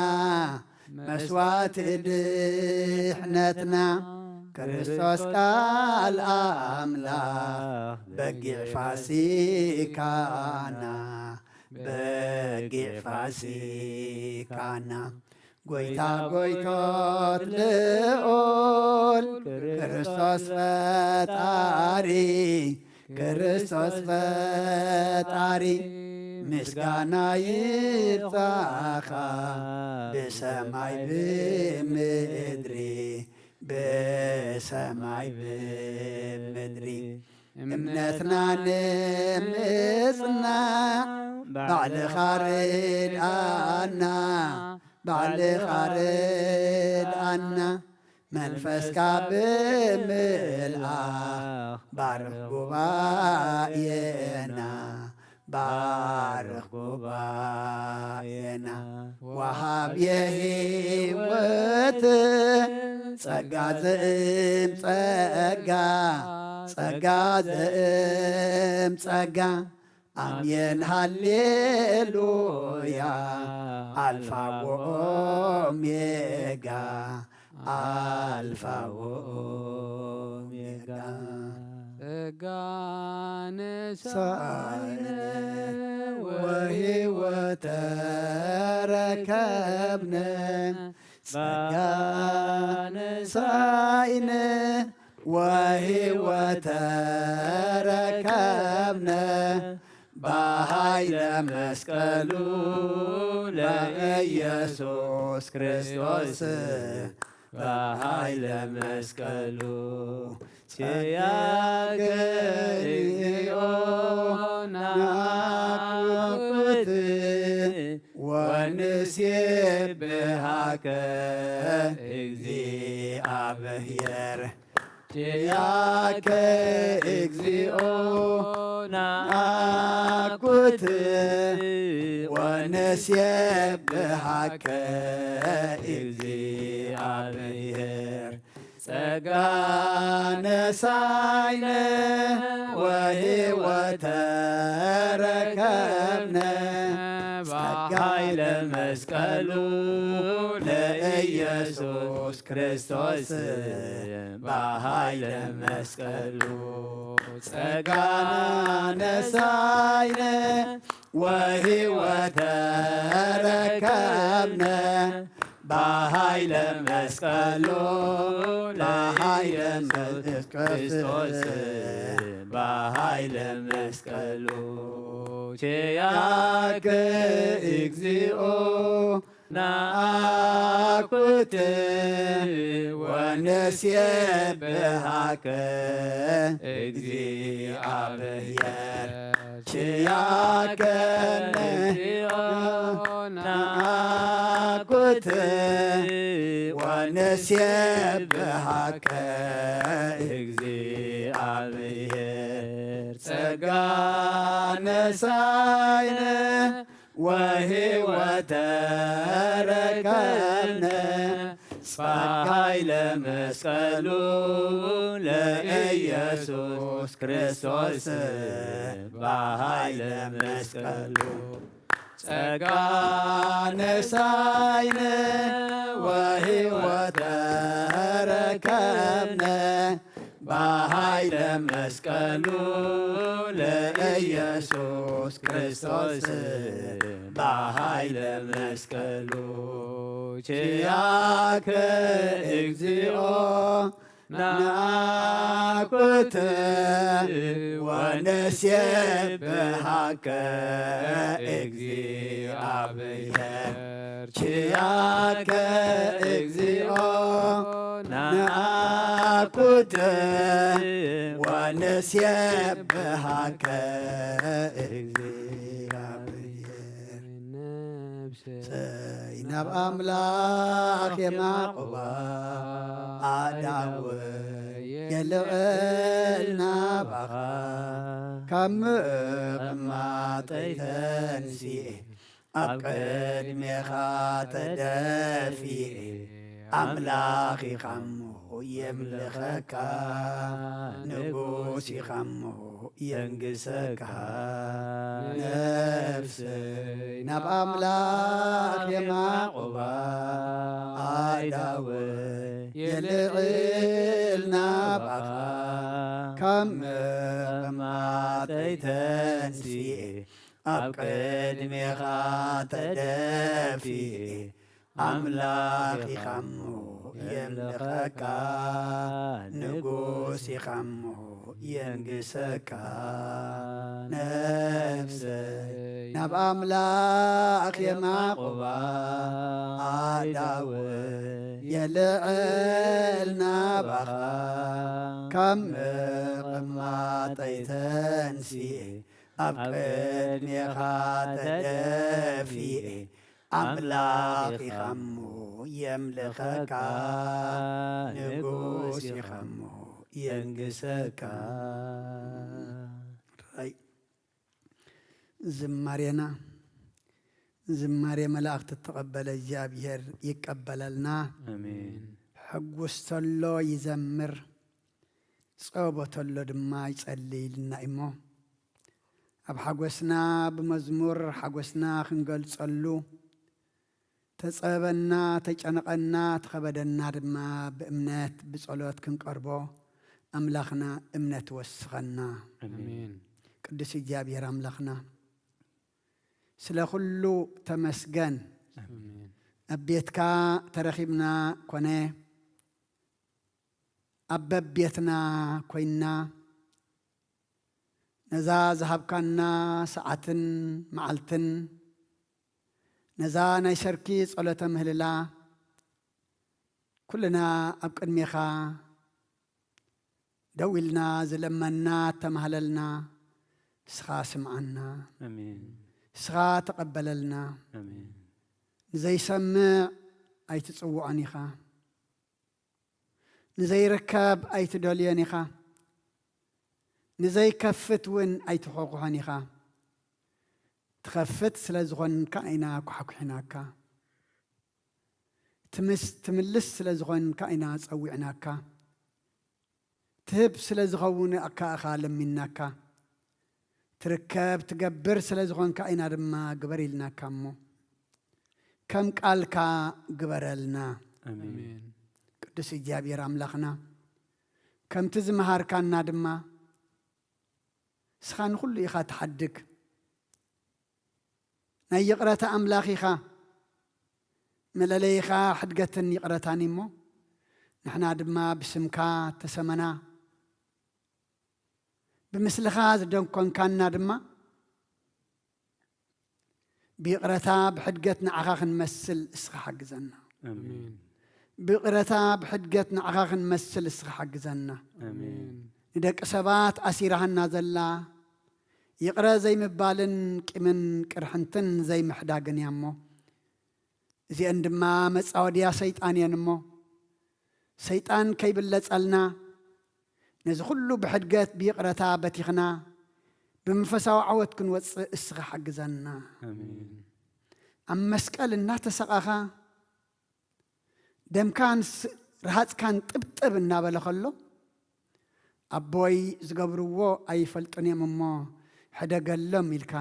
መስዋዕቲ ድሕነትና፣ ክርስቶስ ቃል ኣምላኽ በጊዕ ፋሲካና፣ በጊዕ ፋሲካና። ጎይታ ጎይቶት ልዑል ክርስቶስ ፈጣሪ፣ ክርስቶስ ፈጣሪ፣ ምስጋና ይብጻኻ ብሰማይ ብምድሪ፣ ብሰማይ ብምድሪ። እምነትና ንምጽናዕ ባዕልኻ ርድኣና፣ ባዕልኻ ርድኣና። መንፈስካ ብምልኣኽ ባርኽ ጉባኤና፣ ባርኽ ጉባኤና። ወሃብ የህይወት ጸጋ ዘእም ጸጋ፣ ጸጋ ዘእም ጸጋ። ኣሜን ሃሌሉያ፣ ኣልፋ ወኦሜጋ፣ ኣልፋ ወኦሜጋ። ጸጋ ነሳይነ ወህይወት ተረከብነ፣ ጸጋ ነሳይነ ወህይወት ተረከብነ፣ በኃይለ መስቀሉ ለኢየሱስ ክርስቶስ፣ በኃይለ መስቀሉ። ኪያከ እግዚኦ ናኩት ወንሴብሃከ እግዚአብሔር። ኪያከ እግዚኦ ናኩት ወንሴብሃከ እግዚአብሔር። ጸጋ ነሳይነ ወህይወት ተረከብነ፣ ጸጋ ኃይለ መስቀሉ ለኢየሱስ ክርስቶስ በኃይለ መስቀሉ። ጸጋ ነሳይነ ወህይወት ተረከብነ፣ በኃይለ መስቀሉ፣ በኃይለ መስቀሉ፣ በኃይለ መስቀሉ። ኪያከ እግዚኦ ናኩት ወንሴብሃከ እግዚአብሔር። ኪያከ ናኩት ወንሴብሃከ እግዚአብሔር። ጸጋ ነሳይነ ወህይወት ተረከብነ፣ በኃይለ መስቀሉ ለኢየሱስ ክርስቶስ፣ በኃይለ መስቀሉ። ጸጋ ነሳይነ ወህይወት ተረከብነ፣ በኃይለ መስቀሉ ለኢየሱስ ክርስቶስ፣ በኃይለ መስቀሉ። ኪያከ እግዚኦ ናኩት ወንሴብሃከ እግዚአብሔር። ኪያከ እግዚኦ ናኩት ወንሴብሃከ እግዚአብሔር። ነፍሰይ ናብ ኣምላኽ የማቕባ፣ ኣእዳወይ የልዕል ናባኻ። ካብ ምቕማጠይ ተንሲኤ፣ ኣብ ቅድሜኻ ተደፊኤ፣ ኣምላኽ ኢኻ እሞ የምልኸካ፣ ንጉስ ኢኻ እሞ የንግሰካ። ነፍሰይ ናብ ኣምላኽ የማቑባ፣ ኣእዳወይ የልዕል ናባኻ። ካብ ምቕማጠይ ተንሲኤ፣ ኣብ ቅድሜኻ ተደፊኤ፣ ኣምላኽ ኢኻ እሞ የምልኸካ፣ ንጉስ ኢኻ እሞ የንግሰካ። ነፍሰይ ናብ ኣምላኽ የማቑባ፣ ኣእዳወይ የልዕል ናባኻ። ካብ ምቕማጠይ ተንሲኤ፣ ኣብ ቅድሜኻ ተደፊኤ፣ ኣምላኽ ኢኻ እሞ የምልኸካ፣ ንጉስ ኢኻ እሞ የንግሰካ። ራይ ዝማሬና ዝማሬ መላእኽቲ እተቐበለ እግዚኣብሔር ይቀበለልና። ኣሜን። ሕጉስ ተሎ ይዘምር፣ ጸቦ ተሎ ድማ ይጸሊ ኢልና እሞ፣ ኣብ ሓጎስና ብመዝሙር ሓጎስና ክንገልጸሉ፣ ተጸበና፣ ተጨነቐና፣ ተኸበደና ድማ ብእምነት ብጸሎት ክንቀርቦ ኣምላኽና እምነት ወስኸና። ኣሜን። ቅዱስ እግዚኣብሔር ኣምላኽና፣ ስለ ኩሉ ተመስገን። ኣሜን። ኣብ ቤትካ ተረኺብና ኮነ ኣብ በቤትና ኮይንና ነዛ ዝሃብካና ሰዓትን መዓልትን፣ ነዛ ናይ ሰርኪ ጸሎተ ምህልላ ኩልና ኣብ ቅድሜኻ ደው ኢልና ዝለመና ተማህለልና፣ ንስኻ ስምዓና፣ ኣሜን። ንስኻ ተቐበለልና። ኣሜን። ንዘይሰምዕ ኣይትጽውዖን ኢኻ፣ ንዘይርከብ ኣይትደልዮን ኢኻ፣ ንዘይከፍት እውን ኣይትኾኩሖን ኢኻ። ትኸፍት ስለ ዝኾንካ ኢና ኳሕኩሒናካ። ትምስ-፣ ትምልስ ስለ ዝኾንካ ኢና ጸዊዕናካ። ትህብ ስለ ዝኸውን ኣካ ኢኻ ለሚንናካ። ትርከብ ትገብር ስለ ዝኾንካ ኢና ድማ ግበር ኢልናካ እሞ፣ ከም ቃልካ ግበረልና። ኣሜን። ኣሜን። ቅዱስ እግዚኣብሔር ኣምላኽና፣ ከምቲ ዝመሃርካና ድማ፣ ንስኻ ንኹሉ ኢኻ ትሓድግ። ናይ ይቕረታ ኣምላኽ ኢኻ። መለለይኻ ሕድገትን ይቕረታን እሞ፣ ንሕና ድማ ብስምካ ተሰመና። ብምስልኻ ዝደንኮንካና ድማ፣ ብይቕረታ ብሕድገት ንዓኻ ክንመስል እስኻ ሓግዘና። ኣሜን። ብይቕረታ ብሕድገት ንዓኻ ክንመስል እስኻ ሓግዘና። ኣሜን። ንደቂ ሰባት ኣሲራሃና ዘላ ይቕረ ዘይምባልን ቂምን ቅርሕንትን ዘይምሕዳግን እያ እሞ፣ እዚአን ድማ መጻወድያ ሰይጣን እየን እሞ፣ ሰይጣን ከይብለጸልና፣ ነዚ ኩሉ ብሕድገት ብይቕረታ በቲኽና፣ ብመንፈሳዊ ዓወት ክንወጽእ እስኻ ሓግዘና። ኣሜን። ኣብ መስቀል እናተሰቓኻ፣ ደምካን ስ-፣ ረሃጽካን ጥብጥብ እናበለ ከሎ፣ ኣቦይ ዝገብርዎ ኣይፈልጡን እዮም እሞ ሕደገሎም ኢልካ፣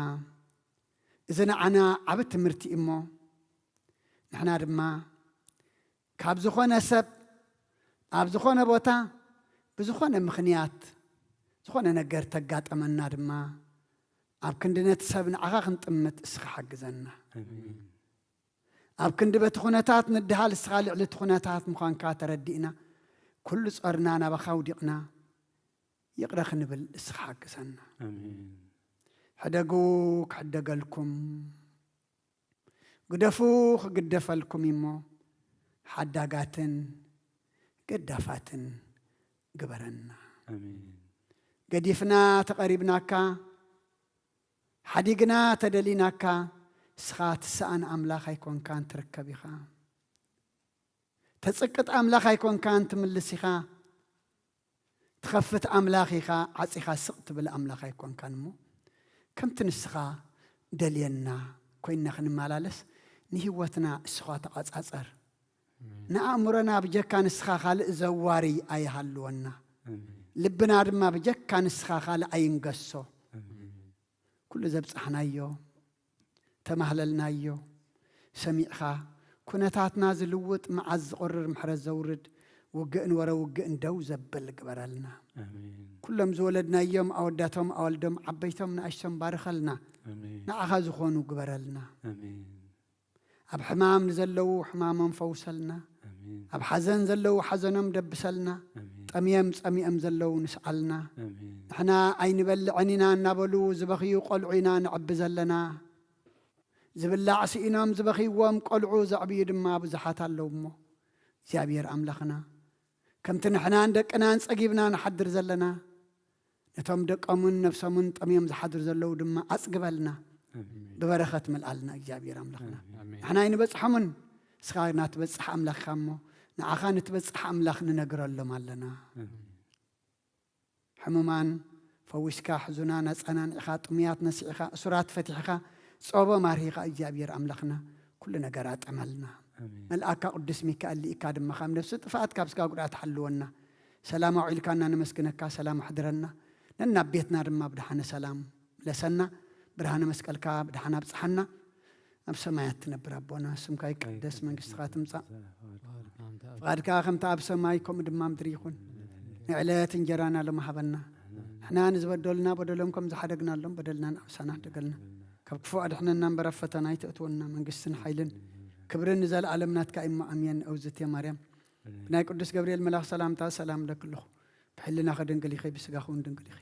እዚ ንዓና ዓቢ ትምህርቲ እዩ እሞ፣ ንሕና ድማ ካብ ዝኾነ ሰብ፣ ኣብ ዝኾነ ቦታ፣ ብዝኾነ ምኽንያት፣ ዝኾነ ነገር ተጋጠመና ድማ፣ ኣብ ክንዲ ነቲ ሰብ ንዓኻ ክንጥምት እስኻ ሓግዘና። ኣሜን። ኣብ ክንዲ በቲ ኩነታት ንድሃል እስኻ ልዕሊ እቲ ኩነታት ምዃንካ ተረዲእና፣ ኩሉ ጾርና ናባኻ ኣውዲቕና፣ ይቕረ ክንብል እስኻ ሓግዘና። ኣሜን። ሕደጉ ክሕደገልኩም፣ ግደፉ ክግደፈልኩም እሞ፣ ሓዳጋትን ገዳፋትን ግበረና። ኣሜን። ገዲፍና ተቐሪብናካ፣ ሓዲግና ተደሊናካ፣ ንስኻ ትሰኣን ኣምላኽ ኣይኮንካን፣ ትርከብ ኢኻ። ተጽቅጥ ኣምላኽ ኣይኮንካን፣ ትምልስ ኢኻ። ትኸፍት ኣምላኽ ኢኻ፣ ዓጺኻ ስቕ ትብል ኣምላኽ ኣይኮንካን እሞ፣ ከምቲ ንስኻ ደልየና ኮይንና ክንመላለስ፣ ንህይወትና እስኻ ተቐጻጸር። ንኣእምሮና ብጀካ ንስኻ ካልእ ዘዋሪ ኣይሃልወና። ልብና ድማ ብጀካ ንስኻ ካልእ ኣይንገሶ። ኩሉ ዘብጻሕናዮ፣ ተማህለልናዮ፣ ሰሚዕኻ፣ ኩነታትና ዝልውጥ፣ መዓዝ ዝቕርር ምሕረት ዘውርድ፣ ውግእን ወረ ውግእን ደው ዘብል ግበረልና። ኩሎም ዝወለድናዮም ኣወዳቶም ኣወልዶም ዓበይቶም ንኣሽቶም ባርኸልና። ንዓኻ ዝኾኑ ግበረልና። ኣብ ሕማም ንዘለዉ ሕማሞም ፈውሰልና። ኣብ ሓዘን ዘለዉ ሓዘኖም ደብሰልና። ጠምዮም ጸሚኦም ዘለዉ ንስኣልና። ንሕና ኣይንበልዕን ኢና እናበሉ ዝበኽዩ ቆልዑ ኢና ንዕቢ ዘለና። ዝብላዕ ስኢኖም ዝበኽይዎም ቆልዑ ዘዕብዩ ድማ ብዙሓት ኣለዉ እሞ፣ እግዚኣብሔር ኣምላኽና፣ ከምቲ ንሕናን ደቅናን ጸጊብና ንሓድር ዘለና፣ ነቶም ደቆምን ነብሶምን ጠምዮም ዝሓድሩ ዘለዉ ድማ ኣጽግበልና። ብበረኸት መልኣልና እግዚኣብሔር ኣምላኽና። ንሕና ኣይንበጽሖምን፣ ንስኻ ግና ትበጽሕ ኣምላኽ ኢኻ እሞ፣ ንዓኻ ንትበጽሕ ኣምላኽ ንነግረሎም ኣለና። ሕሙማን ፈዊስካ፣ ሕዙናን ኣጸናኒዕኻ፣ ጥሙያት ነሲዕኻ፣ እሱራት ፈቲሕኻ፣ ጾቦ ማርሂኻ እግዚኣብሔር ኣምላኽና፣ ኩሉ ነገር ኣጠመልና። መልኣካ ቅዱስ ሚካኤል ልኢካ ድማ ካብ ነፍሲ ጥፍኣት ካብ ስጋ ጉድኣት ሓልወና። ሰላም ኣውዒልካና ነመስግነካ፣ ሰላም ኣሕድረና። ነናብ ቤትና ድማ ብድሓነ ሰላም ምለሰና። ብርሃነ መስቀልካ ብድሓን ኣብጽሓና። ኣብ ሰማያት ትነብር ኣቦና፣ ስምካ ይቀደስ፣ መንግስትኻ ትምጻእ፣ ፍቓድካ ከምቲ ኣብ ሰማይ ከምኡ ድማ ምድሪ ይኹን። ንዕለት እንጀራና ሎሚ ሃበና። ንሕና ንዝበደሉና በደሎም ከም ዝሓደግናሎም በደልና ንኣብሳና፣ ደገልና ካብ ክፉእ ኣድሕነና እምበር ኣብ ፈተና ኣይተእትወና። መንግስትን ሓይልን ክብርን ንዘለኣለም ናትካ እሞ ኣሜን። እውዝቴ ማርያም፣ ብናይ ቅዱስ ገብርኤል መልኣኽ ሰላምታ ሰላም እለኪ ኣለኹ። ብሕልናኺ ድንግል ኢኺ፣ ብስጋኺ እውን ድንግል ኢኺ።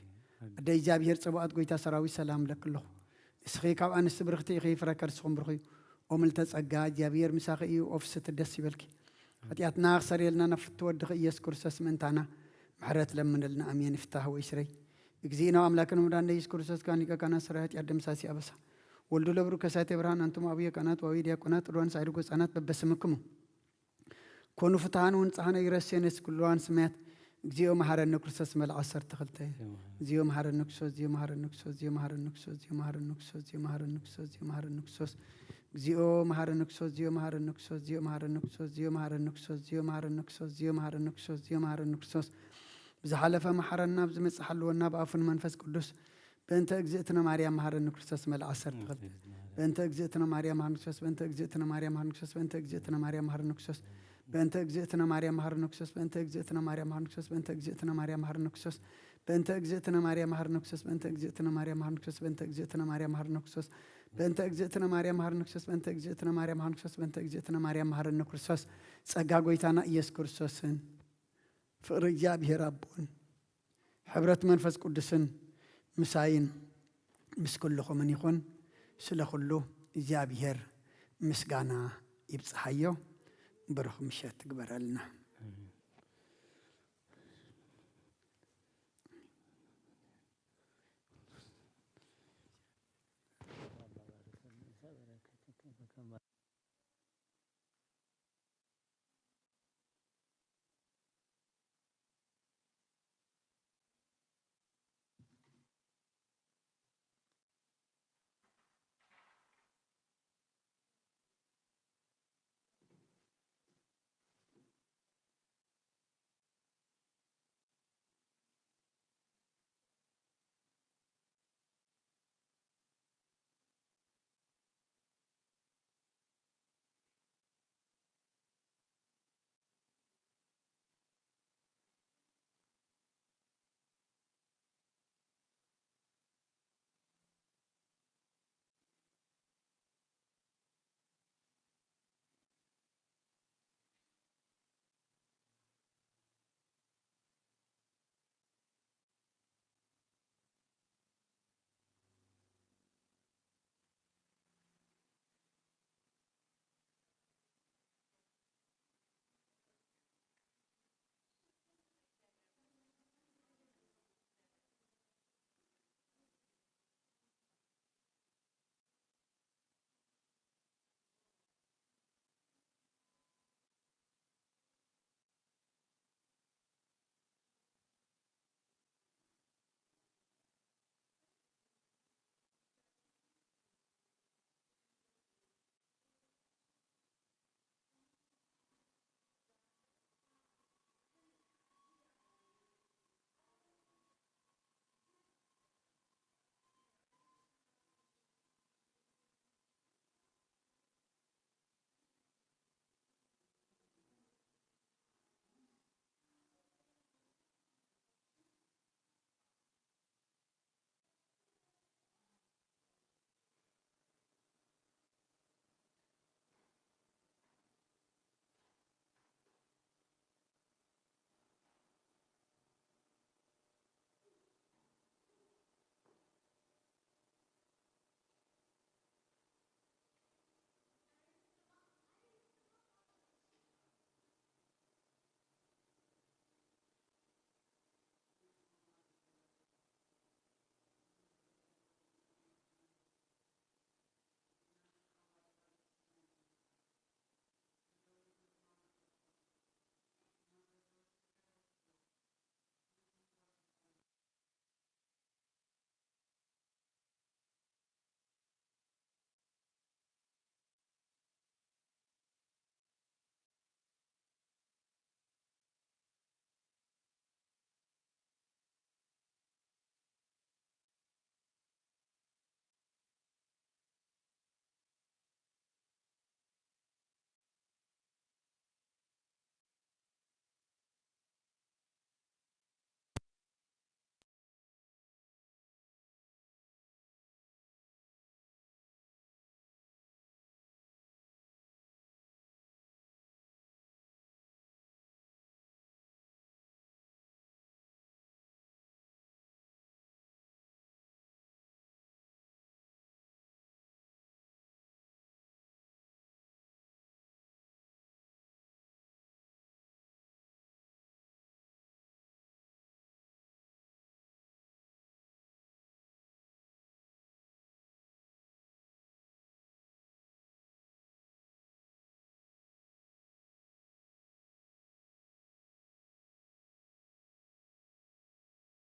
ኣደ እግዚኣብሔር ጽባኦት፣ ጎይታ ሰራዊት፣ ሰላም እለኪ ኣለኹ። ንስኺ ካብ ኣንስቲ ብርኽቲ ኢኺ፣ ፍረ ከርስኹም ብሩኽ እዩ። ኦ ምልተ ጸጋ፣ እግዚኣብሔር ምሳኺ እዩ። ኦ ፍስሕቲ፣ ደስ ይበልኪ። ሓጢኣትና ክሰርየልና ናብ ፍትው ወድኺ ኢየሱስ ክርስቶስ ምእንታና ምሕረት ለምንልና። ኣሜን። ይፍታህ ወይ ስረይ። እግዚእነ ኣምላክነ መድኃኒነ ኢየሱስ ክርስቶስ፣ ካን ሊቀ ካህናት ሠራዊት፣ ኃጢአት ደምሳሲ ኣበሳ፣ ወልዱ ለብሩ ከሳቴ ብርሃን፣ አንትሙ አብየ ካህናት ወአብየ ዲያቆናት፣ ርዋን ሳይድጎ ህፃናት በበስምክሙ። ኮኑ ፍትሐነ ወንጽሐነ ኢረሴነ ኩሉ እዋን ስሜት። እግዚኦ መሐረነ ክርስቶስ መልአ ዓሰርተ ክልተ። እግዚኦ መሐረነ ክርስቶስ፣ እግዚኦ መሐረነ ክርስቶስ፣ እግዚኦ መሐረነ ክርስቶስ፣ እግዚኦ መሐረነ ክርስቶስ፣ እግዚኦ መሐረነ ክርስቶስ፣ እግዚኦ መሐረነ ክርስቶስ፣ እግዚኦ መሐረነ ክርስቶስ፣ እግዚኦ መሐረነ ክርስቶስ፣ እግዚኦ መሐረነ ክርስቶስ፣ እግዚኦ መሐረነ ክርስቶስ፣ እግዚኦ መሐረነ ክርስቶስ፣ እግዚኦ መሐረነ ክርስቶስ። ብዝሓለፈ መሐረና፣ ብዝመጽእ ሓልወና፣ ብኣፉን መንፈስ ቅዱስ። በእንተ እግዝእትነ ማርያም መሐረነ ክርስቶስ መልአ ዓሰርተ ክልተ። በእንተ እግዝእትነ ማርያም መሐረነ ክርስቶስ፣ በእንተ እግዝእትነ ማርያም መሐረነ ክርስቶስ፣ በእንተ እግዝእትነ ማርያም መሐረነ ክርስቶስ፣ በእንተ እግዝእትነ ማርያም መሐረነ ክርስቶስ፣ በእንተ እግዝእትነ ማርያም መሐረነ ክርስቶስ፣ በእንተ እግዝእትነ ማርያም መሐረነ ክርስቶስ፣ በእንተ እግዝእትነ ማርያም መሐረነ ክርስቶስ፣ በእንተ እግዝእትነ ማርያም መሐረነ ክርስቶስ፣ በእንተ እግዝእትነ ማርያም መሐረነ ክርስቶስ፣ በእንተ እግዝእትነ ማርያም መሐረነ ክርስቶስ፣ በእንተ እግዝእትነ ማርያም መሐረነ ክርስቶስ፣ በእንተ እግዝእትነ ማርያም መሐረነ ክርስቶስ። ጸጋ ጎይታና ኢየሱስ ክርስቶስን ፍቕሪ እግዚኣብሔር ኣቦን ሕብረት መንፈስ ቅዱስን ምሳይን ምስ ኩልኹምን ይኹን። ስለ ኩሉ እግዚኣብሔር ምስጋና ይብጽሓዮ። ብሩኽ ምሸት ትግበረልና።